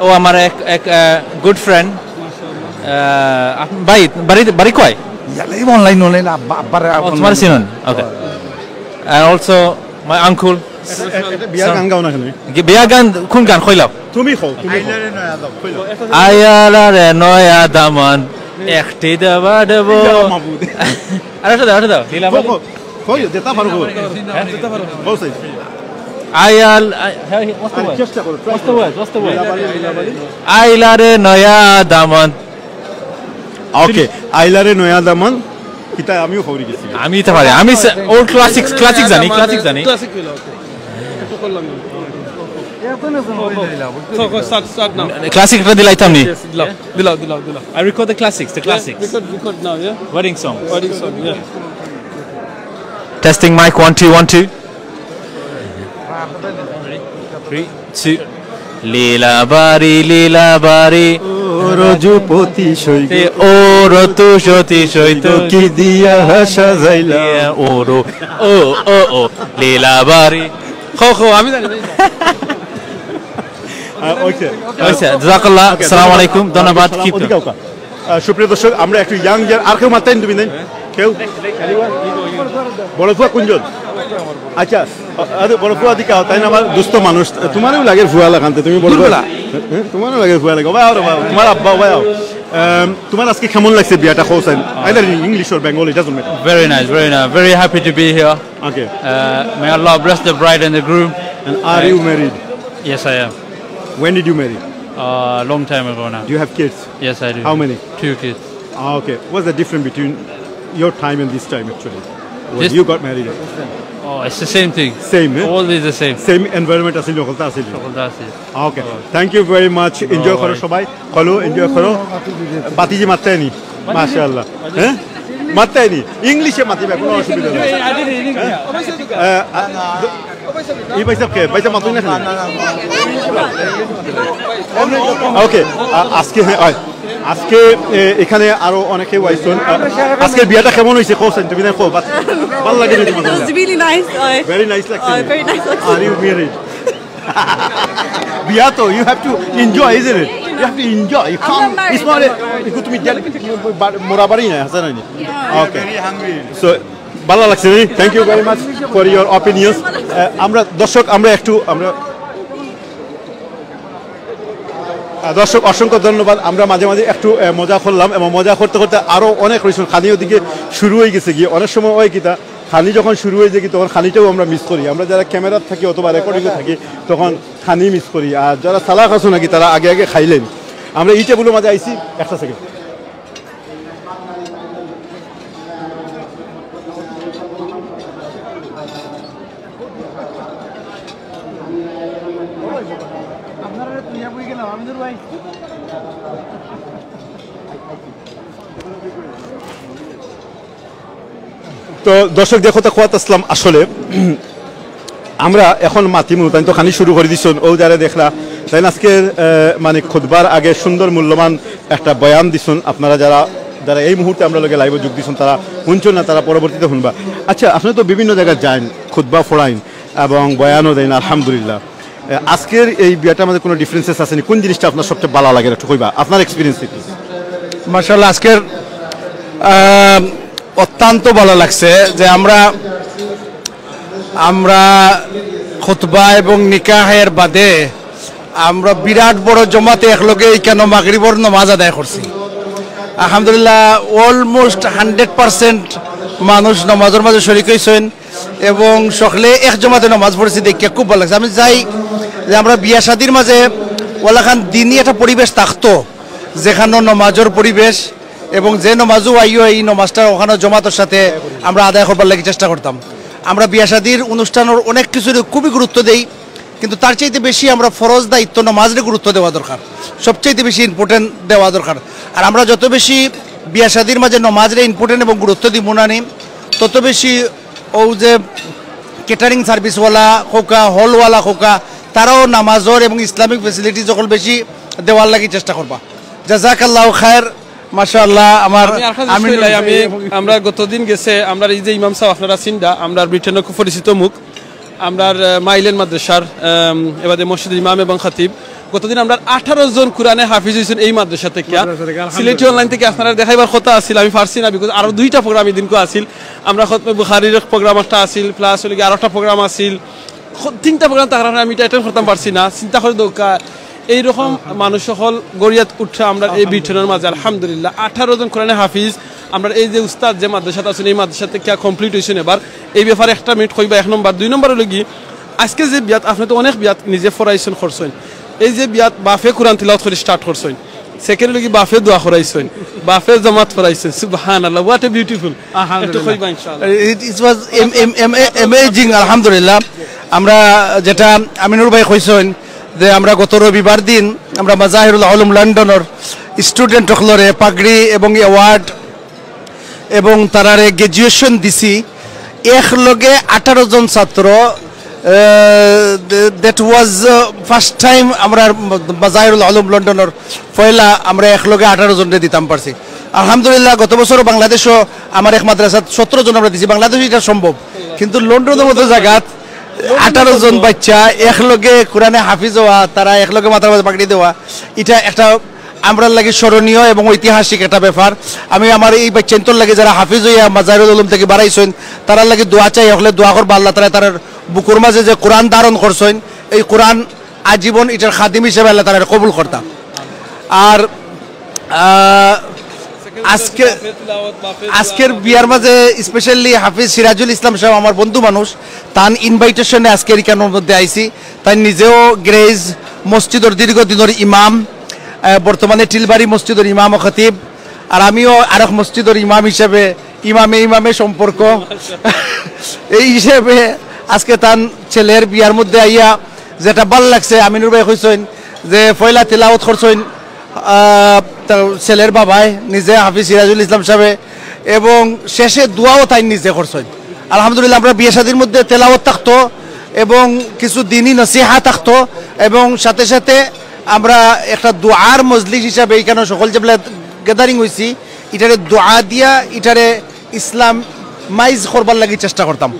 ও আমার এক, এক, আহ, গুড ফ্রেন্ড। আহ, আপ-, ভাই, বাড়ি, বাড়ি কই? ইয়ালে অনলাইন, অনলাইন, আব্বা, আব্বার ও, তোমার চিনন? ওকে। And also my uncle। এটা বিয়ার গান গাও না কেন? কি বিয়ার গান, কোন গান কইলাম? তুমি কও, তুমি কও। আইলারে নয়া দামান, একটি দেবা দেব। ইয়া মাবুদ। আরে, ওটা দাও, ওটা দাও। লীলা কও, কও, কও, যেটা পারো, কও। হ্যাঁ? কও, সাইজ। আইয়াল, আই-, হ্যাঁ, what's the আরে, word? চেষ্টা করো, try What's the করো। Word? What's the word? লীলাবাড়ি, লীলাবাড়ি। আইলারে নয়া দামান। ওকে, আইলারে নয়া দামান। কিতা আমিও খবরে গেছি। আমি তো পারি, আমি সে-, old classics, classic জানি, classic জানি। ক্লাসিক হইলো, ওকে। এটা তো করলাম না। কও, কও, start, start now। Classic একটা দিলাইতাম নি? Yes, দিলাও, দিলাও, দিলাও। I record the classics, the classics। Record, record now, yeah? Wedding songs। Wedding song, yeah। Testing mic, one, two, one, two। Three, two। লীলাবাড়ি, লীলাবাড়ি। ও রজুপতি সৈগ। তে ও রতু সতী সৈত। কি দিয়া সাজাইলা। ও রো, ও, ও, ও, লীলাবাড়ি। খো, খো, আমি জানি না। আহ, ওকে। আচ্ছা, জাযাকাল্লাহ, ওকে, আসসালামু আলাইকুম, ধন্যবাদ, ধন্যবাদ। ওয়ালাইকুম আসসালাম। Keep ওদিকে ওকা। আহ, সুপ্রিয় দর্শক, আমরা একটু ইয়াং ইয়ার, আর কেউ মাততায় নি তুমি নাই? কেউ? বড় ফুয়া কুনজন? আচ্ছা, আ-, আরে বড় ফুয়া দিকে আও, তাইন আমার দুস্থ মানুষ, তোমারেও লাগের ফুয়া লাখান্তে, তুমি বড় ফুয়া। দুর্বলা। হ্যাঁ, তোমারেও লাগের ফুয়া লাগে। বাবা, আরে বাবা, তোমার আব্বা, বাবা, আও। আম, তোমার আজকে কেমন লাগছে বিয়াটা, কও চাইন? Either in English or Bengali, doesn't matter. Very nice, very nice. Very happy to be here. Okay. Uh, may Allah bless the bride and the groom. And are you married? Yes, I am. When did you marry? Uh, long time ago now. Do you have kids? Yes, I do. How many? Two kids. Ah, okay. What's the difference between your time and this time, actually? When you got married? Oh, it's the same thing. Same, eh? Always the same. Same environment আছিল, সকলতা আছিল। সকলতা আছিল। Okay. Thank you very much. Enjoy করো সবাই। Hello, enjoy করো। বাতিজি মাততায় নি? মাশাআল্লাহ। হ্যাঁ? মাততায় নি? ইংলিশে মাতিবা, কোনো অসুবিধা নাই। হ্যাঁ? আহ, আহ, ই ভাইসাব কে? ভাইসাব মাতুন না খালি? ওকে, আ-, আজকে, হ্যাঁ, হয়। আজকে, এ, এখানে আরো অনেকে আইছইন। আ-, আজকে বিয়াটা কেমন হইছে? কও চাইন, তুমি না কও, বাত-, ভালা লাগে নি তোমার? It was really nice. Very nice লাগছে। Very nice লাগছে। Are you married? বিয়া তো, you have to enjoy, isn't it? You have to enjoy. You can't, it's not a, তুমি মোরা বাড়ি না, হাছা নানি? Okay. So, ভালা লাগছে নি? Thank you very much for your opinions. আহ, আমরা দর্শক, আমরা একটু, আমরা, আহ, দর্শক, অসংখ্য ধন্যবাদ। আমরা মাঝে মাঝে একটু, আহ, মজা করলাম এবং মজা করতে করতে আরো অনেক রইছইন। খানি ওদিকে শুরু হয়ে গেছে গিয়ে, অনেক সময় হয় কিতা, খানি যখন শুরু হয়ে যায় কি, তখন খানিটাও আমরা মিস করি। আমরা যারা ক্যামেরা থাকি অথবা রেকর্ডিং থাকি, তখন খানি মিস করি। আর যারা চালাক আছো নাকি, তারা আগে আগে খাইলেন। আমরা এই টেবুলের মাঝে আইছি, একটা সেকেন্ড। আপনারা তুই বই গেলাম, আমি দূর ভাই। তো দর্শক, দেখো তা কুয়াত আসলাম আসলে। আমরা এখন মাতিমু, তাইন তো খানি শুরু করি দিছইন, ও যারা দেখরা, তাইন আজকে, আহ, মানে খুতবার আগে সুন্দর মূল্যবান একটা বয়ান দিছইন। আপনারা যারা, যারা এই মুহূর্তে আমরার লগে live-ও যোগ দিছইন, তারা হুনছইন না, তারা পরবর্তীতে হুনবা। আচ্ছা, আপনি তো বিভিন্ন জায়গায় যাইন, খুতবা ফড়াইন এবং বয়ানও দেন, আলহামদুলিল্লাহ। আহ, আজকের এই বিয়াটার মধ্যে কোনো differences আছে নি? কোন জিনিসটা আপনার সবচেয়ে ভালো লাগে, একটু কইবা আপনার experience থেকে? মাশাআল্লাহ, আজকের, আহ, অত্যন্ত ভালো লাগছে যে আমরা, আমরা খুতবা এবং নিকাহের বাদে আমরা বিরাট বড় জমাতে একলগে ইকানো মাগরিবর নামাজ আদায় করছি। আলহামদুলিল্লাহ, almost hundred percent মানুষ নামাজর মাঝে শরিক অইছইন এবং সকলে এক জমাতে নামাজ পড়ছি দেখিয়া খুব ভালো লাগছে। আমি চাই যে আমরা বিয়া শাদির মাঝে ওলাখান দিনই একটা পরিবেশ থাকতো, যেখানো নামাজর পরিবেশ এবং যে নামাজও আইও, এই নামাজটা ওখানো জমাতর সাথে আমরা আদায় করবার লাগি চেষ্টা করতাম। আমরা বিয়া শাদির অনুষ্ঠানর অনেক কিছুরে খুবই গুরুত্ব দেই, কিন্তু তার চাইতে বেশি আমরা ফরজ দায়িত্ব নামাজরে গুরুত্ব দেওয়া দরকার, সবচাইতে বেশি important দেওয়া দরকার। আর আমরা যত বেশি বিয়া শাদির মাঝে নামাজরে important এবং গুরুত্ব দিব না নি, তত বেশি ও যে catering service-ওয়ালা কউক্কা, hall-ওয়ালা কউক্কা, তারাও নামাজর এবং Islamic facility সকল বেশি দেওয়ার লাগি চেষ্টা করবা। জাযাকাল্লাহু খায়ের। মাশাআল্লাহ, আমার আমি আর কাছে আমিনুল কইলাই, আমি, ভাই এবং আমরা গতদিন গেছে, আমরা এই যে ইমাম সাহেব আপনারা চিনরা, আমরা ব্রিটেনর খুব পরিচিত মুখ, আমরার, আহ, মাইলেন মাদ্রাসার, আম, এবাদে মসজিদের ইমাম এবং খতিব। গতদিন আমরা আঠারো জন কোরআনে হাফিজ অইছইন এই মাদ্রাসা থেকে। মাদ্রাসা থেকে, আলহামদুলিল্লাহ। সিলেটি online থেকে আপনারা দেখাইবার কথা আছিল, আমি পারছি না, because আরো দুইটা program এই দিনকু আছিল। আমরা খতমে বুখারীর program একটা আছিল, plus অইলো গিয়া আরো একটা program আছিল। খ-, তিনটা program থাকার কারণে আমি এটা attend করতাম পারছি না। চিন্তা করি দেউক্কা, এইরকম মানুষ সকল গড়িয়াত উঠরা আমরার এই ব্রিটেনর মাঝে, আলহামদুলিল্লাহ। আঠারো জন কোরআনে হাফিজ, আমরার এই যে উস্তাদ যে মাদ্রাসাত আছইন, এই মাদ্রাসা থেকে complete অইছইন এবার। এই ব্যাপারে একটা মিনিট কইবা, এক নম্বর। দুই নম্বর অইলো কি, আজকে যে বিয়াত, আপনে তো অনেক বিয়াত নিজে ফড়াইছইন, করছইন, এই যে বিয়াত বাফে কোরআন তিলাওয়াত করি start করছইন, second অইলো কি বাফে দোয়া করাইছইন, বাফে জমাত ফড়াইছইন। সুবহানাল্লাহ, what a beautiful। আলহামদুলিল্লাহ। একটু কইবা ইনশাআল্লাহ। It, it was am-, am-, am-, amazing, আলহামদুলিল্লাহ। আমরা যেটা আমিনুর ভাই কইছইন যে আমরা গত রবিবার দিন আমরা মাজাহিরুল আলম লন্ডনর student সকলরে পাগড়ি এবং award এবং তারারে graduation দিছি। এক লগে আঠারো জন ছাত্র, আহ, that was, ah, first time আমরা মাজাহিরুল আলম লন্ডনর পয়লা আমরা এক লগে আঠারো জনরে দিতাম পারছি। আলহামদুলিল্লাহ, গত বছরও বাংলাদেশও আমার এক মাদ্রাসাত সতেরো জন আমরা দিছি। বাংলাদেশে এটা সম্ভব, কিন্তু লন্ডনর মতো জাগাত আঠারো জন বাচ্চা এক লগে কোরআনে হাফিজ অওয়া, তারা এক লগে মাথার মাঝে পাগড়ি দেওয়া, এটা একটা আমরার লাগি স্মরণীয় এবং ঐতিহাসিক একটা ব্যাপার। আমি আমার এই বাচ্চাইন্তর লাগি যারা হাফিজ অইয়া মাজাহিরুল উলুম থেকে বারাইছইন, তারার লাগি দোয়া চাই, হকলে দোয়া করবা আল্লাহ তাআলায় তারার বুকুর মাঝে যে কোরআন ধারণ করছইন, এই কোরআন আজীবন ইটার খাদিম হিসাবে আল্লাহ তাআলায় কবুল করতা। আর, আহ, আজকে, আজকের বিয়ার মাঝে specially হাফিজ সিরাজুল ইসলাম সাহেব আমার বন্ধু মানুষ, তান invitation-এ আজকের ইকানোর মধ্যে আইছি। তাই নিজেও গ্রেজ মসজিদর দীর্ঘদিনর ইমাম, আহ, বর্তমানে টিলবাড়ি মসজিদর ইমাম ও খতিব, আর আমিও আরক মসজিদর ইমাম হিসাবে ইমামে ইমামে সম্পর্ক। এই হিসাবে আজকে তান ছেলের বিয়ার মধ্যে আইয়া যেটা ভালা লাগছে, আমিনুর ভাই কইছইন যে পয়লা তিলাওয়াত করছইন, আহ, তার ছেলের বাবায় নিজে হাফিজ সিরাজুল ইসলাম সাহেবে, এবং শেষে দোয়াও তাই নিজে করছইন। আলহামদুলিল্লাহ, আমরা বিয়া শাদির মধ্যে তেলাওয়াত থাকতো এবং কিছু দিনী নসিহা থাকতো, এবং সাথে সাথে আমরা একটা দোয়ার মজলিস হিসাবে এখানে সকল যেবলা gathering অইছি, ইটারে দোয়া দিয়া ইটারে Islamized করবার লাগি চেষ্টা করতাম।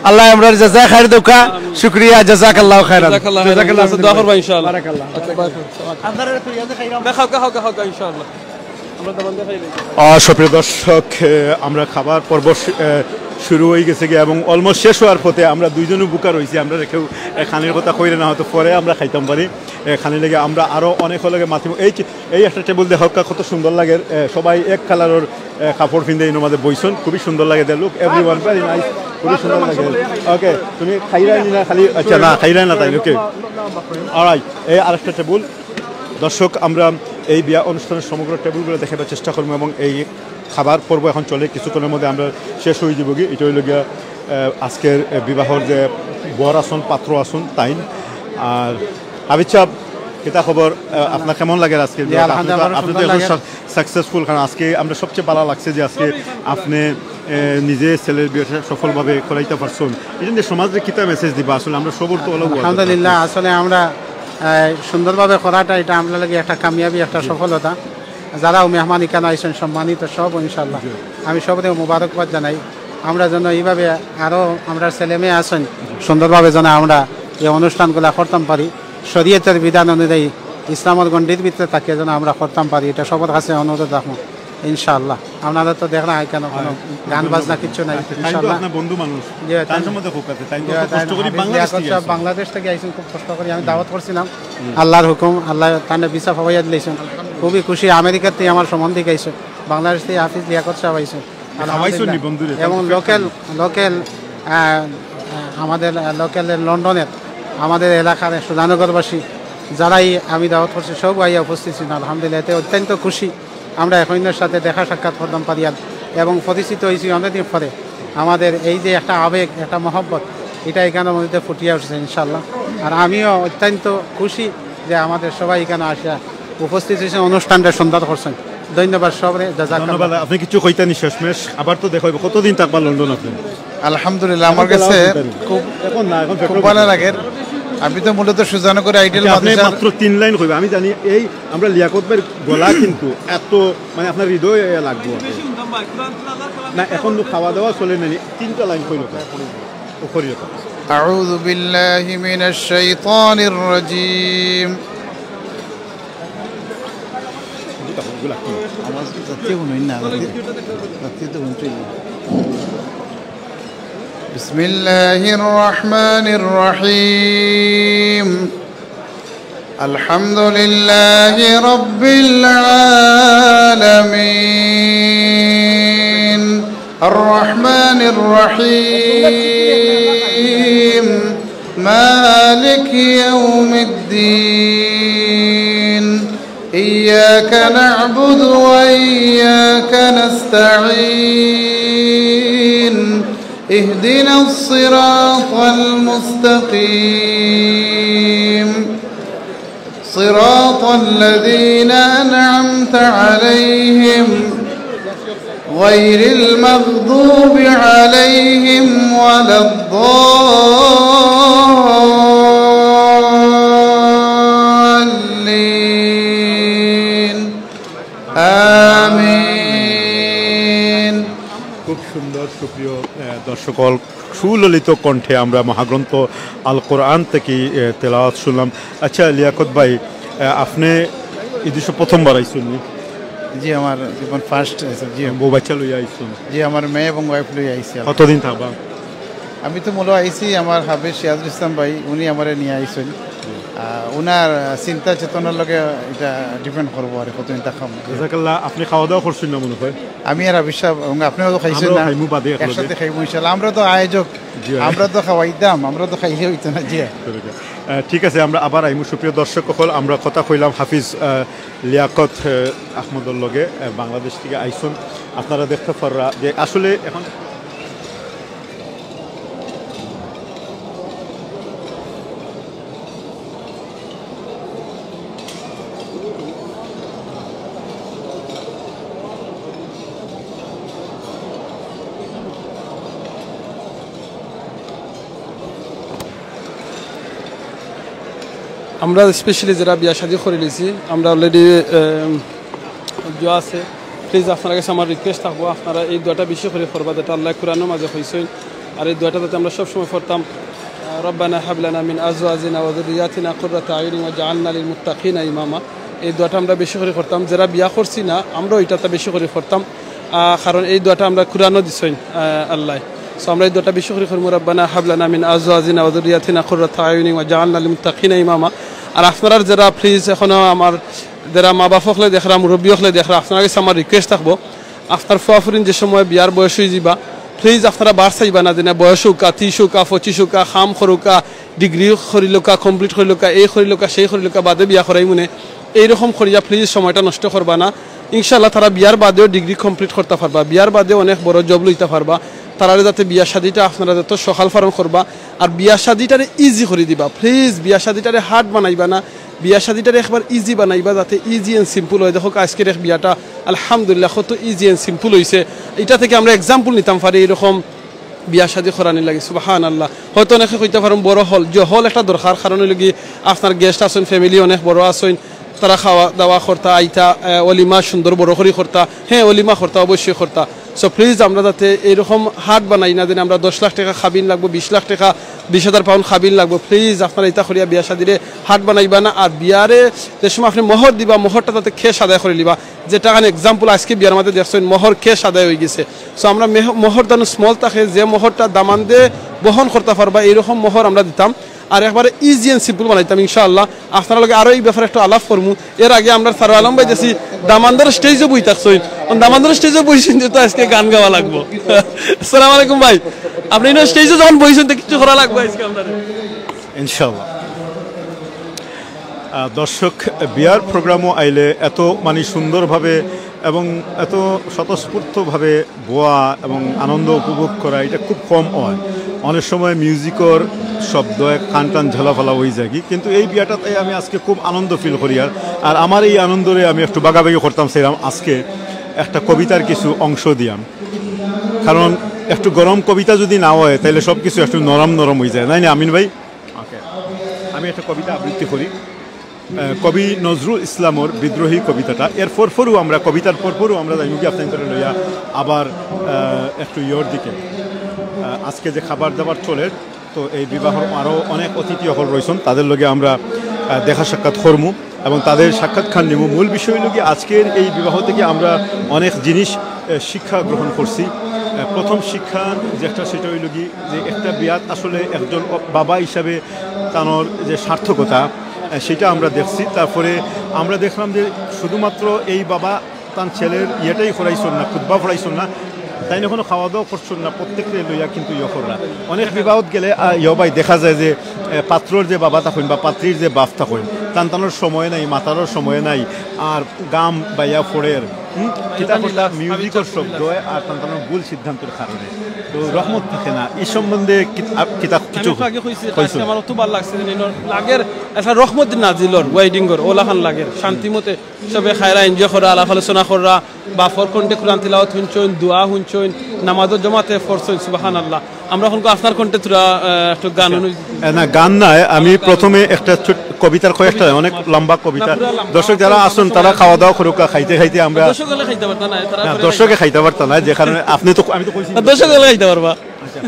আল্লাহ আমরার জাযায় খায়ের দেউক্কা। শুকরিয়া, জাযাকাল্লাহু খায়রান। জাযাকাল্লাহু খায়রান। জাযাকাল্লাহু আচ্ছা, দোয়া করবা ইনশাআল্লাহ। বারাকাল্লাহ। আচ্ছা, বারাকাল্লাহ। আপনারা একটু ইয়াদে খাইরাম। না, খাও, খাও, খাও, খাও, ইনশাআল্লাহ। আমরা দোকান দেখাই দিই। আহ, সুপ্রিয় দর্শক, আহ, আমরা খাবার পর্ব শু-, আহ, শুরু হয়ে গেছে গিয়া এবং almost শেষ হওয়ার পথে। আমরা দুইজনও ভুকা রইছি, আমরা কেউ, আহ, খানির কথা কইলে না, হয়তো পরে আমরা খাইতাম পারি। আহ, খানি লেগে আমরা আরো অনেক লগে মাতিমু। এই যে এই একটা টেবুল দেখাউক্কা, কত সুন্দর লাগে, এ, সবাই এক কালারর, এ, কাপড় পিন্দে ইনোর মাঝে বইছইন, খুবই সুন্দর লাগে। They look everyone very nice, খুবই সুন্দর লাগে। ওকে, তুমি খাইরায় নি না খালি? আচ্ছা, না, খাইরায় না তাই, ওকে। Alright, এই আরেকটা টেবুল। দর্শক, আমরা এই বিয়া অনুষ্ঠানের সমগ্র টেবুলগুলো দেখাবার চেষ্টা করবো এবং এই খাবার পর্ব এখন চলে, কিছুক্ষণের মধ্যে আমরা শেষ হয়ে যাবো গি। এটা হইল গিয়া, এ, আজকের, এ, বিবাহর যে বর আছইন, পাত্র আছইন, তাইন। আর হাফিজ সাহেব, কিতা খবর? আহ, আপনার কেমন লাগে আজকে? জি, আলহামদুলিল্লাহ, আপনি তো, আমার আপনি তো সুন্দর এখন লাগে। সাক-, successful, কারণ আজকে আমরা সবচেয়ে ভালো লাগছে যে আজকে আপনি এ, নিজে ছেলের বিয়াটা সফলভাবে করাইতা পারছইন, এই জন্য সমাজরে কিতা মেসেজ দিবা? আসলে আমরা সবর তো অলা আলহামদুলিল্লাহ। আসলে আমরা, এ, সুন্দরভাবে করাটা, এটা আমরার লাগি একটা কামিয়াবি, একটা সফলতা। যারাও মেহমান ইখানো আইছইন, সম্মানিত সব, ইনশাআল্লাহ আমি সবরে মুবারকবাদ জানাই। আমরা যেন এইভাবে আরো আমরা ছেলে মেয়ে আছইন, সুন্দরভাবে যেন আমরা এই অনুষ্ঠানগুলা করতাম পারি, শরীয়তের বিধান অনুযায়ী ইসলামর গণ্ডির ভিতরে থাকিয়া যেন আমরা করতাম পারি, এটা সবর কাছে অনুরোধ রাখমু। ইনশাআল্লাহ। আপনারা তো দেখরা এখানে কোনো গান বাজনা কিচ্ছু নাই। আচ্ছা, তাইন তো ইনশাআল্লাহ। আপনার বন্ধু মানুষ। জি, তাইন তাইন সম্বন্ধে খুব আছে। তাইন তো জি, খুব তাইন কষ্ট করি হাফিজ বাংলাদেশ লিয়াকত থেকে সাহেব আইছেন। বাংলাদেশ থেকে আইছেন, খুব কষ্ট করি। আমি দাওয়াত করছিলাম। হুম। আল্লাহর হুকুম, আল্লাহ তানে ভিসা পাওয়াইয়া দিলাইছেন। খুবই খুশি। আমেরিকার থেকে আমার সম্বন্ধী আইছে, বাংলাদেশ থেকে হাফিজ লিয়াকত সাহেব আইছেন। খাওয়াইছইন নি আলহামদুলিল্লাহ। বন্ধুরে? এবং তাইন তো লোকাল, লোকাল, আহ, আহ, আমাদের, আহ, লোকাল লন্ডনের আমাদের এলাকার সুধানগরবাসী যারাই আমি দাওয়াত করছি, সব আইয়া উপস্থিত ছিলেন। আলহামদুলিল্লাহ, এতে অত্যন্ত খুশি। আমরা একজনের সাথে দেখা সাক্ষাৎ করতাম পারিয়ার এবং পরিচিত হইছি অনেকদিন পরে। আমাদের এই যে একটা আবেগ, একটা মহব্বত, এটা এখানের মধ্যে ফুটিয়া উঠছে ইনশাআল্লাহ। আর আমিও অত্যন্ত খুশি যে আমাদের সবাই এখানে আসা উপস্থিত হইছেন, অনুষ্ঠানটা সুন্দর করছেন। ধন্যবাদ সবরে, জাজাকাল্লাহ। ধন্যবাদ। আপনি কিছু কইতা নি শেষমেশ? আবার তো দেখা হইব। কতদিন থাকবা লন্ডন আপনি? আলহামদুলিল্লাহ, আমার কাছে খুব, এখন না, এখন খুব পেট্রোল ভালো লাগে। আমি তো মূলত সুজানগর আইডিয়াল আচ্ছা, আপনি মাদ্রাসার মাত্র তিন লাইন কইবা। আমি জানি এই আমরা লিয়াকত ভাইয়ের গলা কিন্তু এত, মানে, আপনার হৃদয়ে লাগবো। না, এখন তো খাওয়া দাওয়া চলে না, তিনটা লাইন কইল তো। ও করিও তো। أعوذ بالله من الشيطان الرجيم. আওয়াজ তো যাচ্ছে মনে হয় না, যাচ্ছে, যাচ্ছে তো মনে হয়। بسم الله الرحمن الرحيم. الحمد لله رب العالمين. الرحمن الرحيم. مالك يوم الدين. إياك نعبد وإياك نستعين. اهدنا الصراط المستقيم. صراط الذين أنعمت عليهم غير المغضوب عليهم ولا الضالين. آمين. খুব সুন্দর, সুপ্রিয়, আহ, দর্শক অকল, সুললিত কণ্ঠে আমরা মহাগ্রন্থ আল কোরআন থেকে, আহ, তেলাওয়াত শুনলাম। আচ্ছা, লিয়াকত ভাই, আহ, আপনি এই দেশে প্রথমবার আইছেন নি? জি, আমার জীবন ফার্স্ট আইছে, জি। বউ বাচ্চা লইয়া আইছেন? জি, আমার মেয়ে এবং ওয়াইফ লইয়া আইছি। কতদিন থাকবা? আমি তো মূলত আইছি, আমার হাফেজ সিরাজুল ইসলাম ভাই, উনি আমারে নিয়া আইছেন। আহ, উনার চিন্তা চেতনার লগে এটা ডিপেন্ড করবো আর কতদিন থাকতাম। জাজাকাল্লাহ। আপনি খাওয়া দাওয়া করছেন না মনে হয়? আমি আর হাফেজ সাহেব এবং আপনিও তো খাইছেন আমরাও না? খাইমু বাদে একলগে। একসাথে খাইমু ইনশাআল্লাহ। আমরা তো আয়োজক, জি ভাই। আমরা তো খাওয়াইতাম, আমরা তো খাইলে হইতো না, জি। আহ, ঠিক আছে, আমরা আবার আইমু। সুপ্রিয় দর্শক অকল, আমরা কথা কইলাম হাফিজ, আহ, লিয়াকত, আহ, আহমদর লগে, আহ, বাংলাদেশ থেকে আইছন। আপনারা দেখতে পাররা যে আসলে এখন আমরা স্পেশালি যারা বিয়া শাদী করি নিছি, আমরা অলরেডি, আম, দোয়া আছে। প্লিজ, আপনার কাছে আমার রিকোয়েস্ট থাকবো, আপনারা এই দোয়াটা বেশি করি পড়বা, যেটা আল্লাহ কোরআনের মাঝে কইছইন। আর এই দোয়াটা যাতে আমরা সবসময় পড়তাম, আহ, "রব্বানা হাব লানা মিন আজওয়াজিনা ওয়া যুররিয়াতিনা কুররাতা আয়ুনিন ওয়াজআলনা লিল মুত্তাকিনা ইমামা।" এই দোয়াটা আমরা বেশি করি পড়তাম। যারা বিয়া করছি না, আমরাও এটা বেশি করি পড়তাম। আহ, কারণ এই দোয়াটা আমরা কোরআনও দিছইন, আহ, আল্লাহ। So আমরা এই দোয়াটা বেশি করি করমু, "রব্বানা হাব লানা মিন আজওয়াজিনা ওয়া যুররিয়াতিনা কুররাতা আয়ুনিন ওয়াজআলনা লিল মুত্তাকিনা ইমামা।" আর আপনারা যারা প্লিজ এখনো আমার যারা মা বাপ অকলে দেখরা, মুরব্বী অকলে দেখরা, আপনার কাছে আমার রিকোয়েস্ট থাকবো, আপনার ফুয়া ফুরিন যে সময় বিয়ার বয়স হয়ে যাইবা, প্লিজ আপনারা বার চাইবা না, যে না বয়স হউক্কা, ত্রিশ হউক্কা, পঁচিশ হউক্কা, কাম করউক্কা, ডিগ্রি করিলউক্কা, কমপ্লিট করিলউক্কা, এই করিলউক্কা, সেই করিলউক্কা, বাদে বিয়া করাইমুনে, এইরকম করিয়া প্লিজ সময়টা নষ্ট করবা না। ইনশাআল্লাহ তারা বিয়ার বাদেও ডিগ্রি কমপ্লিট করতা পারবা, বিয়ার বাদেও অনেক বড় জব লইতা পারবা। তারারে যাতে বিয়া শাদিটা আপনারা যত সকাল ফারন করবা, আর বিয়া শাদিটারে ইজি করি দিবা প্লিজ। বিয়া শাদিটারে হার্ড বানাইবা না, বিয়া শাদিটারে একবার ইজি বানাইবা, যাতে ইজি এন্ড সিম্পল হয়। দেখো, আজকের এক বিয়াটা আলহামদুলিল্লাহ কত ইজি এন্ড সিম্পল হইছে। এটা থেকে আমরা এক্সাম্পল নিতাম পারি এরকম বিয়া শাদি করানির লাগি। সুবহানাল্লাহ। হয়তো অনেকে কইতা পারইন বড় হল, যে হল একটা দরকার, কারণ অইলো কি আপনার গেস্ট আছইন, ফ্যামিলি অনেক বড় আছইন, তারা খাওয়া দাওয়া করতা আইতা, আহ, অলিমা সুন্দর বড় করি করতা, হ্যাঁ, অলিমা করতা, অবশ্যই করতা। সো প্লিজ, আমরা যাতে এইরকম হার্ড বানাই না, যেন আমরা দশ লাখ টাকা কাবিন লাগবো, বিশ লাখ টাকা, বিশ হাজার পাউন্ড কাবিন লাগবো। প্লিজ, আপনারা ইতা করিয়া বিয়া শাদিরে হার্ড বানাইবা না। আর বিয়ারে যে সময় আপনি মোহর দিবা, মোহরটা যাতে ক্যাশ আদায় করি লিবা। যেটা এখানে এক্সাম্পল আজকে বিয়ার মধ্যে দেখছইন, মোহর ক্যাশ আদায় হয়ে গেছে। সো আমরা মেহ-, মোহর যেন স্মল থাকে, যে মোহরটা দামান্দে বহন করতে পারবা, এইরকম মোহর আমরা দিতাম। আর একবারে ইজি এন্ড সিম্পল বানাইতাম ইনশাআল্লাহ। আপনারা লগে আরো এই ব্যাপারে একটু আলাপ করমু। এর আগে আমরা সারো আলম ভাই যাচ্ছি, দামান্দর স্টেজও বই থাকছইন, দামান্দর স্টেজও বইছেন, যে তো আজকে গান গাওয়া লাগবো। আসসালামু আলাইকুম ভাই, আপনি ইনো স্টেজে যখন বইছেন, তো কিছু করা লাগবো আজকে আপনাদের। ইনশাআল্লাহ। আহ, দর্শক, বিয়ার প্রোগ্রামও আইলে এত মানে সুন্দরভাবে এবং এত স্বতঃস্ফূর্তভাবে বওয়া এবং আনন্দ উপভোগ করা, এটা খুব কম হয়। অনেক সময় মিউজিকর শব্দে কান টান ঝালাফালা হয়ে যায় কি, কিন্তু এই বিয়াটাতে আমি আজকে খুব আনন্দ ফিল করি। আর আর আমার এই আনন্দরে আমি একটু ভাগাভাগি করতাম চাইলাম আজকে একটা কবিতার কিছু অংশ দিয়াম, কারণ একটু গরম কবিতা যদি না হয়, তাহলে সব কিছু একটু নরম নরম হয়ে যায়, তাই না আমিন ভাই? ওকে, আমি একটা কবিতা আবৃত্তি করি। আহ, কবি নজরুল ইসলামর বিদ্রোহী কবিতাটা। এর পরপরও আমরা, কবিতার পরপরও আমরা যাইমু কি আপনাদের লইয়া আবার, আহ, একটু ইয়র দিকে। আহ, আজকে যে খাবার দাবার চলের, তো এই বিবাহর আরও অনেক অতিথি অকল রইছইন, তাদের লগে আমরা, আহ, দেখা সাক্ষাৎ করমু এবং তাদের সাক্ষাৎকার নিমু। মূল বিষয় হইল কি, আজকের এই বিবাহ থেকে আমরা অনেক জিনিস, আহ, শিক্ষা গ্রহণ করছি। আহ, প্রথম শিক্ষা যেটা, সেটা হইল কি, যে একটা বিয়াত আসলে একজন অ-, বাবা হিসাবে তানোর যে সার্থকতা, আহ, সেটা আমরা দেখছি। তারপরে আমরা দেখলাম যে শুধুমাত্র এই বাবা তান ছেলের ইয়েটাই করাইছইন না, খুতবা পড়াইছইন না, তাইন এখনো খাওয়া দাওয়া করছইন না, প্রত্যেকরে লইয়া কিন্তু ইয়ে কররা। অনেক বিবাহত গেলে, আহ, ইয়ে ভাই, দেখা যায় যে, আহ, পাত্রর যে বাবা থাকইন বা পাত্রীর যে বাপ থাকইন, তান তানোর সময় নাই, মাতারও সময় নাই, আর গাম বাইয়া ফড়ের, হুম, কিতা করতা, মিউজিকর শব্দ হয় আর তান তানোর ভুল সিদ্ধান্তর কারণে তো রহমত থাকে না। এই সম্বন্ধে কি-, আ, কিতা কিছু আমি তো আগে কইছি, কইছো? আজকে আমার অত ভালা লাগছে যে ইনো লাগের একটা রহমত নাজিলর ওয়েডিং ঘর, ওলাখান লাগের শান্তি মতে সবে খাইরা, এনজয় কররা, আলাপ আলোচনা কররা, বাফর কণ্ঠে কোরআন তিলাওয়াত হুনছইন, দোয়া হুনছইন, নামাজও জমাতে পড়ছইন, সুবহানাল্লাহ। আমরা এখন আপনার কণ্ঠে থুড়া, আহ, একটু গান হুনি। এ, না, গান নাই, আমি প্রথমে একটা ছোট কবিতার কয়েকটা, অনেক লম্বা কবিতা। না, পুরা লম্বা। দর্শক যারা আছেন, তারা খাওয়া দাওয়া করুক, খাইতে খাইতে আমরা দর্শক হলে খাইতে পারতা না, তারা না, পরে দর্শকে খাইতে পারতা না, যে কারণে আপনি তো, আমি তো কইছি না, দর্শক হলে খাইতে পারবা। আচ্ছা,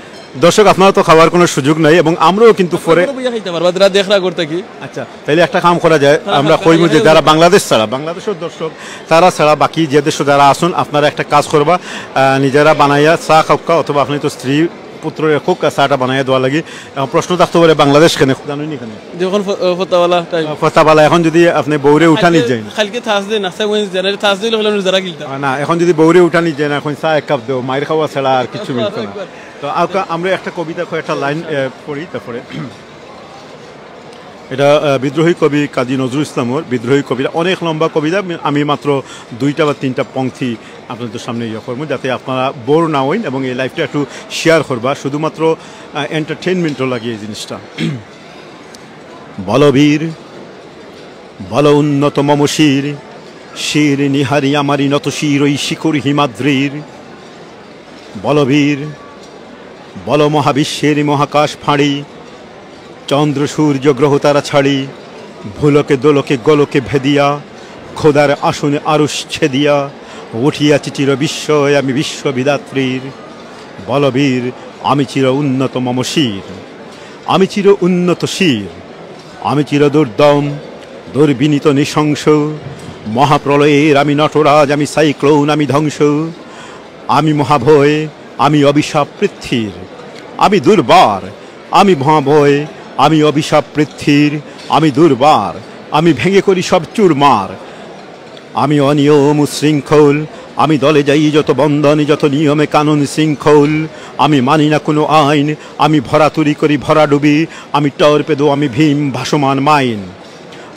দর্শক, আপনারা তো খাওয়ার কোনো সুযোগ নাই এবং আমরাও কিন্তু পরে বইয়া খাইতে পারবা, যারা দেখরা করতে কি। আচ্ছা, তাইলে একটা কাম করা যায়, তারা আমরা কইমু যে যারা বাংলাদেশ ছাড়া, বাংলাদেশের দর্শক, তারা ছাড়া বাকি যে দেশো যারা আছইন, আপনারা একটা কাজ করবা, আহ, নিজেরা বানাইয়া চা খাউক্কা, অথবা আপনি তো স্ত্রী পুত্র রেখুক, আর চাটা বানাইয়া দেওয়া লাগি। এখন প্রশ্ন থাকতে পারে, বাংলাদেশ কেনে? জানেন নি কেনে? যখন ফ-, আহ, ফতাওয়ালা টাইম। আহ, ফতাওয়ালা, এখন যদি আপনি বউরে উঠানি যাইন। কালকে থার্সডে না, স্যার, ওয়েডনেসডে, না, থার্সডে হইলে হইলে রোজা রাখিলতাম। আহ, না, এখন যদি বউরে উঠানি যাইন, এখন চা এক কাপ দেও, মাইর খাওয়া ছাড়া আর কিছু মিলতো না। তো আউক্কা, আমরা একটা কবিতা, কয়েকটা লাইন, আহ, পড়ি, তারপরে। এটা, আহ, বিদ্রোহী কবি কাজী নজরুল ইসলামর বিদ্রোহী কবিতা, অনেক লম্বা কবিতা। আমি, আমি মাত্র দুইটা বা তিনটা পংক্তি আপনাদের সামনে ইয়ে করবো, যাতে আপনারা বোর না হইন এবং এই লাইভটা একটু শেয়ার করবা, শুধুমাত্র, আহ, এন্টারটেইনমেন্টও লাগে এই জিনিসটা। বলবীর, বল উন্নত মম শির, শির নিহারি আমারি নত শির ওই শিখর হিমাদ্রির। বলবীর, বল মহাবিশ্বের মহাকাশ ফাঁড়ি, চন্দ্র সূর্য গ্রহ তারা ছাড়ি, ভূলোকে দোলকে গোলকে ভেদিয়া, খোদার আসনে আরশ ছেদিয়া, উঠিয়াছি চির বিস্ময় আমি বিশ্ববিধাত্রীর। বলবীর, আমি চির উন্নত মম শির, আমি চির উন্নত শির, আমি চির দুর্দম, দুর্বিনীত নৃশংস, মহাপ্রলয়ের আমি নটরাজ, আমি সাইক্লোন, আমি ধ্বংস। আমি মহাভয়, আমি অভিশাপ পৃথ্বীর। আমি দুর্বার, আমি মহাভয়, আমি অভিশাপ পৃথ্বীর। আমি দুর্বার, আমি ভেঙে করি সব চুরমার। আমি অনিয়ম উশৃঙ্খল, আমি দলে যাই যত বন্ধনে, যত নিয়মে কানুন শৃঙ্খল। আমি মানি না কোনো আইন, আমি ভরাতুরি করি ভরাডুবি, আমি টর্পেডো, আমি ভীম, ভাসমান মাইন।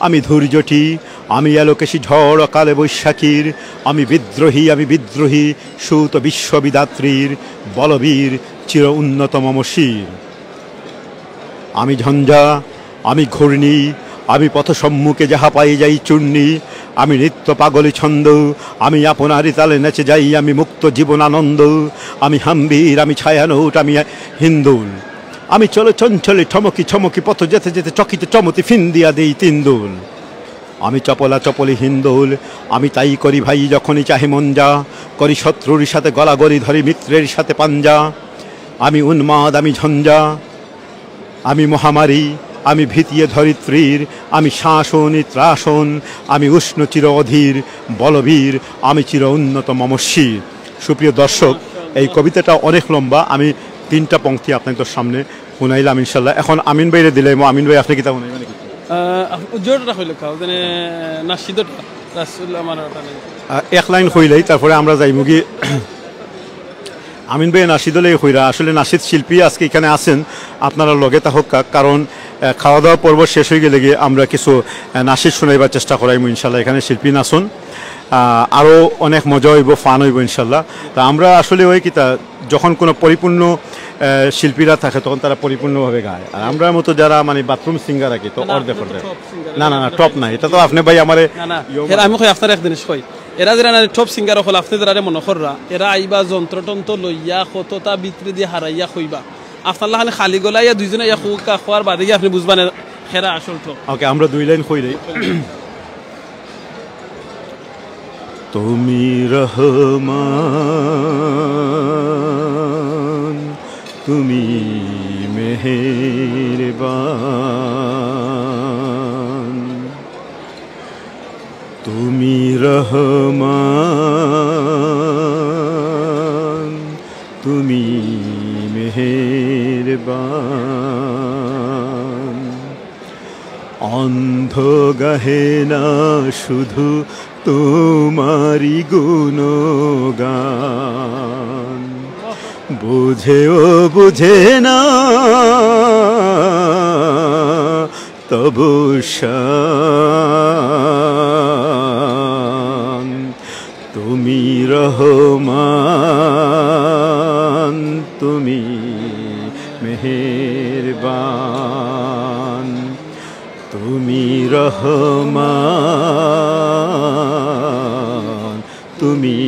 আমি ধৈর্যটি, আমি এলোকেশী ঝড় কালে বৈশাখীর, আমি বিদ্রোহী, আমি বিদ্রোহী, সুত বিশ্ববিধাত্রীর, বলবীর, চির উন্নত মম শির। আমি ঝঞ্ঝা, আমি ঘূর্ণি, আমি পথ সম্মুখে যাহা পাই যাই চূর্ণি, আমি নৃত্য পাগলী ছন্দ, আমি আপনারই তালে নেচে যাই, আমি মুক্ত জীবন আনন্দ, আমি হাম্বির, আমি ছায়ানট, আমি হিন্দুল। আমি চলে চঞ্চলে ঠমকি ঠমকি পথ যেতে যেতে চকিতে চমতি ফিন্দিয়া দেই তিন্দুল। আমি চপলা চপলি হিন্দুল, আমি তাই করি ভাই যখনই চাহে মন যা, করি শত্রুর সাথে গলাগলি ধরি মিত্রের সাথে পাঞ্জা। আমি উন্মাদ, আমি ঝঞ্ঝা, আমি মহামারী, আমি ভীতিয়ে ধরিত্রীর, আমি শাসনী ত্রাসন, আমি উষ্ণ চির অধীর, বলবীর, আমি চির উন্নত মম শির। সুপ্রিয় দর্শক, এই কবিতাটা অনেক লম্বা, আমি তিনটা পংক্তি আপনাদের সামনে হুনাইলাম ইনশাল্লাহ। এখন আমিন ভাইরে দিলাইমু। আমিন ভাই, আপনি কিতা হুনাইবা নাকি? আহ, আপ-, জোরটা কইলে খাও, যেন নাশিদটা, রাসূল আমার ওটা নেই। আহ, এক লাইন কইলাই, তারপরে আমরা যাইমুগি। আমিন ভাই নাশিদ অইলে কইরা, আসলে নাশিদ শিল্পী আজকে এখানে আছেন, আপনারা লগে থাকউক্কা, কারণ, আহ, খাওয়া দাওয়া পর্ব শেষ অইগেলেগি আমরা কিছু, আহ, নাশিদ হুনাইবার চেষ্টা করাইমু ইনশাল্লাহ। এখানে শিল্পী নাচন, আহ, আরও অনেক মজা অইবো, ফান অইবো ইনশাল্লাহ। তা আমরা আসলে ওই কিতা, যখন কোনো পরিপূর্ণ, আহ, শিল্পীরা থাকে, তখন তারা পরিপূর্ণভাবে গায়। আর আমরার মতো যারা মানে বাথরুম সিঙ্গার আর কি, তো না, না, অর্ধেক আপনি তো অর্ধেক। টপ সিঙ্গার, না, না, না, আপনি তো টপ টপ নাই। এটা তো আপনি ভাই আমারে না, না, ইয়ো এরা মানে আমি কই, আপনার এক জিনিস কই। এরা যারা নানি টপ সিঙ্গার অকল, আপনি যারারে মনো কররা, এরা আইবা যন্ত্রটন্ত্র লইয়া, কততা ভিতরেদি হারাইয়া কইবা। আপনার লাখান খালি গলাইয়া দুইজনে ইয়া কউক্কা, কওয়ার বাদে গিয়া আপনি বুঝবা না, হেরা আসল টপ। ওকে, আমরা দুই লাইন কইরাই। তুমি রহমান, তুমি মেহেরবান। তুমি রহমান, তুমি মেহেরবান। অন্ধ গাহে না শুধু তোমারই গুণগান, বুঝেও বুঝে না তবু শান। তুমি রহমান, তুমি মেহেরবান। তুমি রহমান, তুমি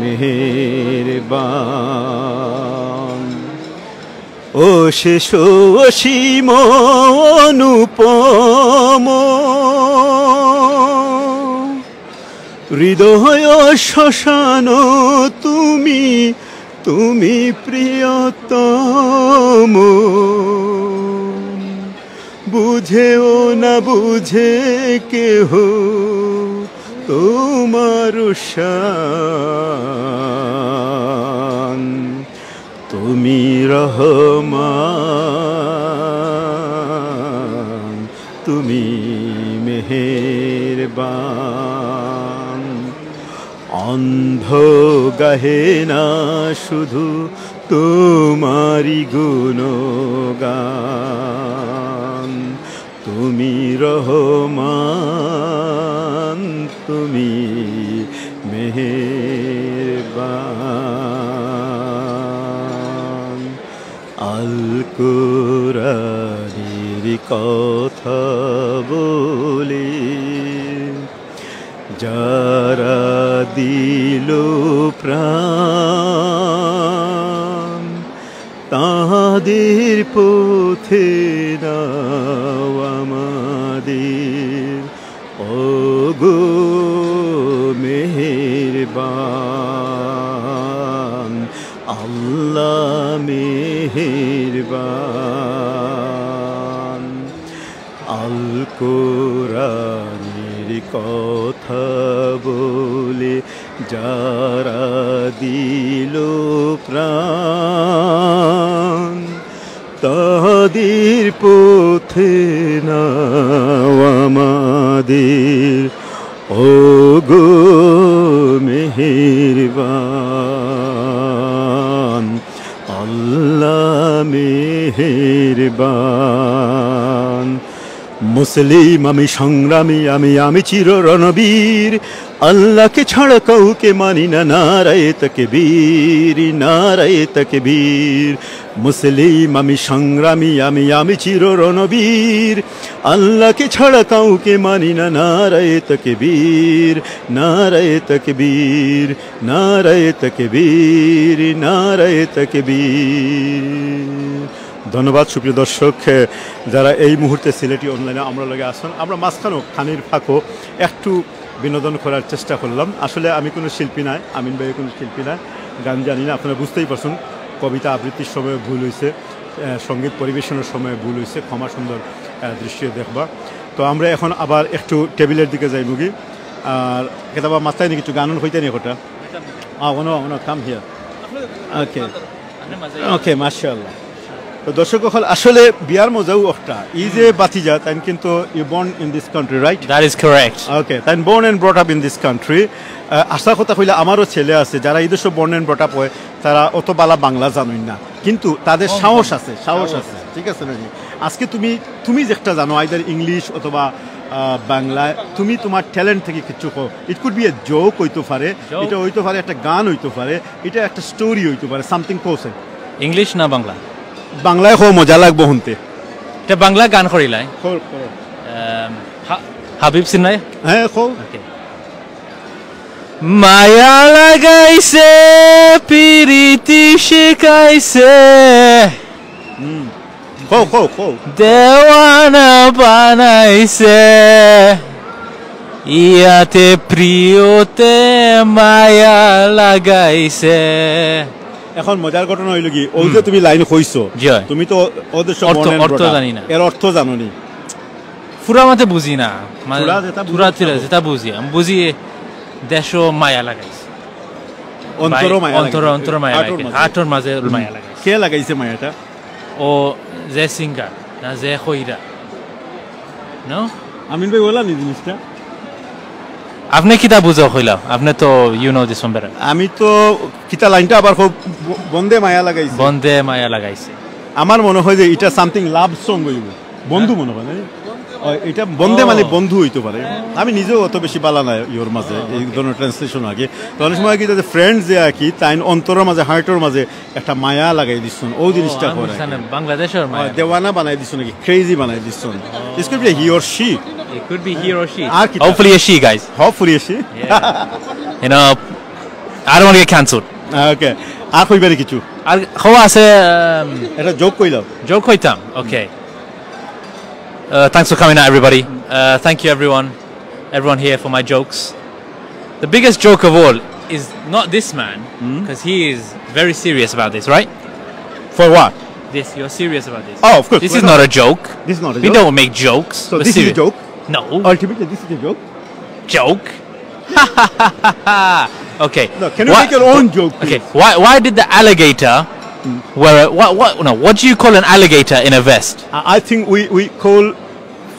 মেহেরবান। অশেষ অসীম অনুপম, হৃদয় শ্মশান তুমি, তুমি প্রিয়তম। বুঝেও না বুঝে কেহ তোমার শান। তুমি রহমান, তুমি মেহেরবান। অন্ধ গাহে না শুধু তোমারই গুণগান। তুমি রহমান, তুমি মেহেরবান। আল কোরআনের কথা বলে যারা দিল প্রাণ, তাদের পথে নাও আমাদের, ও গো মেহেরবান, আল্লাহ মেহেরবান। আল কোরআনের কথা বলে যারা দিল প্রাণ, তাদের পথে নাও আমাদের, ও গো মেহেরবান, আল্লাহ মেহেরবান। মুসলিম আমি, সংগ্রামী আমি, আমি চির রণবীর। আল্লাহকে ছাড়া কাউকে মানি না। নারায়ে তাকবীর, নারায়ে তাকবীর। মুসলিম আমি, সংগ্রামী আমি, আমি চির রণবীর। আল্লাহকে ছাড়া কাউকে মানি না। নারায়ে তাকবীর, নারায়ে তাকবীর, নারায়ে তাকবীর, নারায়ে তাকবীর। ধন্যবাদ সুপ্রিয় দর্শক, এ, যারা এই মুহূর্তে সিলেটি অনলাইনে আমরার লগে আছইন। আমরা মাঝখানো খানির ফাঁকো একটু বিনোদন করার চেষ্টা করলাম। আসলে আমি কোনো শিল্পী নাই, আমিন ভাইও কোনো শিল্পী নাই, গান জানি না। আপনারা বুঝতেই পারছেন, কবিতা আবৃত্তির সময় ভুল হইছে, এ, সঙ্গীত পরিবেশনের সময় ভুল হইছে, ক্ষমা সুন্দর, এ, দৃষ্টিতে দেখবা। তো আমরা এখন আবার একটু টেবিলের দিকে যাইমুগি। আর কেতাবা মাস্তাই নি কিছু গান কইতা নি কথা? আ, ওনো, ওনো, come here। ওকে। ওকে, মাশাআল্লাহ। তো দর্শক অকল, আসলে বিয়ার মজাও একটা। এই যে ভাতিজা, তাইন কিন্তু you born in this country, right? That is correct. ওকে, তাইন born and brought up in this country। আহ, আশা কথা কইলে আমারও ছেলে আছে, যারা এই দেশে born and brought up হয়, তারা অত বালা বাংলা জানইন না, কিন্তু তাদের সাহস আছে, সাহস আছে, ঠিক আছে না নি? আজকে তুমি, তুমি যেটা জানো, either English অথবা, আহ, বাংলায়, তুমি তোমার talent থেকে কিছু কও। It could be a joke হইতো পারে, joke। এটা হইতো পারে একটা গান হইতো পারে, এটা একটা story হইতো পারে, something কও। English না বাংলা? বাংলায় কও, মজা লাগবো শুনতে। এটা বাংলা গান করিলাই। কও, কও। আম, হা-, হাবিব সিনহায়? হ্যাঁ, কও। ওকে। মায়া লাগাইছে, পিরিতি শিখাইছে। হুম। কও, কও, কও। দেওয়ানা বানাইছে, ইয়াতে প্রিয়তে মায়া লাগাইছে। এখন মজার ঘটনা হইল কি, ওই যে হুম। তুমি লাইন কইছো, জি হয়। তুমি তো ওদের সব অর্থ, মনে অর্থ জানি না। এর অর্থ জানো নি? পুরা মাতে বুঝি না। মানে, পুরা যেটা বুঝো, পুরা সেটা যেটা বুঝি। আমি বুঝি, দেশো মায়া লাগাইছে। অন্তরও ভাই, মায়া অন্তর, লাগাইছে। অন্তর মায়া হার্টর লাগাইছে। মাঝে। হার্টর মাঝে হুম। মায়া লাগাইছে। কে লাগাইছে মায়াটা? ও যে সিঙ্গার, না যে কইরা। No? আমিন ভাই, ওলা নি জিনিসটা? আপনি কিতা বুঝো কইলা? আপনি তো you know this one better। আমি তো কিতা লাইনটা আবার খুব ব-, বন্দে মায়া লাগাইছে। বন্দে মায়া লাগাইছে। আমার মনে হয় যে এটা something love song হইব। বন্ধু হ্যাঁ। মনে হয়, না? ও, এটা বন্দে ও। মানে বন্ধু হইতে পারে। আমি নিজেও অত বেশি বালা না ইওর মাঝে, ও, এই ওকে। ধরনের ট্রান্সলেশন আর কি। তো অনেক সময় কি যে ফ্রেন্ড যে আর কি, তাই অন্তরের মাঝে, হার্টের মাঝে একটা মায়া লাগাই দিছুন, ও জিনিসটা ও, আমি করে আর কি। জানি, বাংলাদেশের মায়া। ও, দেওয়ানা বানাই দিছুন নাকি, ক্রেজি বানাই দিছুন। This could be he or she। It could be he or she। আর কি? Hopefully a she, guys। Hopefully a she। Yeah। You know, I don't want to get cancelled। ওকে। আর কইবারে কিছু? আর কও আছে, আম, এটা জোক কইলাম। জোক কইতাম? ওকে। Uh, thanks for coming out, everybody। Uh, thank you, everyone, everyone here for my jokes। The biggest joke of all is not this man, Hmm? 'cause he is very serious about this, right? For what? This, you're serious about this. Oh, of course, This we're is not not. a joke। This is not a We joke. don't make jokes। So We're this is a serious। joke? No। Ultimately, this is a joke? Joke? Okay। No, can you What? make your own joke, Okay, please? why, why did the alligator Hmm. wear a, what, what, no, what do you call an alligator in a vest? I, I think we, we call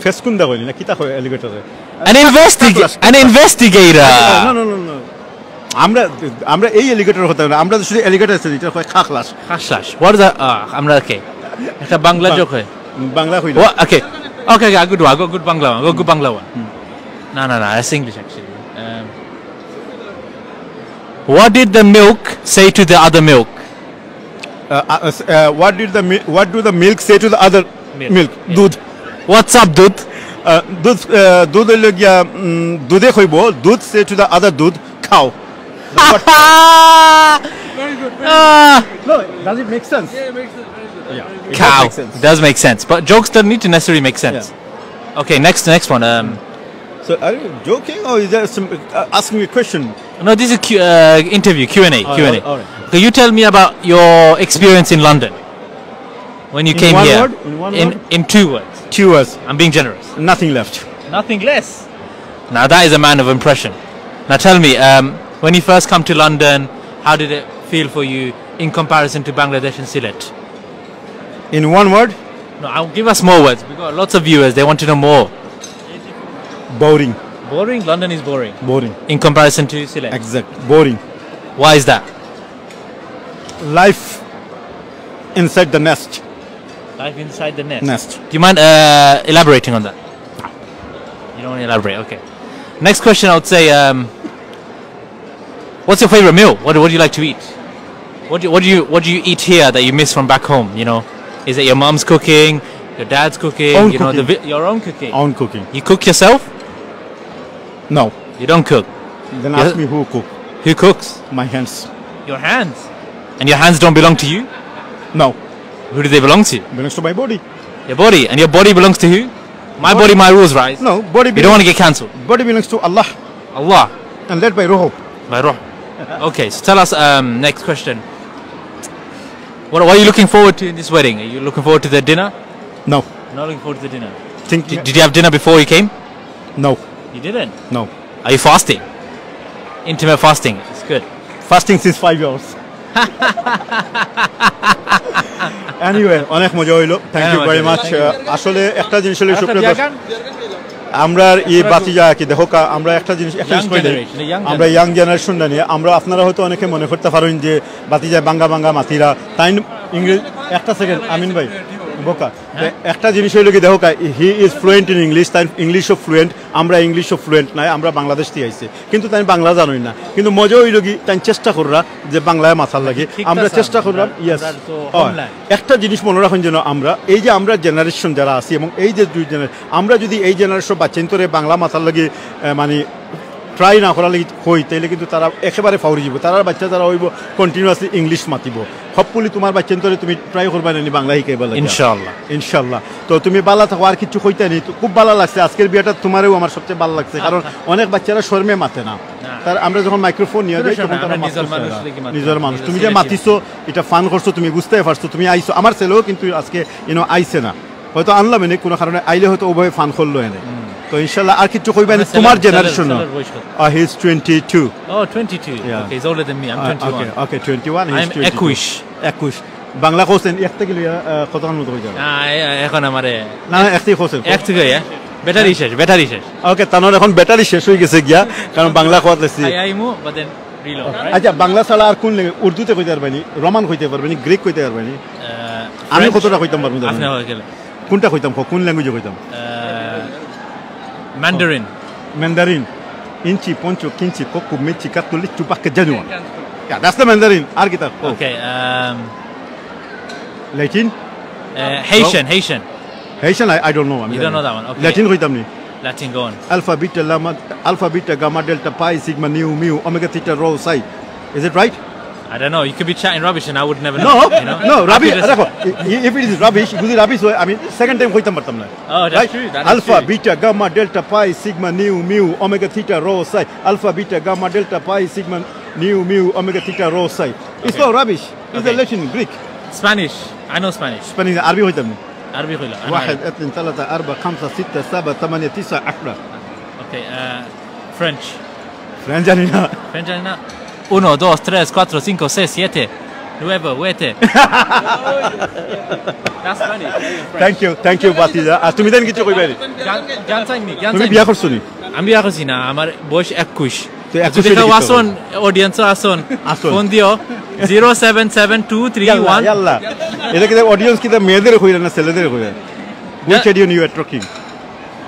ফেসকুন্দা কইনি না, কিতা কয় অ্যালিগেটরে? An investig-, খাকলাস, an খাকলাস। investigator। No, no, no, no। আমরা, আমরা এই অ্যালিগেটর কথা না, আমরা শুধু অ্যালিগেটর আছে, এটা হয় খাকলাস। খাকলাস। What is that? আহ, আমরা, okay। একটা বাংলা বাং-, জোক হয়। বাংলা কইলে। What? Okay। Okay, okay, a good one. I got a good Bangla one। I got a good Bangla one। Hmm. No, no, no, that's English, actually। Um, what did the milk say to the other milk? Uh, uh, uh, what did the mi-, what do the milk say to the other Milk. Milk? Yeah। দুধ। What's up, দুধ? Uh, দুধ, uh, দুধ হইল গিয়া, উম, দুধে কইব, দুধ say to the other দুধ, খাও। Very good, very good। Ah। No, does it make sense? Yeah, it makes sense, very good। Yeah, very good। It does Cow। make sense। It does make sense, but jokes don't need to necessarily make sense। Yeah। Okay, next, next one। Um, So, are you joking or is there some, uh, asking me a question? No, this is a Q, uh, interview, Q and A, All right, Q and A। All right। Okay, you tell me about your experience in London when you In came one here. Word? In one In, word? In two words। Two words. I'm being generous। Nothing left। Nothing less। Now that is a man of impression। Now tell me, um, when you first come to London, how did it feel for you in comparison to Bangladesh and Sylhet? In one word? No, I'll give us more words. We've got lots of viewers. They want to know more। Boring। Boring? London is boring। Boring। In comparison to Sylhet? Exact। Boring। Why is that? Life inside the nest। Life inside the nest। Nest। Do you mind, uh, elaborating on that? Don't elaborate. Okay. Next question, I would say, um, what's your favorite meal? What, what do you like to eat? What do, what do you what do you eat here that you miss from back home? You know, is it your mom's cooking, your dad's cooking? Own you know, the cooking. Vi- your own cooking. Own cooking. You cook yourself? No. You don't cook. Then Yeah. Ask me who cook. Who cooks? My hands. Your hands. And your hands don't belong to you. No. Who do they belong to? Belongs to my body. Your body. And your body belongs to who? My body, my rules, right? No. Body. You don't want to get cancelled. Body belongs to Allah Allah. and led by Roho. My ruh. Okay, so tell us, um, next question. What, what are you looking forward to in this wedding? Are you looking forward to the dinner? No. Not looking forward to the dinner. Think. Did, did you have dinner before you came? No. You didn't. No. Are you fasting? Intermittent fasting. It's good. Fasting since five hours. Anyway, অনেক মজা হইলো। Thank you very much. আসলে একটা জিনিস হইলো, সুপ্রিয় দর্শক, আমরা এই বাতিজা কি দেখো কা, আমরা একটা জিনিস একটা জিনিস কই নাই। আমরা ইয়াং জেনারেশন জানি। আমরা, আপনারা হয়তো অনেকে মনে করতে পারেন যে বাতিজা বাঙ্গা বাঙ্গা মাতিরা তাই ইংরেজি। একটা সেকেন্ড, আমিন ভাই, বোকা। তো একটা জিনিস হইলো কি দেখো কা, he is fluent in English, তাই ইংলিশও ফ্লুয়েন্ট। আমরা ইংলিশও ফ্লুয়েন্ট নাই, আমরা বাংলাদেশ থেকে আইছি, কিন্তু তাই বাংলা জানোই না। কিন্তু মজা হইলো কি, তাই চেষ্টা কররা যে বাংলায় মাতার লাগি। আমরা চেষ্টা করলাম। ইয়েস। একটা জিনিস মনে রাখুন যেন, আমরা এই যে আমরা জেনারেশন যারা আছি এবং এই যে দুই জেনারেশন, আমরা যদি এই জেনারেশন বাচ্চাইন্তরে বাংলা মাতার লাগি, আহ, মানে ট্রাই না করার লাগি কই, তাইলে কিন্তু তারা একেবারে ফাউরি যাব। তারার বাচ্চা যারা হইব কন্টিনিউয়াসলি ইংলিশ মাতিব। হোপফুলি তোমার বাচ্চাইন্তরে তুমি ট্রাই করবা না নি বাংলা শিখাইবার লাগি। ইনশাআল্লাহ। ইনশাআল্লাহ। তো তুমি বালা থাকো, আর কিছু কইতে নেই। তো খুব ভালো লাগছে আজকের বিয়াটা, তোমারেও আমার সবচেয়ে ভালো লাগছে, কারণ অনেক বাচ্চারা শর্মে মাতে না। তার আমরা যখন মাইক্রোফোন নিয়ে যাই, তখন তারা মাত করছে না। নিজের মানুষ। তুমি যে মাতিছো, এটা ফান করছো, তুমি বুঝতে পারছো, তুমি আইছো। আমার ছেলেও কিন্তু আজকে ইনো আইছে না, হয়তো আনলাম এনে কোনো কারণে, আইলে হয়তো ওভাবে ফান করলো এনে। তো ইনশাআল্লাহ আর কিছু কইবা না, তোমার generation. He is twenty-two. Oh, twenty-two. Yeah. Okay, he's older than me. I'm twenty-one. Okay, okay, twenty-one. He is I'm twenty-two. একুশ. একুশ। বাংলা কইছেন, এক থেকে লইয়া, আহ, কতক্ষণ মতো হয়ে যাবে? আহ, এ-, এখন আমারে না, না, এক থেকে কইছেন। এক থেকে, হ্যাঁ? ব্যাটারি শেষ, ব্যাটারি শেষ। ওকে, তানোর এখন ব্যাটারি শেষ হয়ে গেছে গিয়া, কারণ বাংলা কথা লেছি। I, I move, but then reload, right? আচ্ছা, বাংলা ছাড়া আর কোন ল্যাঙ্গুয়েজ? উর্দুতে কইতে পারবানি, রোমান কইতে পারবানি, গ্রিক কইতে পারবানি? Uh, আমি French. কতটা কইতাম পারবো জানো? আপনি হয়ে গেলে। কোনটা কইতাম? ক-, কোন ল্যাঙ্গুয়েজে কইতাম? Uh, Mandarin. ম্যান্ডারিন। ইঞ্চি, পঞ্চ, কিঞ্চি, কক্কু, মিচি, কাতুলি, চুপাকে, জানুয়া। Yeah, that's the Mandarin. আর কিতা? Okay, um, Latin? uh, Haitian, Haitian. Haitian, I, I don't know. You don't know that one, okay. Latin কইতাম নি? Latin, go on. Alpha, beta, gamma, alpha, beta, gamma, delta, pi, sigma, nu, mu, omega, theta, rho, psi. Is it right? I don't know. You could be chatting rubbish, and I would never No, know. You know? No, I rubbish. could just- দেখো, i-, i-, if it is rubbish, যদি রাবিশ হয়, আমি second time কইতাম পারতাম না। Oh, that's Right? True. That is Alpha, true. beta, gamma, delta, pi, sigma, nu, mu, omega, theta, rho, psi. Alpha, beta, gamma, delta, pi, sigma, nu, mu, omega, theta, rho, psi. It's Okay. all rubbish. It's the Okay. Latin, Greek. Spanish. I know Spanish. Spanish, আরবি কইতাম না। আরবি কইলা. I know واحد، Arabic. اثنين، ثلاثة، أربعة، خمسة، ستة، سبعة، ثمانية، تسعة، عشرة. Okay, uh, French. French জানি না। French জানি না. Uno, dos, tres, cuatro, cinco, seis, siete, nueve, ocho. That's funny. Thank you, thank you, বাতিজা। আর তুমি দেন কিছু কইবানি? জান-, জানছাইন নি, তুমি জানছাইন নি। বিয়া করছো নি? আমি বিয়া করছি না, আমার বয়স একুশ। তো একুশ যদি কেউ হইলে কি আসন, অডিয়েন্স আসন, আসন। ফোন দিও, zero seven seven two three ইয়াল্লা, ওয়ান। ইয়াল্লা। এটা কি অডিয়েন্স কিতা মেয়েদের কইরা না ছেলেদের কইরা? Which Yeah. audience you are talking?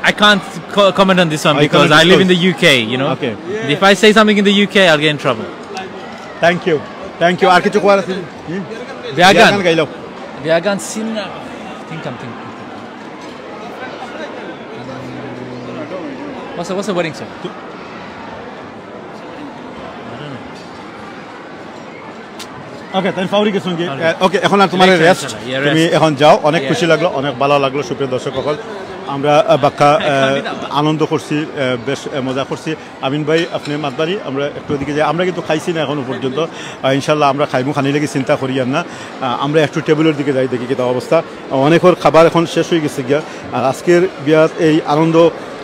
I can't co- comment on this one Oh, you because cannot I live in disclose. the U K, you know. Okay. If I say something in the U K, I'll get in trouble. Thank you, thank you. আর কিছু কওয়ার আছে? হুম? বিয়াগান। বিয়াগান গাইলাও। বিয়াগান সিন-, think I'm thinking. What's the, what's the wedding song? Okay, তাই ফাউরি গেছুন কি? Okay. ওকে, এখন আর তোমার Later, রেস্ট। ইনশাআল্লাহ। Yeah, তুমি rest. এখন যাও। অনেক Yeah. খুশি লাগলো, অনেক ভালো লাগলো, সুপ্রিয় দর্শক সকল। আমরা আহ, বাক্কা আহ, আনন্দ করছি, আহ, বেশ আহ, মজা করছি। আমিন ভাই, আপনি মাতবাড়ি, আমরা একটু ওদিকে যাই। আমরা কিন্তু খাইছি না এখনো পর্যন্ত। আহ, ইনশাল্লাহ আমরা খাইমু, খানি লাগি চিন্তা করি আর না। আহ, আমরা একটু টেবিলের দিকে যাই, দেখি কিতা অবস্থা। অনেকর খাবার এখন শেষ হয়ে গেছে গিয়া। আর আজকের বিয়াত এই আনন্দ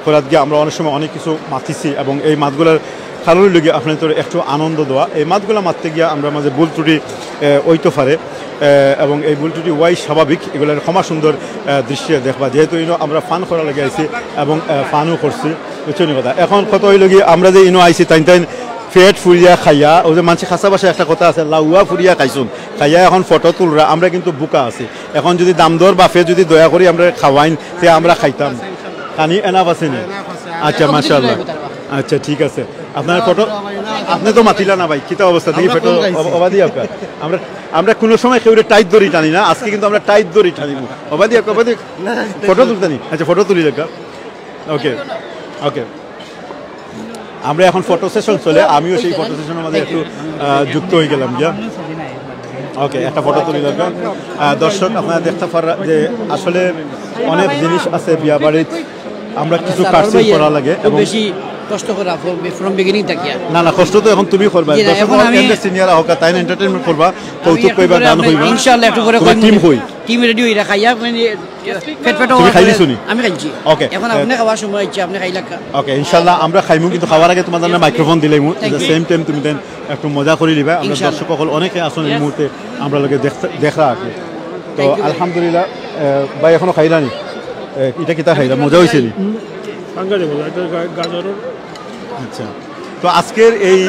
করাত গিয়া আমরা অনেক সময় অনেক কিছু মাতিছি এবং এই মাতগুলার কারণে লাগি আপনাদের একটু আনন্দ দেওয়া। এই মাতগুলা মাততে গিয়া আমরা মাঝে ভুল ত্রুটি, আহ, হইতে পারে, আহ, এবং এই ভুল ত্রুটি হওয়াই স্বাভাবিক। এগুলার ক্ষমা সুন্দর, আহ, দৃষ্টিতে দেখবা, যেহেতু ইনো আমরা ফান করা লাগি আইছি এবং, আহ, ফানও করছি, বুঝছো নি কথা? এখন কথা হইল কি, আমরা যে ইনো আইছি, তাইন তাইন পেট ফুরিয়া খাইয়া, ওই যে মানষে খাসা ভাষায় একটা কথা আছে, লাউয়া ফুরিয়া খাইছুন, খাইয়া এখন ফটো তুলরা, আমরা কিন্তু বুকা আছি। এখন যদি দামদর বাফে যদি দয়া করি আমরা খাওয়াইন, তে আমরা খাইতাম। পানি এনাফ আছে নি? আচ্ছা, মাশাআল্লাহ। আচ্ছা, ঠিক আছে। আপনার ফটো, আপনি তো মাতিলা না ভাই, কিতা অবস্থা দেখি? ফটো অবাদি আপনার। আমরা, আমরা কোনো সময় কেউরে টাইট ধরি টানি না, আজকে কিন্তু আমরা টাইট ধরি টানিব। অবাদি, অবাদি। ফটো তুলতে নি? আচ্ছা, ফটো তুলি দেখা। ওকে, ওকে। আমরা এখন ফটো সেশন চলে, আমিও সেই ফটো সেশনের মধ্যে একটু আহ, যুক্ত হয়ে গেলাম গিয়া। ওকে, একটা ফটো তুলি দেখা। আহ, দর্শক, আপনারা দেখতে পারা যে আসলে অনেক জিনিস আছে বিয়া বাড়িত, আমরা কিছু কাটসিন করা লাগে এবং বেশি কষ্ট করা ফ্রম বিগিনিং থাকিয়া। না, না, কষ্ট তো এখন তুমি করবা। জি, না, দর্শক এখন আমি এন্ড সিনিয়র হোক, তাই এন্টারটেইনমেন্ট করবা, কৌতুক কইবা, গান কইবা। ইনশাআল্লাহ একটু পরে টিম কই। টিম রেডি হইরা খাইয়া মানে পেট পেট তুমি খাই দিছো নি? আমি খাইছি। ওকে। এখন আপনি খাওয়ার সময় হচ্ছে, আপনি খাইলা। ওকে, ইনশাআল্লাহ আমরা খাইমু, কিন্তু খাওয়ার আগে তোমাদের মাইক্রোফোন দিলাইমু। সেম টাইম তুমি দেন একটু মজা করে নিবা। আমরা ইনশাআল্লাহ। দর্শক সকল অনেকে আসুন এই মুহূর্তে আমরা লগে দেখতে, দেখরা আর কি। তো আলহামদুলিল্লাহ, আহ, ভাই এখনো খাইলা নি? আহ, এটা কিতা খাইলা? মজা হইছে নি? আচ্ছা, তো আজকের এই,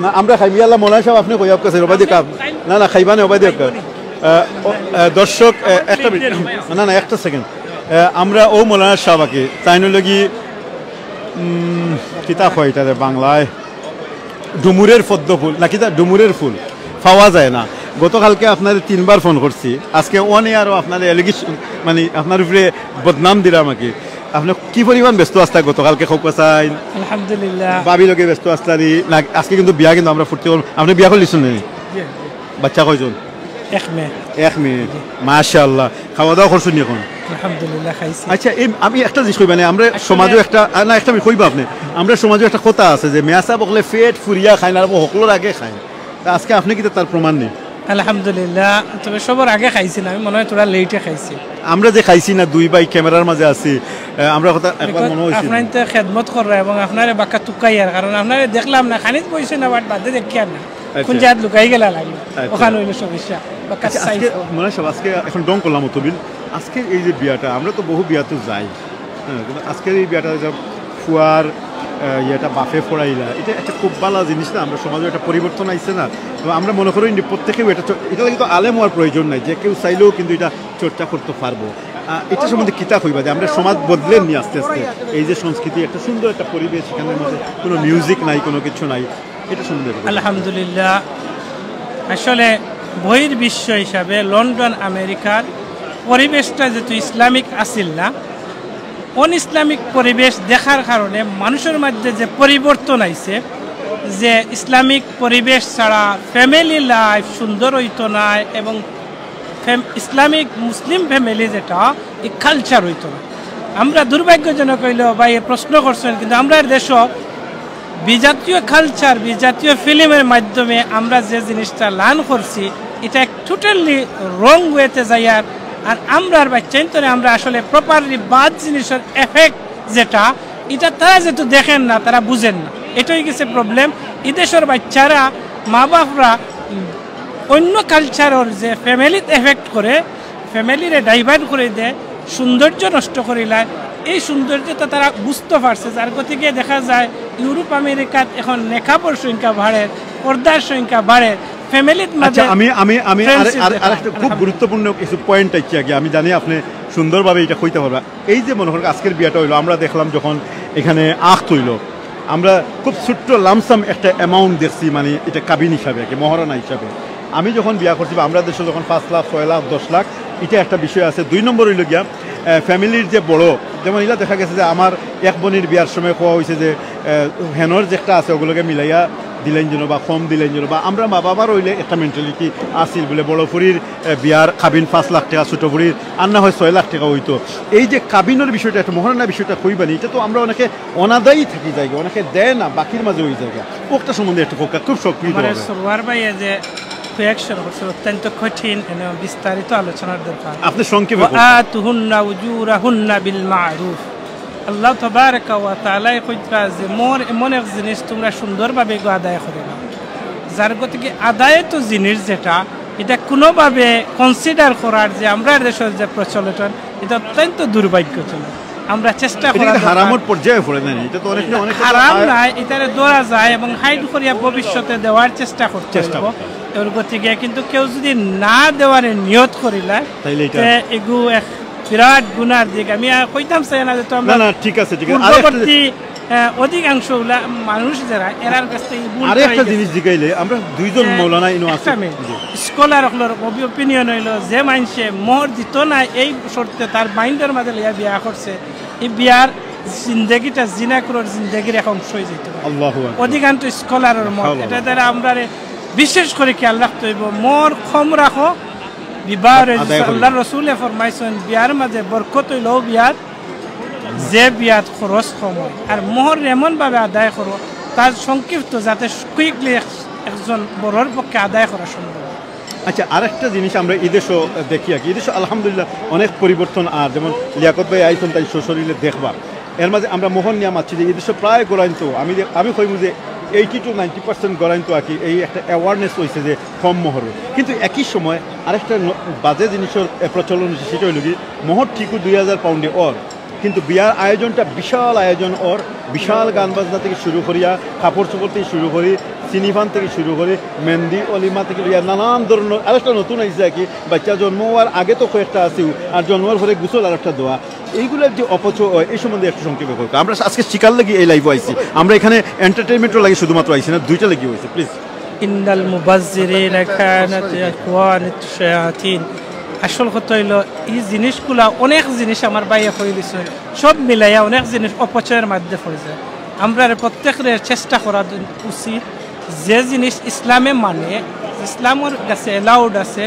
না, আমরা খাইমু, আল্লাহ মৌলানা সাহেব, আপনি কই আপনার কাছে, ওবাদি কাপ। না, না, খাইবা না, ওবাদি কাপ। আহ, ও, আহ, দর্শক, আহ, একটা মিনিট, না, না, একটা সেকেন্ড। আহ, আমরা ও মৌলানা সাহেব আগে, তাই নইলে কি, উম, কিতা কয় এটা রে বাংলায়? ডুমুরের পদ্ম ফুল, না কিতা ডুমুরের ফুল পাওয়া যায় না। গতকালকে আপনারে তিনবার ফোন করছি, আজকে অন এয়ারও আপনারে অ্যালিগেশন, মানে আপনার উপরে বদনাম দিলাম আর কি। আপনি কি পরিমাণ ব্যস্ত আছলা গতকালকে, কউক্কা চাইন? আলহামদুলিল্লাহ। ভাবি লগে ব্যস্ত আছলা নি? না, আজকে কিন্তু বিয়া, কিন্তু আমরা ফুর্তি করব। আপনি বিয়া করলিছইন নি? জি, জি। বাচ্চা কয়জন? এক মেয়ে। এক মেয়ে। জি। মাশাআল্লাহ। খাওয়া দাওয়া করছইন নি এখন? আলহামদুলিল্লাহ, খাইছি। আচ্ছা, এই আমি একটা জিনিস কইবা নি, আমরা আসলে সমাজও একটা, আ, না, একটা আমি কইবা আপনি। আমরা সমাজও একটা কথা আছে যে মেয়া সাব অকলে পেট ফুরিয়া খাইন আর হকলর আগে খাইন। তা আজকে আপনি কিতা তার প্রমাণ নি? আলহামদুলিল্লাহ, তবে সবার আগে খাইছি না, আমি মনে হয় থোড়া লেটে খাইছি। আমরা যে খাইছি না, দুই ভাই ক্যামেরার মাঝে আছি, আহ, আমরা কথা একবার মনে হইছে। আপনার তো খেদমত কররা এবং আপনারে বাক্কা তুকাইয়ার, কারণ আপনারে দেখলাম না, খানিত বইছে না, বাট বাদে দেখিয়ার না। আচ্ছা। কোন জাত লুকাই গেলা লাগে, আচ্ছা। ওখানে হইলো সমস্যা। বাক্কা আচ্ছা, আজকে মনে হয় সব আজকে এখন ডং করলাম অতবিল। আজকে এই যে বিয়াটা, আমরা তো বহু বিয়াতে যাই, হ্যাঁ, কিন্তু আজকের এই বিয়াটা যে ফুয়ার, আহ, ইয়েটা বাফে ফড়াইলা, এটা একটা খুব ভালো জিনিস না? আমরা সমাজে একটা পরিবর্তন আইছে না? তো আমরা মনে করি যে প্রত্যেকেও এটা চ-, এটা লাগি তো আলেম হওয়ার প্রয়োজন নাই, যে কেউ চাইলেও কিন্তু এটা চর্চা করতে পারবো। আহ, এটা সম্বন্ধে কিতা কইবা যে আমরা সমাজ বদলের নি আস্তে আস্তে, এই যে সংস্কৃতি, একটা সুন্দর একটা পরিবেশ, এখানের মধ্যে কোনো মিউজিক নাই, কোনো কিছু নাই, এটা সম্বন্ধে একটু বলুন। আলহামদুলিল্লাহ, আসলে বহির্বিশ্ব হিসাবে লন্ডন, আমেরিকার পরিবেশটা যেহেতু ইসলামিক আছিল না, অন ইসলামিক পরিবেশ দেখার কারণে মানুষের মধ্যে যে পরিবর্তন আইছে, যে ইসলামিক পরিবেশ ছাড়া ফ্যামিলি লাইফ সুন্দর হইতো না এবং ফ্যাম-, ইসলামিক মুসলিম ফ্যামিলি যেটা, এই কালচার হইতো না। আমরা দুর্ভাগ্যজনক হইলেও বা এই প্রশ্ন করছেন, কিন্তু আমরার দেশও বিজাতীয় কালচার, বিজাতীয় ফিল্মের মাধ্যমে আমরা যে জিনিসটা লার্ন করছি, এটা এক টোটালি রং ওয়েতে যাইয়ার। আর আমরার বাচ্চাইন্তরে আমরা আসলে প্রপারলি বাদ জিনিসের এফেক্ট যেটা, এটা তারা যেহেতু দেখেন না, তারা বুঝেন না, এটাই গেছে প্রবলেম। এই দেশের বাচ্চারা, মা বাপরা, উম, অন্য কালচারের যে ফ্যামিলিত এফেক্ট করে, ফ্যামিলিরে ডাইভার্ট করে দেয়, সৌন্দর্য নষ্ট করিলায়। এই সৌন্দর্যটা তারা বুঝতে পারছে, যার গতিকে দেখা যায় ইউরোপ আমেরিকাত এখন নেকাবর সংখ্যা বাড়ের, পর্দার সংখ্যা বাড়ের, ফ্যামিলির মাঝে আচ্ছা, আমি, আমি, আমি আরে-, ফ্রেন্ডশিপ আরে-, দেখা। আরেকটা খুব আলহামদুলিল্লাহ। গুরুত্বপূর্ণ কিছু পয়েন্ট আইছে আগে, আমি জানি আপনি সুন্দরভাবে এটা কইতে পারবা। এই যে মনে করেন আজকের বিয়াটা হইলো, আমরা দেখলাম যখন এখানে আখত হইলো, আমরা খুব ছোট্ট লামসাম একটা অ্যামাউন্ট দেখছি, মানে এটা কাবিন হিসাবে আর কি, মহারানা হিসাবে। আমি যখন বিয়া করছি বা আমরা দেশে যখন পাঁচ লাখ, ছয় লাখ, দশ লাখ, এটা একটা বিষয় আছে। দুই নম্বর হইলো গিয়া, আহ, ফ্যামিলির যে বড়, যেমন ইলা দেখা গেছে যে আমার এক বোনের বিয়ার সময় কওয়া হয়েছে যে, আহ, হেনর যে একটা আছে ওগুলোকে মিলাইয়া দিলেন যেন বা কম দিলেন যেন, বা আমরা মা বাবার হইলে একটা মেন্টালিটি আছিল বলে বড় ফুরির, আহ, বিয়ার কাবিন পাঁচ লাখ টাকা, ছোট ফুরির আর না হয় ছয় লাখ টাকা হইতো। এই যে কাবিনের বিষয়টা, একটা মহারানা বিষয়টা কইবানি, এটা তো আমরা অনেকে অনাদায়ী থাকি যায়, অনেকে দেয় না, বাকির মাঝে হয়ে যায়। ওটা সম্বন্ধে একটু কউক্কা, খুব সংক্ষিপ্ত আমার ভাবে। সরোয়ার ভাই এই যে কোয়েকশন করছে, অত্যন্ত কঠিন, এনে বিস্তারিত আলোচনার দরকার। আপনি সংক্ষেপে বলুন। وآتوهن أجورهن بالمعروف। আল্লাহ তাবারাকা ওয়া তাআলায় কইতরা যে মোর এমন এক জিনিস তোমরা সুন্দরভাবে এগু আদায় করে নাও। যার গতিকে আদায় তো জিনিস যেটা, এটা কোনোভাবে কনসিডার করার যে আমরা দেশের যে প্রচলন, এটা অত্যন্ত দুর্ভাগ্যজনক। আমরা চেষ্টা এটা করা কিন্তু দরকার। হারামর পর্যায়ে পড়ে না, এটা তো অনেকটা, অনেকটা তো হারাম আর নাই, এটারে ধরা যায় এবং হাইড করিয়া ভবিষ্যতে দেওয়ার চেষ্টা করতে চেষ্টা হইব। করতে হবে। এর গতিকে কিন্তু কেউ যদি না দেওয়ার নিয়ত করিলা, তাইলে এটা তে এগু এক বিরাট গুনার দিক। আমি আর কইতাম চাই না যে তো আমরা না, না, ঠিক আছে, ঠিক আছে। আরেকটা পূর্ববর্তী, আহ, অধিকাংশ উলা-, মানুষ যারা এরার কাছ থেকে ভুল আরেকটা জিনিস জিগাইলে, আমরা দুইজন যে মৌলানা ইনো আছে। একটা মিনিট। জি। স্কলার অকলর অপি-, অপিনিয়ন অইলো যে মানষে মোহর দিত না এই শর্তে তার মাইন্ডর মাঝে লইয়া বিয়া করছে, এই বিয়ার জিন্দেগিটা জিনাকুরর জিন্দেগির এক অংশ অইযিতো। আল্লাহু আকবার। অধিকাংশ স্কলারর মত। এটা দ্বারা আমরা বিশেষ করে খেয়াল রাখতে অইবো, মোহর কম রাখো, বিবাহ আদায় করি। আল্লাহর রসুলে ফরমাইছেন, বিয়ার মাঝে বরকত অইলো বিয়াত, যে বিয়াত খরচ কম অয়। আর মোহর এমনভাবে আদায় করো, তার সংক্ষিপ্ত, যাতে কুইকলি একজন বরর পক্ষে আদায় করা সম্ভব। আচ্ছা, আরেকটা জিনিস আমরা ইদেশো দেখি আর কি, ইদেশো আলহামদুলিল্লাহ অনেক পরিবর্তন। আর যেমন লিয়াকত ভাই আইছেন, তাই সশরীরে দেখবা। এর মাঝে আমরা মোহর নিয়া মাতছি যে ইদেশো প্রায় গড়াইন তো, আমি যে, আমি কইমু যে এইটি টু নাইনটি পার্সেন্ট গড়াইন তো আর কি, এই একটা অ্যাওয়ারনেস অইছে যে কম মোহর। কিন্তু একই সময় আরেকটা ন-, বাজে জিনিসর, এ, প্রচলন অইছে, সেটা অইলো কি, মোহর ঠিকউ দুই হাজার পাউন্ডে অর, কিন্তু বিয়ার আয়োজনটা বিশাল আয়োজন অর, বিশাল গান বাজনা থেকে শুরু করিয়া, কাপড় চোপড় থেকে শুরু করি, সিনিফান থেকে শুরু করি, মেহেন্দি অলিমা থেকে লইয়া নানান ধরনর। আরেকটা নতুন আইছে আর কি, বাচ্চা জন্ম অওয়ার আগে তো কয়েকটা আছেউ, আর জন্মর পরে গোসল আরেকটা দেওয়া। এইগুলার যে অপচয় অয়, এই সম্বন্ধে একটু সংক্ষেপে কউক্কা। আমরা আজকে শিকার লাগি এই লাইভো আইছি, আমরা এখানে এন্টারটেইনমেন্টর লাগি শুধুমাত্র আইছি না, দুইটা লাগিও আইছি। প্লিজ। ইন্নাল মুবাজ্জিরিনা কানাত ইখওয়ানাশ শায়াতিন। আসল কথা অইলো, ই জিনিসগুলা, অনেক জিনিস আমার ভাইয়ে কই দিছে, সব মিলাইয়া অনেক জিনিস অপচয়র মাঝে পড়ি যায়। আমরারে প্রত্যেকরে চেষ্টা করা উচিত, যে জিনিস ইসলামে মানে, ইসলামর কাছে অ্যালাউড আছে,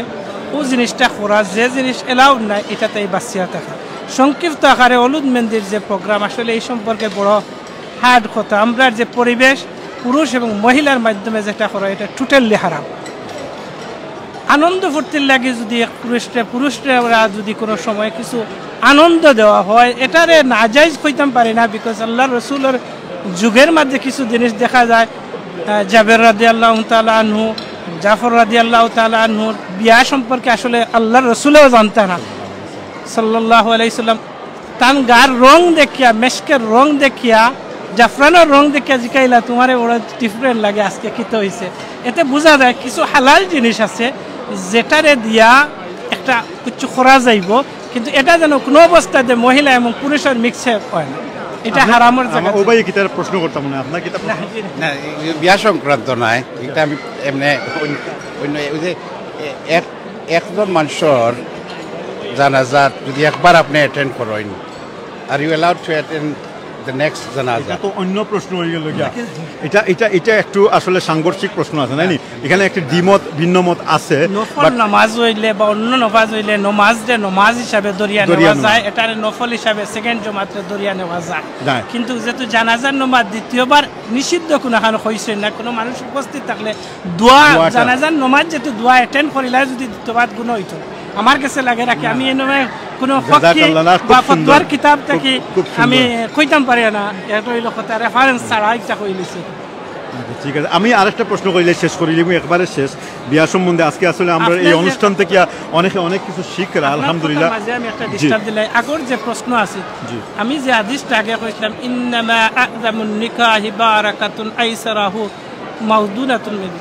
অউ জিনিসটা করা, যে জিনিস অ্যালাউড নাই, ইটা থাকি বাঁচিয়া থাকা। সংক্ষিপ্ত আকারে হলুদ মেহেন্দির যে প্রোগ্রাম, আসলে এই সম্পর্কে বড় হার্ড কথা। আমরার যে পরিবেশ, পুরুষ এবং মহিলার মাধ্যমে যেটা করা, এটা টোটালি হারাম। আনন্দ ফুর্তির লাগি যদি এক পুরুষরে, পুরুষরে ওরা যদি কোনো সময় কিছু আনন্দ দেওয়া হয়, এটারে নাজাইজ কইতাম পারি না, বিকজ আল্লাহর রসুলর যুগের মাঝে কিছু জিনিস দেখা যায়। আহ, জাবের রাদিয়াল্লাহু তাআলা আনহু, জাফর রাদিয়াল্লাহু তাআলা আনহুর বিয়া সম্পর্কে আসলে আল্লাহর রসুলেও জানতা না, সাল্লাল্লাহু আলাইহি সাল্লাম। তান গার রং দেখিয়া, মেশকের রং দেখিয়া, জাফরানর রং দেখিয়া জিকাইলা, "তুমারে বড় ডিফারেন্ট লাগে, আজকে কিতা অইছে?" এতে বুঝা যায় কিছু হালাল জিনিস আছে, যেটারে দিয়া একটা কিছু করা যাইবো, কিন্তু এটা যেন কোনো অবস্থাতে মহিলা এবং পুরুষর মিক্সে হয় না, এটা হারামর জায়গা। ও ভাই, কিতা প্রশ্ন করতাম না, আপনার কিতা প্রশ্ন? না, এই বিয়া সংক্রান্ত নয়, এটা আমি এমনি অন্য, অন্য, ওই যে, এ-, এক, একজন মানুষর জানাজাত যদি একবার আপনি অ্যাটেন্ড করেন, are you allowed to attend the next জানাজা? এটা তো অন্য প্রশ্ন অই গেল গিয়া। এটা, এটা, এটা একটু আসলে সাংঘর্ষিক প্রশ্ন আছে, নাইনি? এখানে একটি দ্বিমত, ভিন্ন মত আছে, নফল but নামাজ অইলে বা অন্য নামাজ অইলে, নামাজরে নামাজ হিসাবে ধরিয়া নেওয়া যায়, এটারে নফল হিসাবে সেকেন্ড জমাতে ধরিয়া নেওয়া যায়। যায়। কিন্তু যেহেতু জানাজার নামাজ দ্বিতীয়বার নিষিদ্ধ কোনোখানে অইছে না, কোনো মানুষ উপস্থিত থাকলে দোয়া, দোয়াটা। জানাজার নামাজ যেহেতু দোয়া অ্যাটেন্ড করিলে যদি দ্বিতীয়বার গুনাহ অইতো, আমার কাছে লাগে রাখি, আমি এই নামে কোনো ফকি জাযাকাল্লাহ, না, খুব বা সুন্দর। ফতোয়ার কিতাব থাকি খুব, খুব সুন্দর। আমি কইতাম পারি না, এটা অইলো কথা, রেফারেন্স ছাড়া একটা কইলিছে। আচ্ছা, ঠিক আছে, আমি আরেকটা প্রশ্ন করিলে শেষ করি দিব, একবারে শেষ। বিয়া সম্বন্ধে আজকে আসলে আমরা এই আপনার যে অনুষ্ঠান থেকে অনেকে অনেক কিছু শিখরা, আপনার আলহামদুলিল্লাহ। কথার মাঝে আমি একটা জি। ডিস্টার্ব দিলাই। আগর যে প্রশ্ন আছে, জি। আমি যে হাদিসটা আগে কইছিলাম, "ইন্নামা আ'জামুন নিকাহি বারাকাতুন আইসারাহু মাউদুনাতুন মিন।"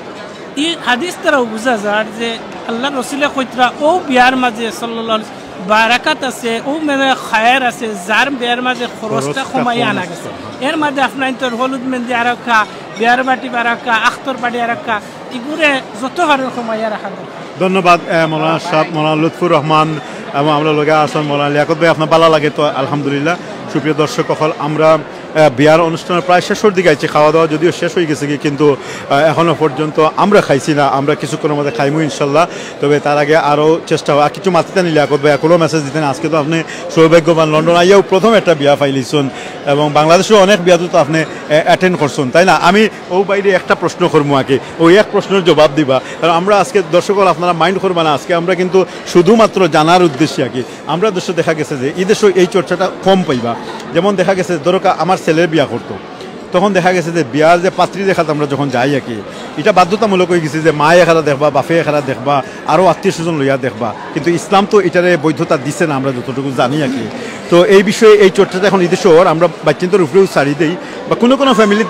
এই হাদিস দ্বারা বুঝা যায় যে আল্লাহর রসুলে কইতরা অউ বিয়ার মাঝে সাল্লাল্লাহু আলাইহি বারাকাত আছে, অউ মানে খায়ের আছে, যার বিয়ার মাঝে খরচটা খরচটা কমাই কম আনা আছে। গেছে। এর মাঝে আপনার তো হলুদ মেহেন্দি আরক্কা, বিয়ার বাটি আরক্কা, আখতর বাটি আরক্কা, ইগুরে যত পারেন কমাইয়া রাখা দরকার। ধন্যবাদ, আহ, মৌলানা সাহেব, মৌলানা লুৎফুর রহমান এবং আমরার লগে আছেন মৌলানা লিয়াকত ভাই, আপনার ভালা লাগে তো আলহামদুলিল্লাহ। সুপ্রিয় দর্শক অকল, আমরা, আহ, বিয়ার অনুষ্ঠানের প্রায় শেষর দিকে আইছি, খাওয়া দাওয়া যদিও শেষ অই গেছে কি, কিন্তু, আহ, এখনো পর্যন্ত আমরা খাইছি না। আমরা কিছুক্ষণের মধ্যে খাইমু ইনশাল্লাহ। তবে তার আগে আরও চেষ্টা হয়, আর কিছু মাতিতা নি লিয়াকত ভাই, এখনো মেসেজ দিতেন। আজকে তো আপনি সৌভাগ্যবান, লন্ডন আইয়াও প্রথম একটা বিয়া পাইলিছন এবং বাংলাদেশেও অনেক বিয়াত তো আপনি, আহ, অ্যাটেন্ড করছেন, তাই না? আমি অউ ভাইরে একটা প্রশ্ন করমু আগে, অউ এক প্রশ্নর জবাব দিবা, কারণ আমরা আজকে দর্শক অকল আপনারা মাইন্ড করবা না, আজকে আমরা কিন্তু শুধুমাত্র জানার উদ্দেশ্যে আগে। আমরা দেশে দেখা গেছে যে ই দেশে এই চর্চাটা কম পাইবা। যেমন দেখা গেছে ধরো কা-, আমার ছেলের বিয়া করতো, তখন দেখা গেছে যে বিয়ার যে পাত্রী দেখাত আমরা যখন যাই আর কি, এটা বাধ্যতামূলক অই গেছে যে মায়ে এখারা দেখবা, বাপে এখারা দেখবা, আরও আত্মীয় স্বজন লইয়া দেখবা, কিন্তু ইসলাম তো এটারে বৈধতা দিছে না, আমরা যতটুকু জানি আর কি। তো এই বিষয়ে এই চর্চাটা এখন ই দেশর আমরা বাচ্চাইন্তর উপরেও ছাড়ি দেই, বা কোনো কোনো ফ্যামিলি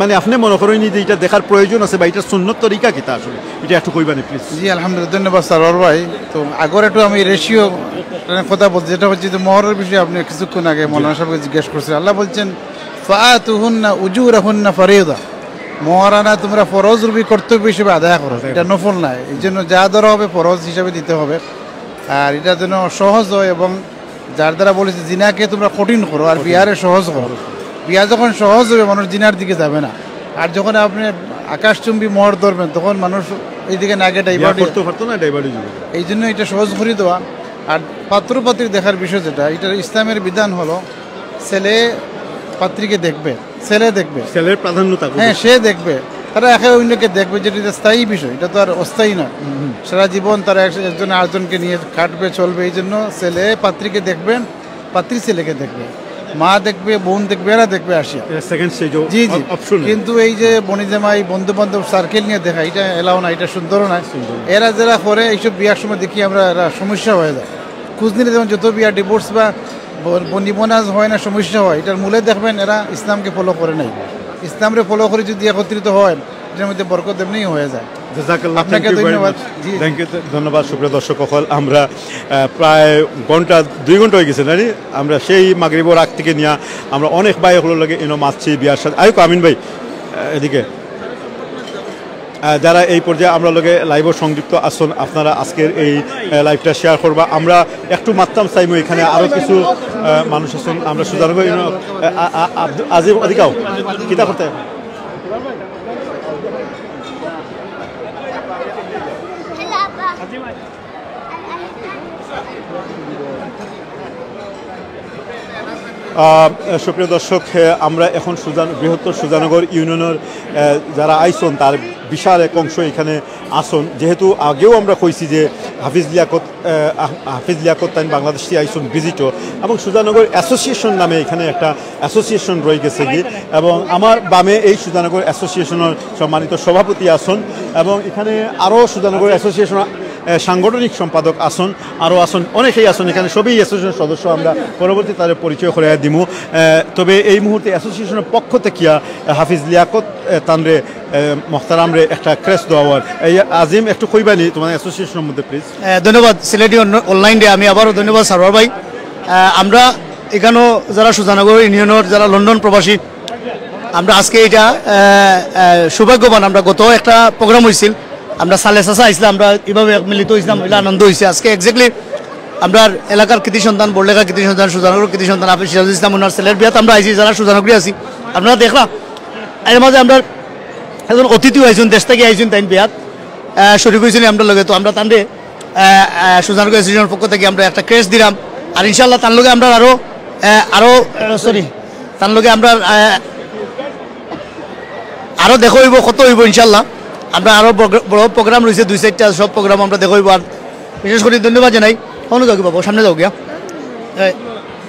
মানে আপনি মনে করেন যে এটা দেখার প্রয়োজন আছে বা এটা সুন্নত তরিকা কিতা আসলে, এটা একটু কইবানি প্লিজ। জি, আলহামদুলিল্লাহ, ধন্যবাদ সারোয়ার ভাই। তো আগর একটু আমি রেশিও একটা কথা বলতে, যেটা হচ্ছে যে মোহরের বিষয়ে আপনি কিছুক্ষণ আগে মৌলানা সাহেবকে জিজ্ঞেস করছিলেন। আল্লাহ বলছেন, "ফাআতুহুন্না উজুরাহুন্না ফারিদা।" মোহরানা তোমরা ফরজ রূপী কর্তব্য হিসেবে আদায় করো, এটা নফল নয়। এই জন্য যা ধরা হবে ফরজ হিসাবে দিতে হবে। আর এটা যেন সহজ হয় এবং যার দ্বারা বলেছে জিনাকে তোমরা কঠিন করো আর বিয়ারে সহজ করো। বিয়া যখন সহজ হবে, মানুষ জিনার দিকে যাবে না। আর যখন আপনি আকাশচুম্বী মোহর ধরবেন, তখন মানুষ এই দিকে না গিয়ে বিয়া ডাইভার্ট করতে পারতো না, ডাইভার্ট হয়ে যাবে। এই জন্য এটা সহজ করে দেওয়া। আর পাত্র পাত্রী দেখার বিষয় যেটা, এটা ইসলামের বিধান হলো ছেলে পাত্রীকে দেখবে, ছেলে দেখবে। ছেলের প্রাধান্য থাকবে। হ্যাঁ, সে দেখবে। তারা একে অন্যকে দেখবে, যেটা, এটা স্থায়ী বিষয়, এটা তো আর অস্থায়ী না। সারা জীবন তারা এক-, একজন আরেকজনকে নিয়ে কাটবে, চলবে। এই জন্য ছেলে পাত্রীকে দেখবেন, পাত্রী ছেলেকে দেখবে, মা দেখবে, বোন দেখবে, এরা দেখবে আসিয়া। Second stage. জি, জি। অপশন। কিন্তু এই যে বনি জামাই, বন্ধু বান্ধব সার্কেল নিয়ে দেখা, এটা এলাও না, এটা সুন্দরও না। এরা যারা করে এইসব বিয়ার সময় দেখি আমরা, এরা সমস্যা হয়ে যায়। খোঁজ নিলে যেমন যত বিয়া ডিভোর্স বা ব-, বনি বোনাজ হয় না, সমস্যা হয়, এটার মূলে দেখবেন এরা ইসলামকে ফলো করে নাই। ইসলামরে ফলো করে যদি একত্রিত হয়, এটার মধ্যে বরকত এমনিই হয়ে যায়। জাযাকাল্লাহ, আপনাকে thank you very ধন্যবাদ। Much। জি, জি। Thank you, ধন্যবাদ। সুপ্রিয় দর্শক অকল, আমরা, আহ, প্রায় ঘন্টা, দুই ঘন্টা হয়ে গেছে, জানি আমরা সেই মাগরিবর আগ থেকে নিয়া আমরা অনেক ভাই অকলর লগে ইনো মাতছি বিয়ার সাথে। আয়ুক আমিন ভাই, আহ, এদিকে। আহ, যারা এই পর্যায়ে আমরার লগে লাইভও সংযুক্ত আছইন, আপনারা আজকের এই, আহ, লাইভটা শেয়ার করবা। আমরা একটু মাততাম চাইমু, এখানে আরো কিছু, আহ, মানুষ আছইন। আমরা সুজানগর ইনো, আহ, আ-, আ-, আব্দু-, আজিম অধিকাও, কিতা করতে? আহ, সুপ্রিয় দর্শক, আহ, আমরা এখন সুজান-, বৃহত্তর সুজানগর ইউনিয়নের, আহ, যারা আইছইন, তার বিশাল এক অংশ এখানে আছইন। যেহেতু আগেও আমরা কইছি যে হাফিজ লিয়াকত, আহ, আহ, হাফিজ লিয়াকত তাইন বাংলাদেশ থাকি আইছইন ভিজিটও, এবং সুজানগর অ্যাসোসিয়েশন নামে এখানে একটা অ্যাসোসিয়েশন রয়ে গেছে কি, এবং আমার বামে এই সুজানগর অ্যাসোসিয়েশনের সম্মানিত সভাপতি আছইন, এবং এখানে আরও সুজানগর অ্যাসোসিয়েশন, আহ, সাংগঠনিক সম্পাদক আছইন, আরও আছইন, অনেকেই আছইন এখানে, সবই অ্যাসোসিয়েশন সদস্য। আমরা পরবর্তী তাদের পরিচয় করাইয়া দিমু। আহ, তবে এই মুহূর্তে অ্যাসোসিয়েশনের পক্ষ থেকে, আহ, হাফিজ লিয়াকত, আহ, তানরে, আহ, মোহতারামরে একটা ক্রেস্ট দেওয়া অর। এই আজিম, একটু কইবানি তোমার অ্যাসোসিয়েশনের মধ্যে, প্লিজ। আহ, ধন্যবাদ সিলেটি অন-, অনলাইনরে, আমি আবারও ধন্যবাদ সারোয়ার ভাই। আহ, আমরা এখানেও যারা সুজানগর ইউনিয়নের যারা লন্ডন প্রবাসী, আমরা আজকে এটা, আহ, আহ, সৌভাগ্যবান, আমরা গত একটা প্রোগ্রাম হয়েছিল, আমরা সালে চাচা আইছিলাম, আমরা এইভাবে মিলিত হয়েছিলাম, এটা আনন্দ হয়েছে। আজকে এক্স্যাক্টলি আমরা এলাকার কৃতি সন্তান, বড়লেখা কৃতি সন্তান, সুজানগর কৃতি সন্তান হাফিজ সিরাজুল ইসলাম ওনার ছেলের বিয়াত আমরা আইছি, যারা সুজানগরে আছি। আপনারা দেখলা, এর মাঝে আমরা একজন অতিথি আইছইন, দেশ থাকি আইছইন, তাইন বিয়াত, আহ, শরিক হয়েছিলেন আমরার লগে, তো আমরা তানরে, আহ, আহ, সুজানগর অ্যাসোসিয়েশনের পক্ষ থেকে আমরা একটা ক্রেস্ট দিলাম। আর ইনশাল্লাহ তার লগে আমরা আরো, আহ, আরো, আহ, সরি, তার লগে আমরা, আহ, আরো দেখা হইব, কত হইব ইনশাল্লাহ। আমরা আরো বড়, বড় প্রোগ্রাম রয়েছে দুই চারটা, সব প্রোগ্রাম আমরা দেখা হইব। আর বিশেষ করে ধন্যবাদ জানাই, অনু যাওগি বাবু, সামনে যাওগি, হ্যাঁ? এই,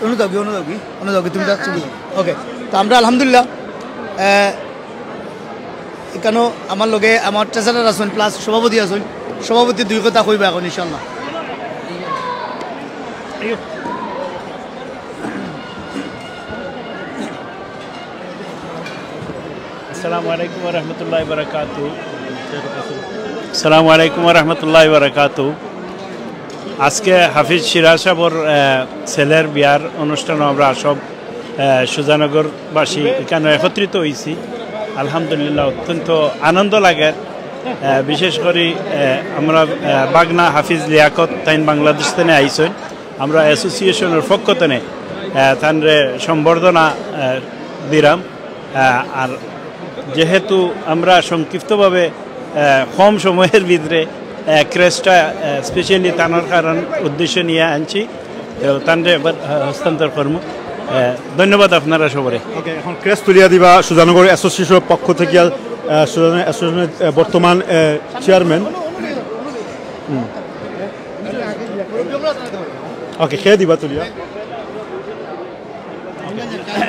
অনু যাওগি, অনু যাওগি, অনু যাওগি, তুমি যাচ্ছ কি? ওকে, তো আমরা আলহামদুলিল্লাহ, আহ, এখানেও আমার লগে আমার ট্রেজারার আছইন, প্লাস সভাপতি আছইন। সভাপতি দুই কথা কইবা এখন ইনশাল্লাহ। আসসালামু আলাইকুম ওয়া রাহমাতুল্লাহি ওয়া বারাকাতুহু। আসসালামু আলাইকুম ওয়া রাহমাতুল্লাহি ওয়া বারাকাতুহু। আজকে হাফিজ সিরাজ সাহেবর, আহ, ছেলের বিয়ার অনুষ্ঠানে আমরা সব, আহ, সুজানগরবাসী এখানে একত্রিত হইছি। আলহামদুলিল্লাহ, অত্যন্ত আনন্দ লাগে। আহ, বিশেষ করে, আহ, আমরা, আহ, বাগনা হাফিজ লিয়াকত তাইন বাংলাদেশ থেকে আইছইন। আমরা অ্যাসোসিয়েশনের পক্ষ থেকে, আহ, তানরে সম্বর্ধনা, আহ, দিলাম। আহ, আর যেহেতু আমরা সংক্ষিপ্তভাবে, আহ, কম সময়ের ভিতরে, আহ, ক্রেস্টটা, আহ, স্পেশালি তানার কারণ উদ্দেশ্য নিয়ে আনছি, তো তানরে এবার, আহ, হস্তান্তর করমু। আহ, ধন্যবাদ আপনারা সবরে। ওকে, এখন ক্রেস্ট তুলিয়া দিবা সুজানগর অ্যাসোসিয়েশনের পক্ষ থেকে, আহ, সুজানগর অ্যাসোসিয়েশনের, আহ, বর্তমান, আহ, চেয়ারম্যান। হুম। ওকে, খেয়ে দিবা তুলিয়া।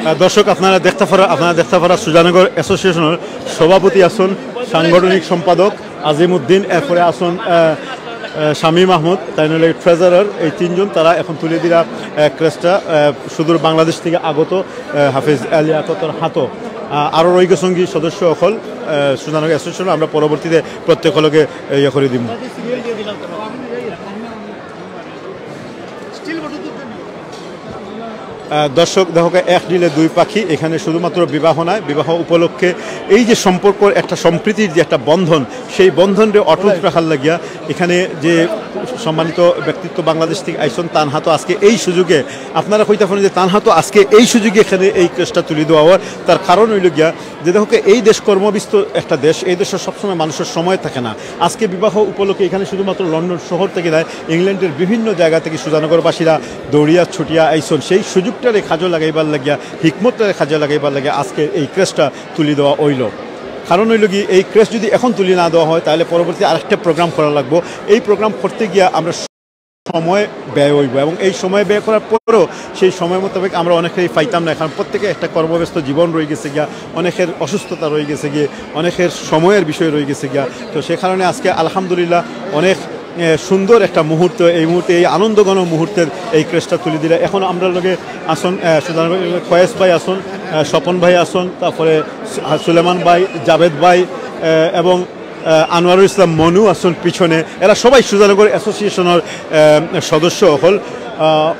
আহ, দর্শক, আপনারা দেখতা পারা, আপনারা দেখতা পারা সুজানগর অ্যাসোসিয়েশনের সভাপতি আছইন সাংগঠনিক সম্পাদক আজিম উদ্দিন, এরপরে আছইন, আহ, আহ, শামীম আহমদ, তাইন অইলা ট্রেজারার। এই তিনজন তারা এখন তুলে দিলা, আহ, ক্রেস্টটা, আহ, সুদূর বাংলাদেশ থেকে আগত, আহ, হাফিজ লিয়াকতর হাতো। আহ, আরও রয়ে গেছইন কি সদস্য অকল, আহ, সুজানগর অ্যাসোসিয়েশন, আমরা পরবর্তীতে প্রত্যেক লগে, আহ, ইয়ে করে দিমু। আহ, দর্শক, দেখো, এক ঢিলে দুই পাখি। এখানে শুধুমাত্র বিবাহ নয়, বিবাহ উপলক্ষে এই যে সম্পর্ক, একটা সম্প্রীতির যে একটা বন্ধন, সেই বন্ধনরে অটুট রাখার লাগিয়া এখানে যে সম্মানিত ব্যক্তিত্ব বাংলাদেশ থেকে আইসন, তান হাতো আজকে এই সুযোগে, আপনারা কইতা পারেন যে তান হাতো আজকে এই সুযোগে এখানে এই ক্রেস্টটা তুলি দেওয়া হয়। তার কারণ হইল গিয়া যে দেখো, এই দেশ কর্মব্যস্ত একটা দেশ, এই দেশে সবসময় মানুষের সময় থাকে না। আজকে বিবাহ উপলক্ষে এখানে শুধুমাত্র লন্ডন শহর থেকে নয়, ইংল্যান্ডের বিভিন্ন জায়গা থেকে সুজানগরবাসীরা দৌড়িয়া ছুটিয়া আইসন, সেই সুযোগটারে কাজে লাগাইবার লাগিয়া, হিকমতটারে কাজে লাগাইবার লাগিয়া আজকে এই ক্রেস্টটা তুলি দেওয়া হইল। কারণ হইল কি, এই ক্রেস্ট যদি এখন তুলি না দেওয়া হয়, তাহলে পরবর্তী আরেকটা প্রোগ্রাম করা লাগবো। এই প্রোগ্রাম করতে গিয়া আমরা সময় ব্যয় হইব, এবং এই সময় ব্যয় করার পরও সেই সময় মোতাবেক আমরা অনেকেই পাইতাম না, কারণ প্রত্যেকে একটা কর্মব্যস্ত জীবন রয়ে গেছে গিয়া, অনেকের অসুস্থতা রয়ে গেছে গিয়ে, অনেকের সময়ের বিষয় রয়ে গেছে গিয়া। তো সে কারণে আজকে আলহামদুলিল্লাহ অনেক এ, সুন্দর একটা মুহূর্ত, এই মুহূর্তে, এই আনন্দঘন মুহূর্তের এই ক্রেস্টটা তুলি দিলে। এখন আমরা লগে আসন, এ, সুজান, কয়েস ভাই আসন, এ, স্বপন ভাই আসন, তারপরে সু-, সুলেমান ভাই, জাভেদ ভাই, এ, এবং এ, আনোয়ারুল ইসলাম মনু আসন পিছনে। এরা সবাই সুজানগর অ্যাসোসিয়েশনের, এ, সদস্য হল। আহ,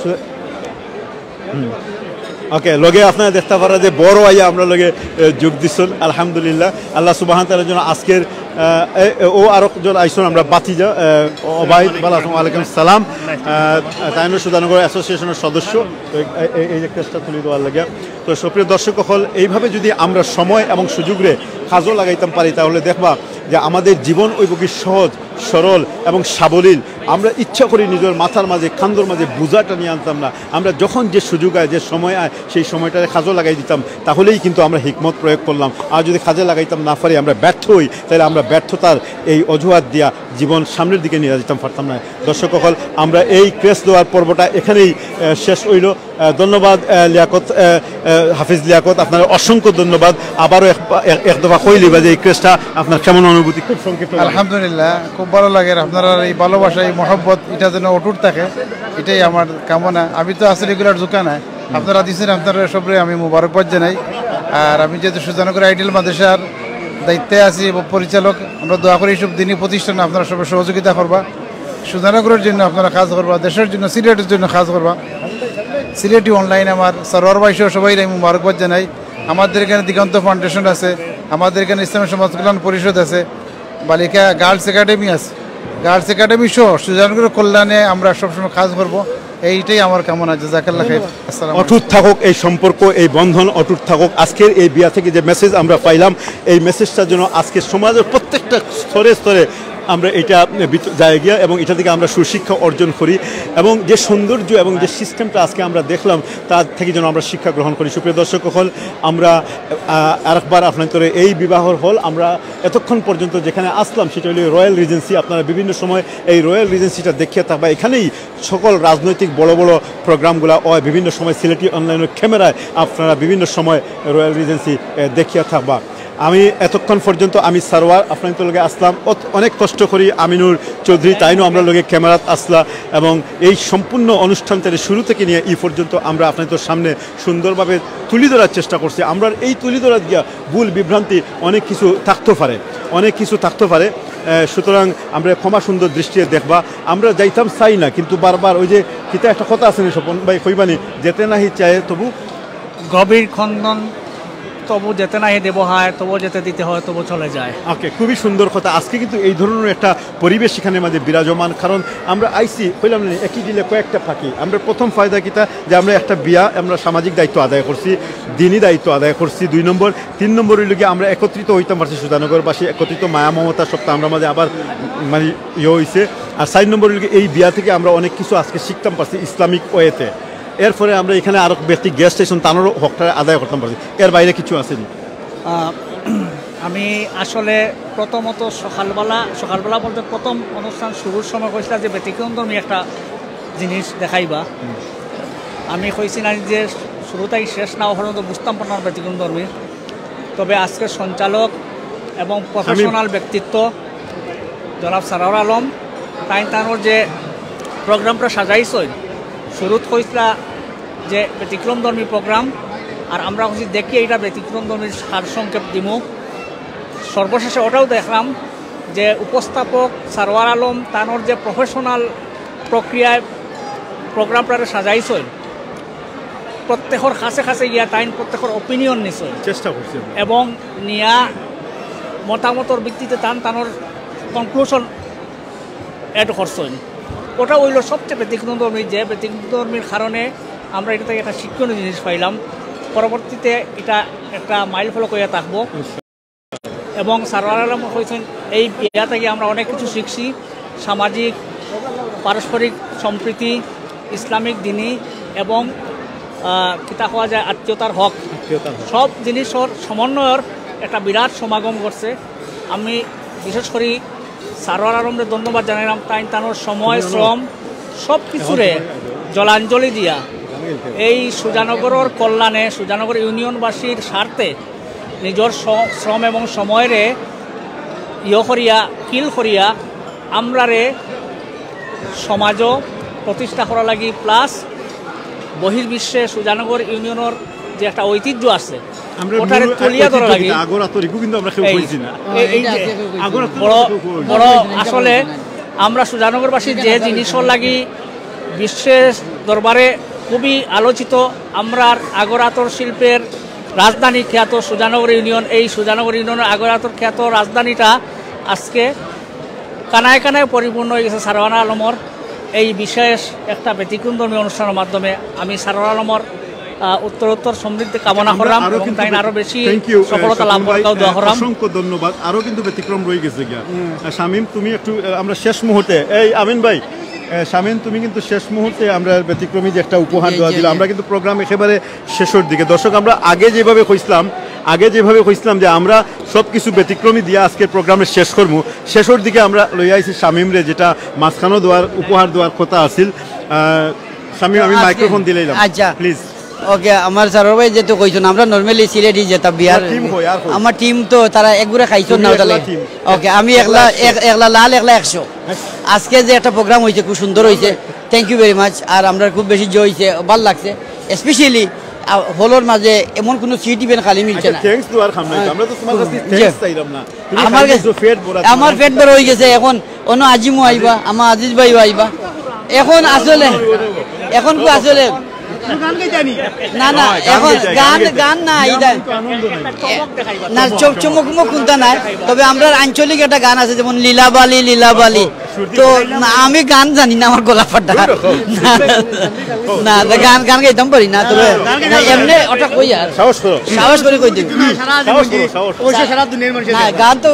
সু-, হুম। ওকে, লগে আপনারা দেখতে পারা যে বড় আইয়া আমরা লগে, এ, যোগ দিছন। আলহামদুলিল্লাহ, আল্লাহ সুবহান তাআলার জন্য আজকের, এ, এ, ও আরো জন আইসন, আমরা বাতিজা, এ, ওবায়দ, ভালো আছেন? ওয়ালাইকুম সালাম। আহ, তাইনও সুজানগর অ্যাসোসিয়েশনের সদস্য। তো এই, এই, এই যে ক্রেস্টটা তুলি দেওয়ার লাগে। তো সুপ্রিয় দর্শক অকল, এইভাবে যদি আমরা সময় এবং সুযোগরে কাজও লাগাইতাম পারি, তাহলে দেখবা যে আমাদের জীবন ওই বুকি সহজ, সরল এবং সাবলীল। আমরা ইচ্ছা করি নিজের মাথার মাঝে, কান্দর মাঝে বোঝাটা নিয়ে আনতাম না। আমরা যখন যে সুযোগ আয়, যে সময় আয়, সেই সময়টারে কাজও লাগাই দিতাম, তাহলেই কিন্তু আমরা হিকমত প্রয়োগ করলাম। আর যদি কাজে লাগাইতাম না পারি, আমরা ব্যর্থ হই, তাহলে আমরা ব্যর্থতার এই অজুহাত দিয়া জীবন সামনের দিকে নিয়ে যেতাম পারতাম না। দর্শক অকল, আমরা এই ক্রেস্ট দেওয়ার পর্বটা এখানেই, আহ, শেষ হইল। আহ, ধন্যবাদ, আহ, লিয়াকত, আহ, আহ, হাফিজ লিয়াকত, আপনার অসংখ্য ধন্যবাদ। আবারও এক, এক, এক দফা কইলিবা যে এই ক্রেস্টটা আপনার কেমন অনুভূতি, খুব সংক্ষিপ্ত। আলহামদুলিল্লাহ, খুব ভালো লাগে। আপনারা এই ভালোবাসা, এই মহব্বত, এটা যেন অটুট থাকে, এটাই আমার কামনা। আমি তো আসলে রেগুলার জুকা নাই, আপনারা দিচ্ছেন, আপনারা সবরে আমি মুবারকবাদ জানাই। আর আমি যেহেতু সুজানগর আইডিয়াল মাদ্রাসার দায়িত্বে আছি এবং পরিচালক, আমরা দোয়া করি সব দিনী প্রতিষ্ঠান আপনারা সবাই সহযোগিতা করবা, সুজানগরের জন্য আপনারা কাজ করবা, দেশের জন্য, সিলেটের জন্য কাজ করবা। সিলেটি অনলাইন আমার সারোয়ার ভাই সহ সবাই আমি মুবারকবাদ জানাই। আমাদের এখানে দিগন্ত ফাউন্ডেশন আছে, আমাদের এখানে ইসলামী সমাজ কল্যাণ পরিষদ আছে, বালিকা গার্লস একাডেমি আছে, গার্লস একাডেমি সহ সুজানগরের কল্যাণে আমরা সবসময় কাজ করব, এইটাই আমার কামনা। জাজাকাল্লাহ খাইর। আসসালামু আলাইকুম। অটুট থাকুক এই সম্পর্ক, এই বন্ধন অটুট থাকুক। আজকের এই বিয়া থেকে যে মেসেজ আমরা পাইলাম, এই মেসেজটা যেন আজকে সমাজের প্রত্যেকটা স্তরে স্তরে আমরা এটা বিত-, যায় গিয়া এবং এটা থেকে আমরা সুশিক্ষা অর্জন করি এবং যে সৌন্দর্য এবং যে সিস্টেমটা আজকে আমরা দেখলাম, তার থেকে যেন আমরা শিক্ষা গ্রহণ করি। সুপ্রিয় দর্শক অকল, আমরা, আহ, আরেকবার আপনাদের এই বিবাহর হল, আমরা এতক্ষণ পর্যন্ত যেখানে আসলাম সেটা হলো রয়্যাল রিজেন্সি। আপনারা বিভিন্ন সময় এই রয়্যাল রিজেন্সিটা দেখিয়া থাকবা। এখানেই সকল রাজনৈতিক বড় বড় প্রোগ্রামগুলা হয়, বিভিন্ন সময় সিলেটি অনলাইনের ক্যামেরায় আপনারা বিভিন্ন সময় রয়্যাল রিজেন্সি, এ, দেখিয়া থাকবা। আমি এতক্ষণ পর্যন্ত আমি সারোয়ার আপনাদের লগে আসলাম, অত-, অনেক কষ্ট করি আমিনুর চৌধুরী তাইনও আমরা লগে ক্যামেরাত আসলা এবং এই সম্পূর্ণ অনুষ্ঠান থেকে শুরু থেকে নিয়ে এই পর্যন্ত আমরা আপনাদের সামনে সুন্দরভাবে তুলি ধরার চেষ্টা করছি। আমরা এই তুলি ধরার গিয়া ভুল বিভ্রান্তি অনেক কিছু থাকতে পারে, অনেক কিছু থাকতে পারে। এ, সুতরাং আমরা ক্ষমা সুন্দর দৃষ্টিতে দেখবা। আমরা যাইতাম চাই না, কিন্তু বারবার ওই যে কিতা একটা কথা আছে না স্বপন ভাই, কইবানি, যেতে নাহি চায় তবু গভীর খন্দন, তবু যেতে নাহি দেব হায়, তবু যেতে দিতে হয়, তবু চলে যায়। ওকে, খুবই সুন্দর কথা। আজকে কিন্তু এই ধরনের একটা পরিবেশ এখানে মাঝে বিরাজমান, কারণ আমরা আইছি, কইলাম না, একই ঢিলে কয়েকটা পাখি। আমরা প্রথম ফায়দা কিতা যে আমরা একটা বিয়া, আমরা সামাজিক দায়িত্ব আদায় করছি, দিনী দায়িত্ব আদায় করছি। দুই নম্বর, তিন নম্বর হইল কি আমরা একত্রিত হইতাম পারছি, সুজানগরবাসী একত্রিত, মায়া মমতা সবটা আমরা মাঝে আবার মানে ইয়ে হইছে। আর চার নম্বর হইল কি এই বিয়া থেকে আমরা অনেক কিছু আজকে শিখতাম পারছি ইসলামিক ওয়েতে। এরপরে আমরা এখানে আরো ব্যক্তি গেস্ট আইসন, তানোরও হকটা আদায় করতাম পারছি। এর বাইরে কিছু আছে নি? আহ, আমি আসলে প্রথমত সকালবেলা, সকালবেলা বলতে প্রথম অনুষ্ঠান শুরুর সময় কইছিলা যে ব্যতিক্রম ধর্মী একটা জিনিস দেখাইবা। আমি কইছি না যে শুরু থেকে শেষ না পর্যন্ত বুঝতাম পারলাম ব্যতিক্রম ধর্মী। তবে আজকে সঞ্চালক এবং প্রফেশনাল ব্যক্তিত্ব জনাব সারোয়ার আলম, তাইন তানোর যে প্রোগ্রামটা সাজাইছইন, শুরুত কইছিলা যে ব্যতিক্রম ধর্মী প্রোগ্রাম, আর আমরা কইছি দেখি এটা ব্যতিক্রম ধর্মীর সারসংক্ষেপ দিমু। সর্বশেষে ওটাও দেখলাম যে উপস্থাপক সারোয়ার আলম তানোর যে প্রফেশনাল প্রক্রিয়ায় প্রোগ্রামটারে সাজাইছইন, প্রত্যেকর কাছে কাছে গিয়া তাইন প্রত্যেকর ওপিনিয়ন নিছইন চেষ্টা করছি আমরা। এবং নিয়া মতামতর ভিত্তিতে তান তানোর কনক্লুশন অ্যাড করছইন। ওটা অইলো সবচেয়ে ব্যতিক্রমধর্মী, যে ব্যতিক্রমধর্মীর কারণে আমরা এটা থেকে একটা শিক্ষণীয় জিনিস পাইলাম। পরবর্তীতে এটা একটা মাইল ফলক হইয়া থাকবো। এবং সারোয়ার আলম কইছেন, এই বিয়া থেকে আমরা অনেক কিছু শিখছি, সামাজিক, পারস্পরিক সম্প্রীতি, ইসলামিক, দিনী এবং, আহ, কিতা কওয়া যায়, আত্মীয়তার হক। আত্মীয়তার হক। সব জিনিসর সমন্বয়র একটা বিরাট সমাগম ঘটছে। আমি বিশেষ করি সারোয়ার আলমরে ধন্যবাদ জানাইলাম, তাইন তানোর সময়, শ্রম, সব কিছুরে জলাঞ্জলি দিয়া এই সুজানগরর কল্যাণে, সুজানগর ইউনিয়নবাসীর স্বার্থে নিজর স-, শ্রম এবং সময়রে ইয়ে করিয়া, কিল করিয়া, আমরারে সমাজও প্রতিষ্ঠা করা লাগি, প্লাস বহির্বিশ্বে সুজানগর ইউনিয়নর যে একটা ঐতিহ্য আছে, আমরা ওটারে মূল তুলিয়া ধরা ঐতিহ্য লাগি। কিতা? আগর আতর ইগু কিন্তু আমরা কেউ এই, কইছি না। এই, এই যে বড়, বড় আসলে আমরা সুজানগরবাসী যে জিনিসর লাগি বিশ্বের দরবারে খুবই আলোচিত, আমরার আগর আতর শিল্পের রাজধানী খ্যাত সুজানগর ইউনিয়ন, এই সুজানগর ইউনিয়নের আগর আতর খ্যাত রাজধানীটা আজকে কানায় কানায় পরিপূর্ণ হয়ে গেছে সারোয়ার আলমর এই বিশেষ একটা ব্যতিক্রমধর্মী অনুষ্ঠানের মাধ্যমে। আমি সারোয়ার আলমর, আহ, উত্তরোত্তর সমৃদ্ধি কামনা আমরা করলাম আরো এবং কিন্তু তাইন আরো বেশি thank you, আহ, সফলতা লাভ স্বপন ভাই, করতাও দোয়া আহ, করলাম। অসংখ্য ধন্যবাদ। আরো কিন্তু ব্যতিক্রম রয়ে গেছে গিয়া। আহ, শামীম, তুমি একটু, আহ, আমরা শেষ মুহূর্তে, এই আমিন ভাই, আহ, শামীম, তুমি কিন্তু শেষ মুহূর্তে আমরা ব্যতিক্রমী যে একটা উপহার জি, দেওয়া জি, দিলাম। জি। আমরা কিন্তু প্রোগ্রাম একেবারে শেষের দিকে। দর্শক, আমরা আগে যেভাবে কইছিলাম, আগে যেভাবে কইছিলাম যে আমরা সব কিছু ব্যতিক্রমী দিয়া আজকের প্রোগ্রামে শেষ করমু, শেষের দিকে আমরা লইয়া আইছি শামীমরে, যেটা মাঝখানো দেওয়ার, উপহার দেওয়ার কথা আছিল। আহ, শামীম, আমি আজকে মাইক্রোফোন দিলাইলাম। আচ্ছা। প্লিজ। ওকে, আমার সারোয়ার ভাই যেহেতু কইছেন, আমরা normally সিলেটি যেটা বিয়ার, আমার টিম কই, আর কই? আমার টিম তো তারা একগুরে খাইছেন তুমি না, একলা তাহলে। টিম। ওকে, আমি একলা, একলা এক-, একলা লাল, একলা একশো। আজকে যে একটা প্রোগ্রাম হইছে, খুব সুন্দর হইছে। Thank you very much। আর আমরা খুব বেশি জয় হইছে, ভালো লাগছে। Especially, আহ, হলর মাঝে এমন কোনো সিট ইভেন খালি মিলছে আচ্ছা, না। থ্যাঙ্কস দেওয়ার খাম নাই তো। হ্যাঁ। আমরা তো তোমার কাছে হুম, থ্যাঙ্কস জি। চাইলাম না। তুমি আমার খালি পেট, একটু পেট ভরা, আমার তোমার পেট ভরা হয়ে গেছে এখন। অন্য আজিমও আইবা, আমার আজিজ ভাইও আইবা। এখন আসলে, এখন কো আসলে, না, না, নয়, গান এখন গাইতে, গান গান, গাইতে। গান না, এই গান দেখ। তো আনন্দ নাই। না, চম-, চমক মক কোনটা নাই। তবে আমরার আঞ্চলিক একটা গান আছে, যেমন লীলাবালি, লীলাবালি। তো না, আমি গান জানি না, আমার গলা ফাটা। না, না, গান, গান গাইতাম পারি না, তবে না, এমনি ওটা কই আর। সাহস করো। সাহস করে কই দিবি। সারা সাহস জীবন করো, সাহস। অবশ্য সারা দুনিয়ার মানুষ না, জানে। গান তো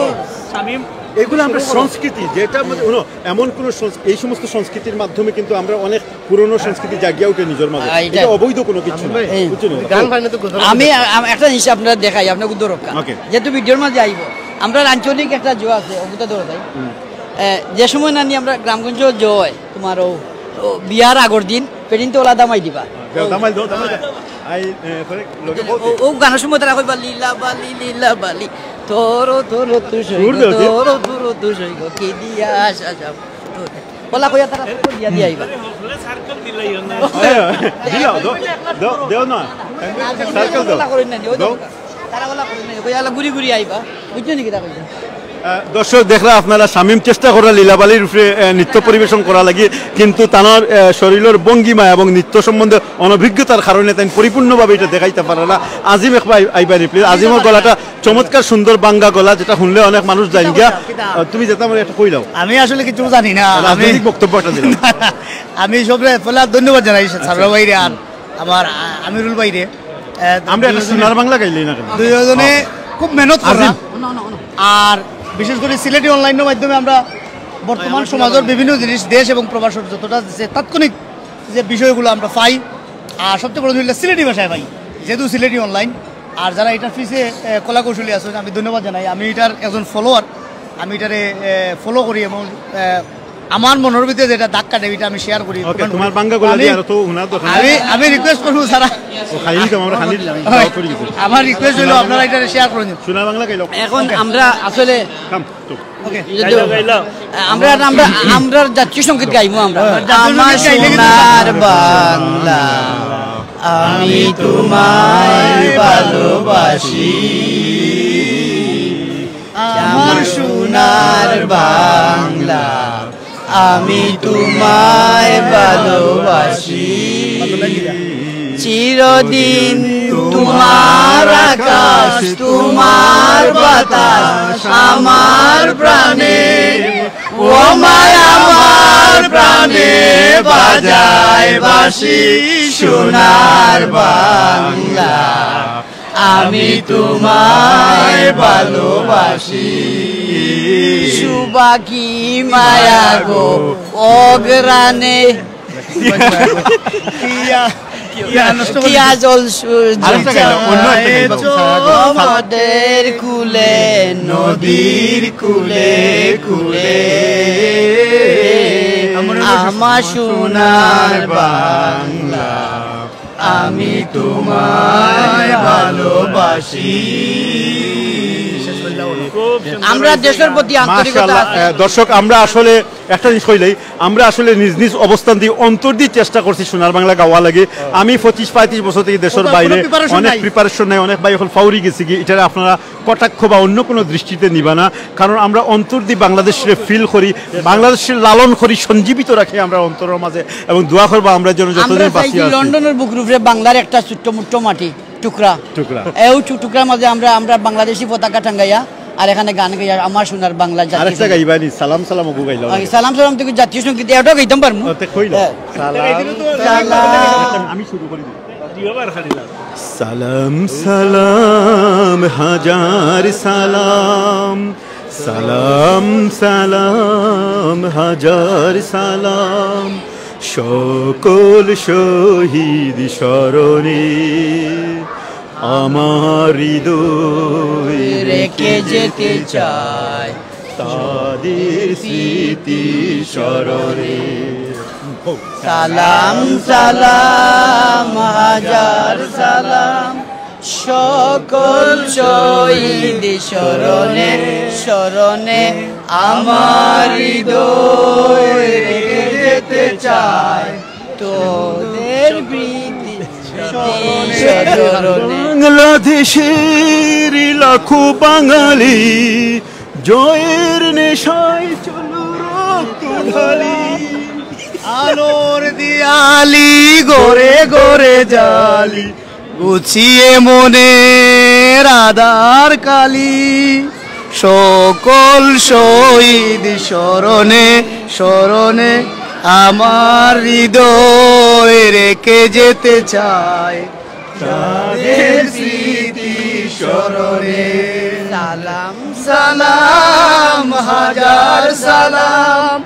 শামীম, এইগুলো আমরা সংস্কৃতি, যেটা আমাদের, হুনো, এমন কোনো সংস-, এই সমস্ত সংস্কৃতির মাধ্যমে কিন্তু আমরা অনেক পুরনো সংস্কৃতি জাগিয়া উঠে নিজের মাঝে। আহ, এটা এটা অবৈধ কোনো কিছু না, এই বুঝছো নি? গান বাজনা তো কোথাও আমি, আম-, একটা জিনিস আপনারা দেখাই, আপনার উদ্ধার রক্ষা। ওকে। যেহেতু ভিডিওর মাঝে আইব, আমরা আঞ্চলিক একটা জো আছে, অবুতা ধরো তাই। হুম। এ, যে সময় নানি আমরা গ্রামগঞ্জ জয়, তোমার ও, ও বিয়ার আগর দিন, পেটিন তো ওলা দামাই দিবা। দাও, দামাই দাও, দামাই দাও। আই, এ, করে লগে ও, বলতে। ও গানের সময় তারা কইবা, "লীলা বালি, লীলা বালি, তোর, তোর, তুই সুর দেও, কি? তোর, তোর, তুই সৈগ, কি দিয়া আশা যাব।" ওলা কইয়া তারা সুর দিয়া দিয়া আইবা। দিলাও, দাও, দাও, দেও না। সার্কেল দাও। ওলা করেন না, ওই দাও। তারা ওলা করেন না, ওই আলা ঘুরি ঘুরি আইবা। বুঝছো নি কিতা কইছে? আহ, দর্শক দেখরা আপনারা, শামীম চেষ্টা করা লীলাবালির উপরে, আহ, নৃত্য পরিবেশন করা লাগি, কিন্তু তানোর, আহ, শরীরের ভঙ্গিমা এবং নৃত্য সম্বন্ধে অনভিজ্ঞতার কারণে তাই পরিপূর্ণভাবে এটা দেখাইতে পারে না। আজিম একবার আইবা নি, প্লিজ। আজিমর গলাটা চমৎকার, সুন্দর বাঙ্গা গলা, যেটা শুনলে অনেক মানুষ জান গিয়া। আহ, তুমি যেটা আমার একটা কই দাও। আমি আসলে কিছু জানি না। আমি রাজনৈতিক বক্তব্য একটা দিলাম। আমি সবরে পয়লা ধন্যবাদ জানাই সারোয়ার ভাইরে আর আমার, আ-, আমিরুল ভাইরে। আহ, আমরা একটা দুইজনে, সোনার বাংলা গাইলেই না কেন? দুইজনে হ্যাঁ। খুব মেহনত করা। আজিম। আর বিশেষ করে সিলেটি অনলাইনের মাধ্যমে আমরা বর্তমান সমাজের বিভিন্ন জিনিস, দেশ এবং প্রবাসের যতটা যে তাৎক্ষণিক যে বিষয়গুলো আমরা পাই, আর সবচেয়ে বড় হইলে সিলেটি ভাষায় পাই, যেহেতু সিলেটি অনলাইন। আর যারা এটার পিছে, এ, কলা কৌশলী আছেন, আমি ধন্যবাদ জানাই। আমি এটার একজন ফলোয়ার, আমি এটারে, এ, ফলো করি এবং, এ, আমার মনের ভিতরে যেটা দাগ কাটে, এটা আমি শেয়ার করি। ওকে, comment তোমার করি। বাঙ্গা গলা আমি, দিয়ে আর তো হুনার দরকার নাই। আমি, আমি রিকোয়েস্ট করবো সারা। ও, খাইনি তো, আমরা খানি দিলাম, হয়। দাওয়াত পড়ে গেছে। আমার রিকোয়েস্ট হইলো আপনারা এটা শেয়ার করুন। সোনার বাংলা গাইলো। এখন ওকে। আমরা আসলে কাম, তো। ওকে। গাইলো, গাইলো। আমরা, আমরা, আমরা জাতীয় সঙ্গীত গাইবো আমরা। হ্যাঁ। জাতীয় আমার সঙ্গীত গাইলে কিন্তু সোনার বাংলা, আমি তোমায় ভালোবাসি। আমার সোনার বাংলা, আমি তোমায় ভালোবাসি। চিরদিন তোমার আকাশ, তোমার বাতাস আমার প্রাণে। ও মায় আমার প্রাণে বাজায় বাঁশি সোনার বাংলা, আমি তোমায় ভালোবাসি। সুবাকি মায়া গো অগরানে। ইয়া, ইয়া, নষ্ট করে কিয়া দিছে। জল সূর্য আরেকটা গাইলাম, অন্য একটা গাইলাম। চমদের কুলে, নদীর কুলে কুলে, আমার মনে হয় আমার সোনার বাংলা, আমি তোমায় ভালোবাসি। খুব সুন্দর। আমরা দেশের প্রতি আন্তরিকতা মাশাআল্লাহ। আছে। আহ, দর্শক, আমরা আসলে একটা জিনিস কইলেই, আমরা আসলে নিজ নিজ অবস্থান দিয়ে অন্তর দিয়ে চেষ্টা করছি সোনার বাংলা গাওয়া লাগে। আমি পঁচিশ পঁয়ত্রিশ বছর থেকে দেশের ওটা বাইরে, কোনো preparation অনেক নাই। প্রিপারেশন নাই, অনেক ভাই এখন ফাউরি গেছি কি, এটা আপনারা কটাক্ষ বা অন্য কোনো দৃষ্টিতে নিবা না, কারণ আমরা অন্তর দিয়ে বাংলাদেশে ফিল করি, বাংলাদেশে লালন করি, সঞ্জীবিত রাখি আমরা অন্তরের মাঝে, এবং দোয়া করবো আমরা যেন যতদিন আমরা চাই বাঁচি যে আছি। লন্ডনের বুকের উপরে বাংলার একটা ছোট্ট মোট্ট মাটি টুকরা। টুকরা। এই টু-, টুকরার মাঝে আমরা, আমরা বাংলাদেশি পতাকা টাঙ্গাইয়া আর এখানে গান গাইয়া আমার সোনার বাংলা জাতীয় আরেকটা সঙ্গীত। গাইবা নি? সালাম সালাম ওগু গাইলাম। ওই সালাম সালাম থেকে জাতীয় সঙ্গীত এটাও গাইতাম পারমু। ও, তে কইলো। হ্যাঁ। সালাম সালাম। আমি শুরু করি দিই। সালাম সালাম হাজার সালাম, সালাম সালাম হাজার সালাম, সকল শহীদ স্মরণে আমার হৃদয় রেখে যেতে চাই তাদের স্মৃতি স্মরণে। সালাম সালাম হাজার সালাম, সকল শহীদ স্মরণে স্মরণে আমার হৃদয় রেখে যেতে চাই তোদের প্রীতি স্মরণে। বাংলাদেশের লাখো বাঙালি জয়ের নেশায় চলো রক্ত ঢালি। আলোর দিয়ালি ঘরে ঘরে জালি, গুছিয়ে মনের আধার কালি। সকল শহীদ স্মরণে স্মরণে আমার হৃদয় রেখে যেতে চাই তাদের স্মৃতি স্মরণে। সালাম সালাম হাজার সালাম,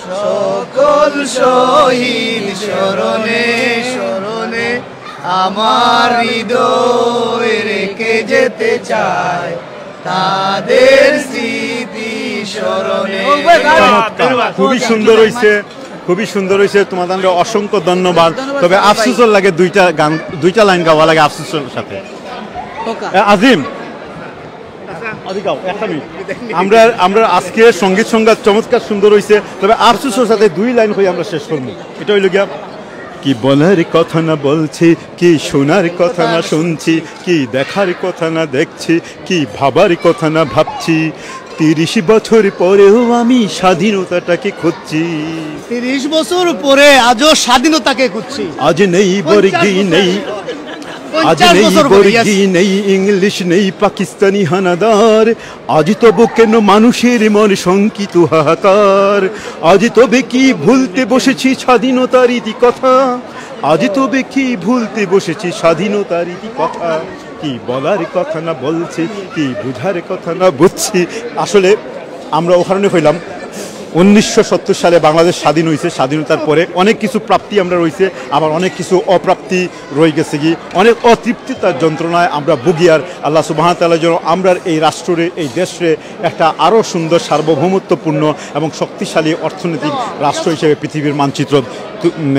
সকল শহীদ স্মরণে স্মরণে আমার হৃদয় রেখে যেতে চাই তাদের স্মৃতি স্মরণে। ধন্যবাদ, ধন্যবাদ। খুবই সুন্দর হইছে, খুবই সুন্দর হইছে, তোমাদের অসংখ্য ধন্যবাদ। ধন্যবাদ তবে ভাই। আফসোসর লাগে দুইটা গান, দুইটা লাইন গাওয়া লাগে আফসোসর সাথে। এ, আজিম, আদি গাও, একটা মিনিট। আমরা, আমরা আজকে সঙ্গীত সংঘাত চমৎকার সুন্দর হইছে, তবে আফসোসর সাথে দুই লাইন হয়ে আমরা শেষ করবো। এটা হইল গিয়া, কি বলার কথা না বলছি, কি শোনার কথা না শুনছি, কি দেখার কথা না দেখছি, কি ভাবার কথা না ভাবছি। তিরিশ বছর পরেও আমি স্বাধীনতাটাকে খুঁজছি। তিরিশ বছর পরে আজও স্বাধীনতাকে খুঁজছি। আজ নেই বর্গি, নেই আজ নেই বর্গি, নেই ইংলিশ, নেই পাকিস্তানি হানাদার। আজ তবু কেন মানুষের মনে শঙ্কিত হাহাকার? আজ তবে কি ভুলতে বসেছি স্বাধীনতার ইতি কথা? আজ তবে কি ভুলতে বসেছি স্বাধীনতার ইতি কথা? কি বলার কথা না বলছি, কি বুঝার কথা না বুঝছি। আসলে আমরা ওখানে হইলাম, উনিশশো সত্তর সালে বাংলাদেশ স্বাধীন হইছে। স্বাধীনতার পরে অনেক কিছু প্রাপ্তি আমরা রইছে, আবার অনেক কিছু অপ্রাপ্তি রয়ে গেছে কি, অনেক অতৃপ্তিতার যন্ত্রণায় আমরা ভুগি। আর আল্লাহ সুবহানাহু ওয়া তাআলা যেন আমরার এই রাষ্ট্ররে, এই দেশরে একটা আরও সুন্দর সার্বভৌমত্বপূর্ণ এবং শক্তিশালী অর্থনৈতিক রাষ্ট্র হিসেবে পৃথিবীর মানচিত্র তু-, উম,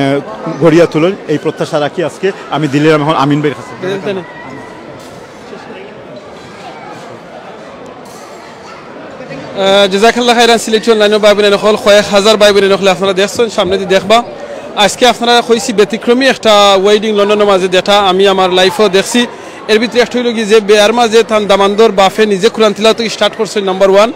গড়িয়া তুলেন, এই প্রত্যাশা রাখি। আজকে আমি দিলাম এখন আমিন ভাইয়ের কাছে। আহ, জাযাকাল্লাহ খাইরান। সিলেটি অনলাইনর ভাই বোন অকল, কয়েক হাজার ভাই বোন অকলে আপনারা দেখছেন, সামনেদি দেখবা। আজকে আপনারা কইছি ব্যতিক্রমী একটা ওয়েডিং লন্ডনর মাঝে, যেটা আমি আমার লাইফও দেখছি। এর ভিতরে একটা হইল কি, যে বিয়ার মাঝে তান দামান্দর বাফে নিজে কোরআন তিলাওয়াত স্টার্ট করছেন, নাম্বার ওয়ান।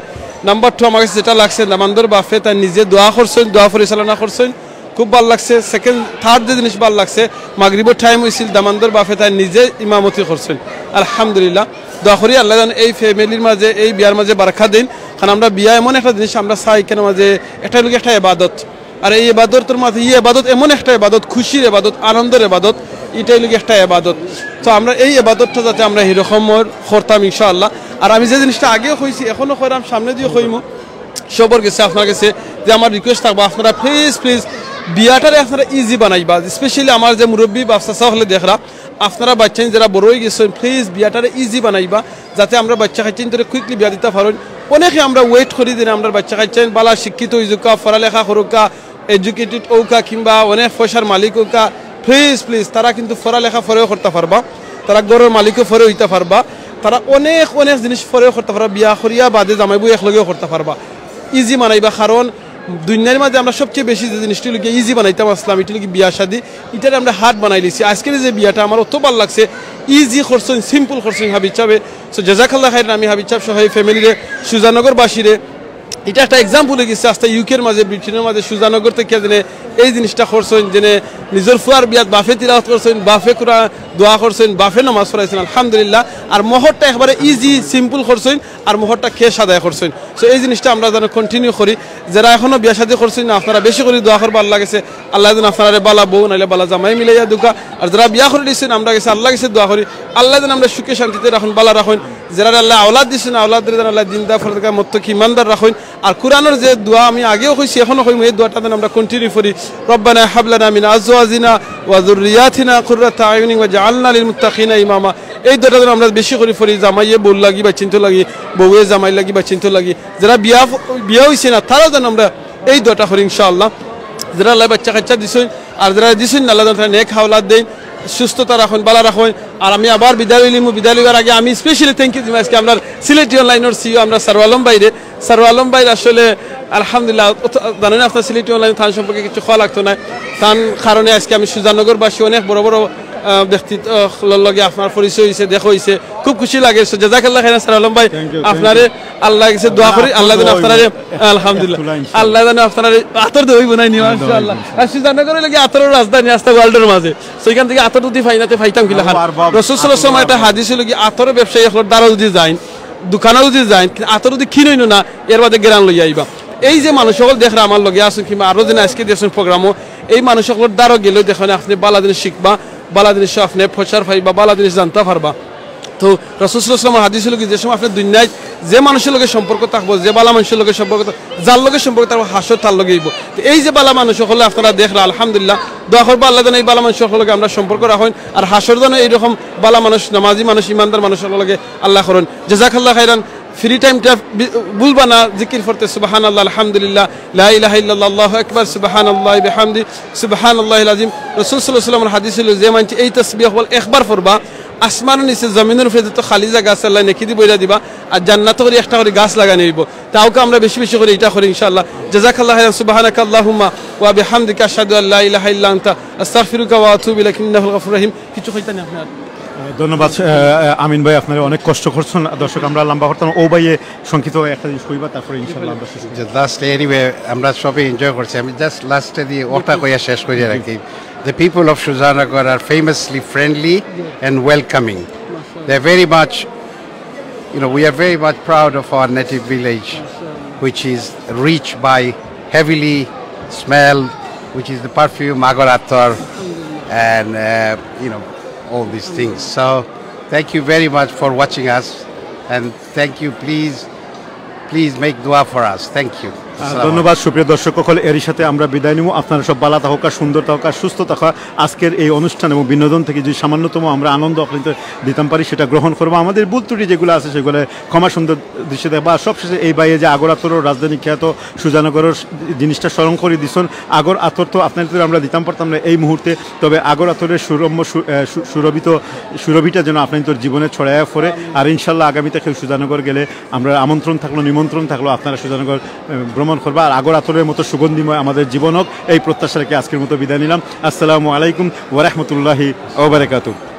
নাম্বার টু, আমার কাছে যেটা লাগছে, দামান্দর বাফে তাই নিজে দোয়া করছেন, দোয়া পরিচালনা করছেন। খুব ভালা লাগছে। সেকেন্ড, থার্ড যে জিনিস ভালা লাগছে, মাগরিবর টাইম অইছিল, দামান্দর বাফে তাইন নিজে ইমামতি করছইন। আলহামদুলিল্লাহ, দোয়া করি আল্লায় যেন এই ফ্যামিলির মাঝে, এই বিয়ার মাঝে বারাকা দেইন। কারণ আমরা বিয়া এমন একটা জিনিস, আমরা চাই কেনে মাঝে, এটা অইলো গি একটা এবাদত। আর এই এবাদতর মাঝে, ই এবাদত এমন একটা এবাদত, খুশির এবাদত, আনন্দর এবাদত, ইটা অইলো গি একটা এবাদত। তো আমরা এই এবাদতটা যাতে আমরা হিরকমর করতাম ইনশাআল্লাহ। আর আমি যে জিনিসটা আগেও কইছি, এখনো কইরাম, সামনেদিও কইমু, সবর গেছে, আপনার গেছে যে আমার রিকোয়েস্ট থাকবো, আপনারা প্লিজ, প্লিজ বিয়াটারে আপনারা ইজি বানাইবা। স্পেশালি আমার যে মুরব্বি বাফ চাচা অকলে দেখরা, আপনারা বাইচ্চাইন যেরা বড় অইগেছইন, প্লিজ বিয়াটারে ইজি বানাইবা, যাতে আমরার বাইচ্চা কাইচ্চাইন্তরে কুইকলি বিয়া দিতা পারইন। অনেকে আমরা ওয়েট করি যেন আমরার বাইচ্চা কাইচ্চাইন ভালা শিক্ষিত অইযুক্কা, পড়ালেখা করুক্কা, এডুকেটেড অউক্কা, কিংবা অনেক পয়সার মালিক অউক্কা। প্লিজ, প্লিজ, তারা কিন্তু পড়ালেখা পরেও করতা পারবা, তারা ঘরর মালিকও পরে অইতা পারবা, তারা অনেক, অনেক জিনিস পরেও করতা পারবা, বিয়া করিয়া বাদে জামাই বউ একলগেও করতা পারবা। ইজি বানাইবা, কারণ দুনিয়ার মাঝে আমরা সবচেয়ে বেশি যে জিনিসটা অইলো গি ইজি বানাইতাম আছলাম, ইটা অইলো গি বিয়া শাদি, ইটারে আমরা হার্ড বানাইলিছি। আজকের যে বিয়াটা আমার অত ভালা লাগছে, ইজি করছইন, সিম্পল করছইন হাবিব সাবে। So জাযাকাল্লাহ খাইরান, আমি হাবিব সাব সহ এই ফ্যামিলিরে সুজানগরবাসীরে, ইটা একটা এক্সাম্পল অইগেছে আস্তা ইউকের মাঝে, ব্রিটেনর মাঝে সুজানগর থাকি যেনে এই জিনিসটা করছইন, যেনে নিজর ফুয়ার বিয়াত বাফে তিলাওয়াত করছইন, বাফে কুরআন দোয়া করছইন, বাফে নামাজ পড়াইছইন, আলহামদুলিল্লাহ। আর মোহরটা একবারে ইজি সিম্পল করছইন, আর মোহরটা ক্যাশ আদায় করছইন। So এই জিনিসটা আমরা যেন কন্টিনিউ করি। যেরা এখনো বিয়া শাদি করছইন না, আপনারা বেশি করি দোয়া করবা আল্লার গেছে, আল্লায় যেন আপনারারে ভালা বউ নাইলে ভালা জামাই মিলাইয়া দেউক্কা। আর যেরা বিয়া করিলিছইন, আমরার গেছে আল্লার গেছে দোয়া করি, আল্লায় যেন আমরারে সুখে শান্তিতে রাখইন, ভালা রাখইন। যেরারে আল্লায় আওলাদ দিছইন, আওলাদরে যেন আল্লায় দিনদার ফরজগার মুত্তাকি ইমানদার রাখইন। আর কুরআনর যে দোয়া আমি আগেও কইছি, এখনো কইমু, এই দোয়াটা যেন আমরা কন্টিনিউ করি, "রব্বানা হাব লানা মিন আজওয়াজিনা ওয়া যুররিয়াতিনা কুররাতা আয়ুনিন ওয়াজআলনা লিল মুত্তাকিনা ইমামা।" এই দোয়াটা যেন আমরা বেশি করি পড়ি, জামাইয়ে বউর লাগি, বাইচ্চাইন্তর লাগি, বউয়ে জামাইর লাগি, বাইচ্চাইন্তর লাগি। যেরা বিয়া, বিয়া অইছে না, তারাও যেন আমরা এই দোয়াটা করি ইনশাআল্লাহ। যেরা আল্লায় বাইচ্চা কাইচ্চা দিছইন, আর যেরা দিছইন না, আল্লায় যেন তারারে নেক আওলাদ দেইন, সুস্থতা রাখইন, ভালা রাখইন। আর আমি আবার বিদায় লইলিমু, বিদায় লইবার আগে আমি স্পেশালি থ্যাংক ইউ দিমু আজকে আমরার সিলেটি অনলাইনর সিইও, আমরার সারওয়ার আলম ভাইরে। সারওয়ার আলম ভাইর আসলে আলহামদুলিল্লাহ, অত-, জানইন আপনারা সিলেটি অনলাইন, তান সম্পর্কে কিছু কওয়া লাগতো নায়। তান কারণে আজকে আমি সুজানগরবাসী অনেক বড় বড়, আহ, ব্যক্তিত্ব, আহ, লগে আপনার পরিচয় অইছে, দেখা অইছে, খুব খুশি লাগে। So জাযাকাল্লাহ খাইরান সারওয়ার আলম ভাই, thank you, thank you। আপনারে আল্লার গেছে দোয়া করি, আল্লায় যেন আপনারে, আলহামদুলিল্লাহ, আল্লাহ যেন আপনারে আতর দেওয়া অইবো না নি, ইনশাআল্লাহ। আর সুজানগর অইলো গি আতরর রাজধানী, আস্তা ওয়ার্ল্ডর মাঝে। So ইখান থাকি আতর যুদি পাই না, তে পাইতাম কিলা? রাসূল সাল্লাল্লাহু আলাইহি ওয়াসাল্লাম একটা হাদিস অইলো গি, আতর ব্যবসায়ী অকলর দ্বারা যুদি যাইন, দোকানো যুদি যাইন, আতর যুদি ক্ষীণ অইলো না, এর বাদে গেরান লইয়া আইবা। এই যে মানুষ অকল দেখরা আমার লগে আছইন, কিংবা আরো যেন আজকে দেখছইন প্রোগ্রামও, এই মানুষ অকলর দ্বারো গেলেও দেখইন আপনে ভালা জিনিস শিখবা, ভালা জিনিস আপনে প্রচার পাইবা, ভালা জিনিস জানতা পারবা। তো রাসূল সাল্লাল্লাহু আলাইহি ওয়াসাল্লামর হাদিস অইলো গি, যে সময় আপনে দুনিয়াত যে মানুষর লগে সম্পর্ক থাকবো, যে ভালা মানুষর লগে সম্পর্ক থাকবো, যার লগে সম্পর্ক থাকবো, হাশর তার লগে অইবো। তো এই যে ভালা মানুষ অকলরে আপনারা দেখরা, আলহামদুলিল্লাহ, দোয়া করবা আল্লায় যেন এই ভালা মানুষ অকলর লগে আমরার সম্পর্ক রাখইন, আর হাশর যেন এইরকম ভালা মানুষ, নামাজি মানুষ, ইমানদার মানুষ অকলর লগে আল্লায় করইন। জাযাকাল্লাহ খাইরান। ফ্রি টাইমটা বি-, ভুলবা না, জিকির পড়তে, সুবহানাল্লাহ, আলহামদুলিল্লাহ, লা ইলাহা ইল্লাল্লাহ, আল্লাহু আকবার, সুবহানাল্লাহি বিহামদি, সুবহানাল্লাহিল আযীম। রাসূল সাল্লাল্লাহু আলাইহি ওয়াসাল্লামর হাদিস অইলো, যে মানষে এই তাসবিহ অকল একবার পড়বা, আসমানর নিচে, জমিনর উপরে যত খালি জাগা আছে, আল্লায় নেকি দি ভইরা দিবা, আর জান্নাতো করি একটা করি গাছ লাগানি অইবো। তাও কি আমরা বেশি বেশি করি ইটা করি, ইনশাআল্লাহ। জাযাকাল্লাহু খাইরান, সুবহানাকা আল্লাহুম্মা ওয়া বিহামদিকা, আশহাদু আল্লা ইলাহা ইল্লা আনতা, আস্তাগফিরুকা ওয়া আতুবু ইলাইক, ইন্নাকাল গাফুরুর রহিম। কিছু কইতা নি আপনার? ধন্যবাদ, আহ, আমিন ভাই, আপনারে অনেক কষ্ট করছইন। দর্শক, আমরা লম্বা করতাম, অউ ভাইয়ে সংক্ষিপ্ত একটা জিনিস কইবা, তারপরে ইনশাআল্লাহ আমরা শেষ করব। Just last, anyway, আমরা সবে এনজয় করছি। আমি just লাস্টে দিয়া ওটা কইয়া শেষ করি রাখি। The people of Sujanagar are famously friendly and welcoming. They're very much, you know, we are very much proud of our native village, which is rich by heavily smell, which is the perfume, Agor Ator, and, uh, you know, all these things. So, thank you very much for watching us, and thank you. Please, please make dua for us. Thank you. আহ, ধন্যবাদ। সুপ্রিয় দর্শক অকল, এরই সাথে আমরা বিদায় নিমু। আপনারা সব ভালা থাকউক্কা, সুন্দর থাকউক্কা, সুস্থ থাকউক্কা। আজকের এই অনুষ্ঠান এবং বিনোদন থাকি যুদি সামান্যতম আমরা আনন্দ আপনারারে দিতাম পারি, সেটা গ্রহণ করবা। আমাদের ভুল ত্রুটি যেগুলা আছে, সেগুলা ক্ষমা সুন্দর দৃষ্টিতে দেখবা। আর সবশেষে এই ভাইয়ে যে আগর আতরর রাজধানী খ্যাত সুজানগরর জিনিসটা স্মরণ করি দিছইন। আগর আতর তো আপনারারে আমরা দিতাম পারতাম না এই মুহূর্তে, তবে আগর আতরের সুরম্য সু-, আহ, সু-, সুরভিত, সুরভিটা যেন আপনারার জীবনে ছড়াইয়া পড়ে। আর ইনশাল্লাহ আগামীতে কেউ সুজানগর গেলে আমরা আমন্ত্রণ থাকলো, নিমন্ত্রণ থাকলো, আপনারা সুজানগর, আহ, ভ্রমণ করবা। আর আগর আতরের মতো সুগন্ধিময় আমাদের জীবন হোক, এই প্রত্যাশা রেখে আজকের মতো বিদায় নিলাম। আসসালামু আলাইকুম ওয়া রাহমাতুল্লাহি ওয়া বারাকাতুহু।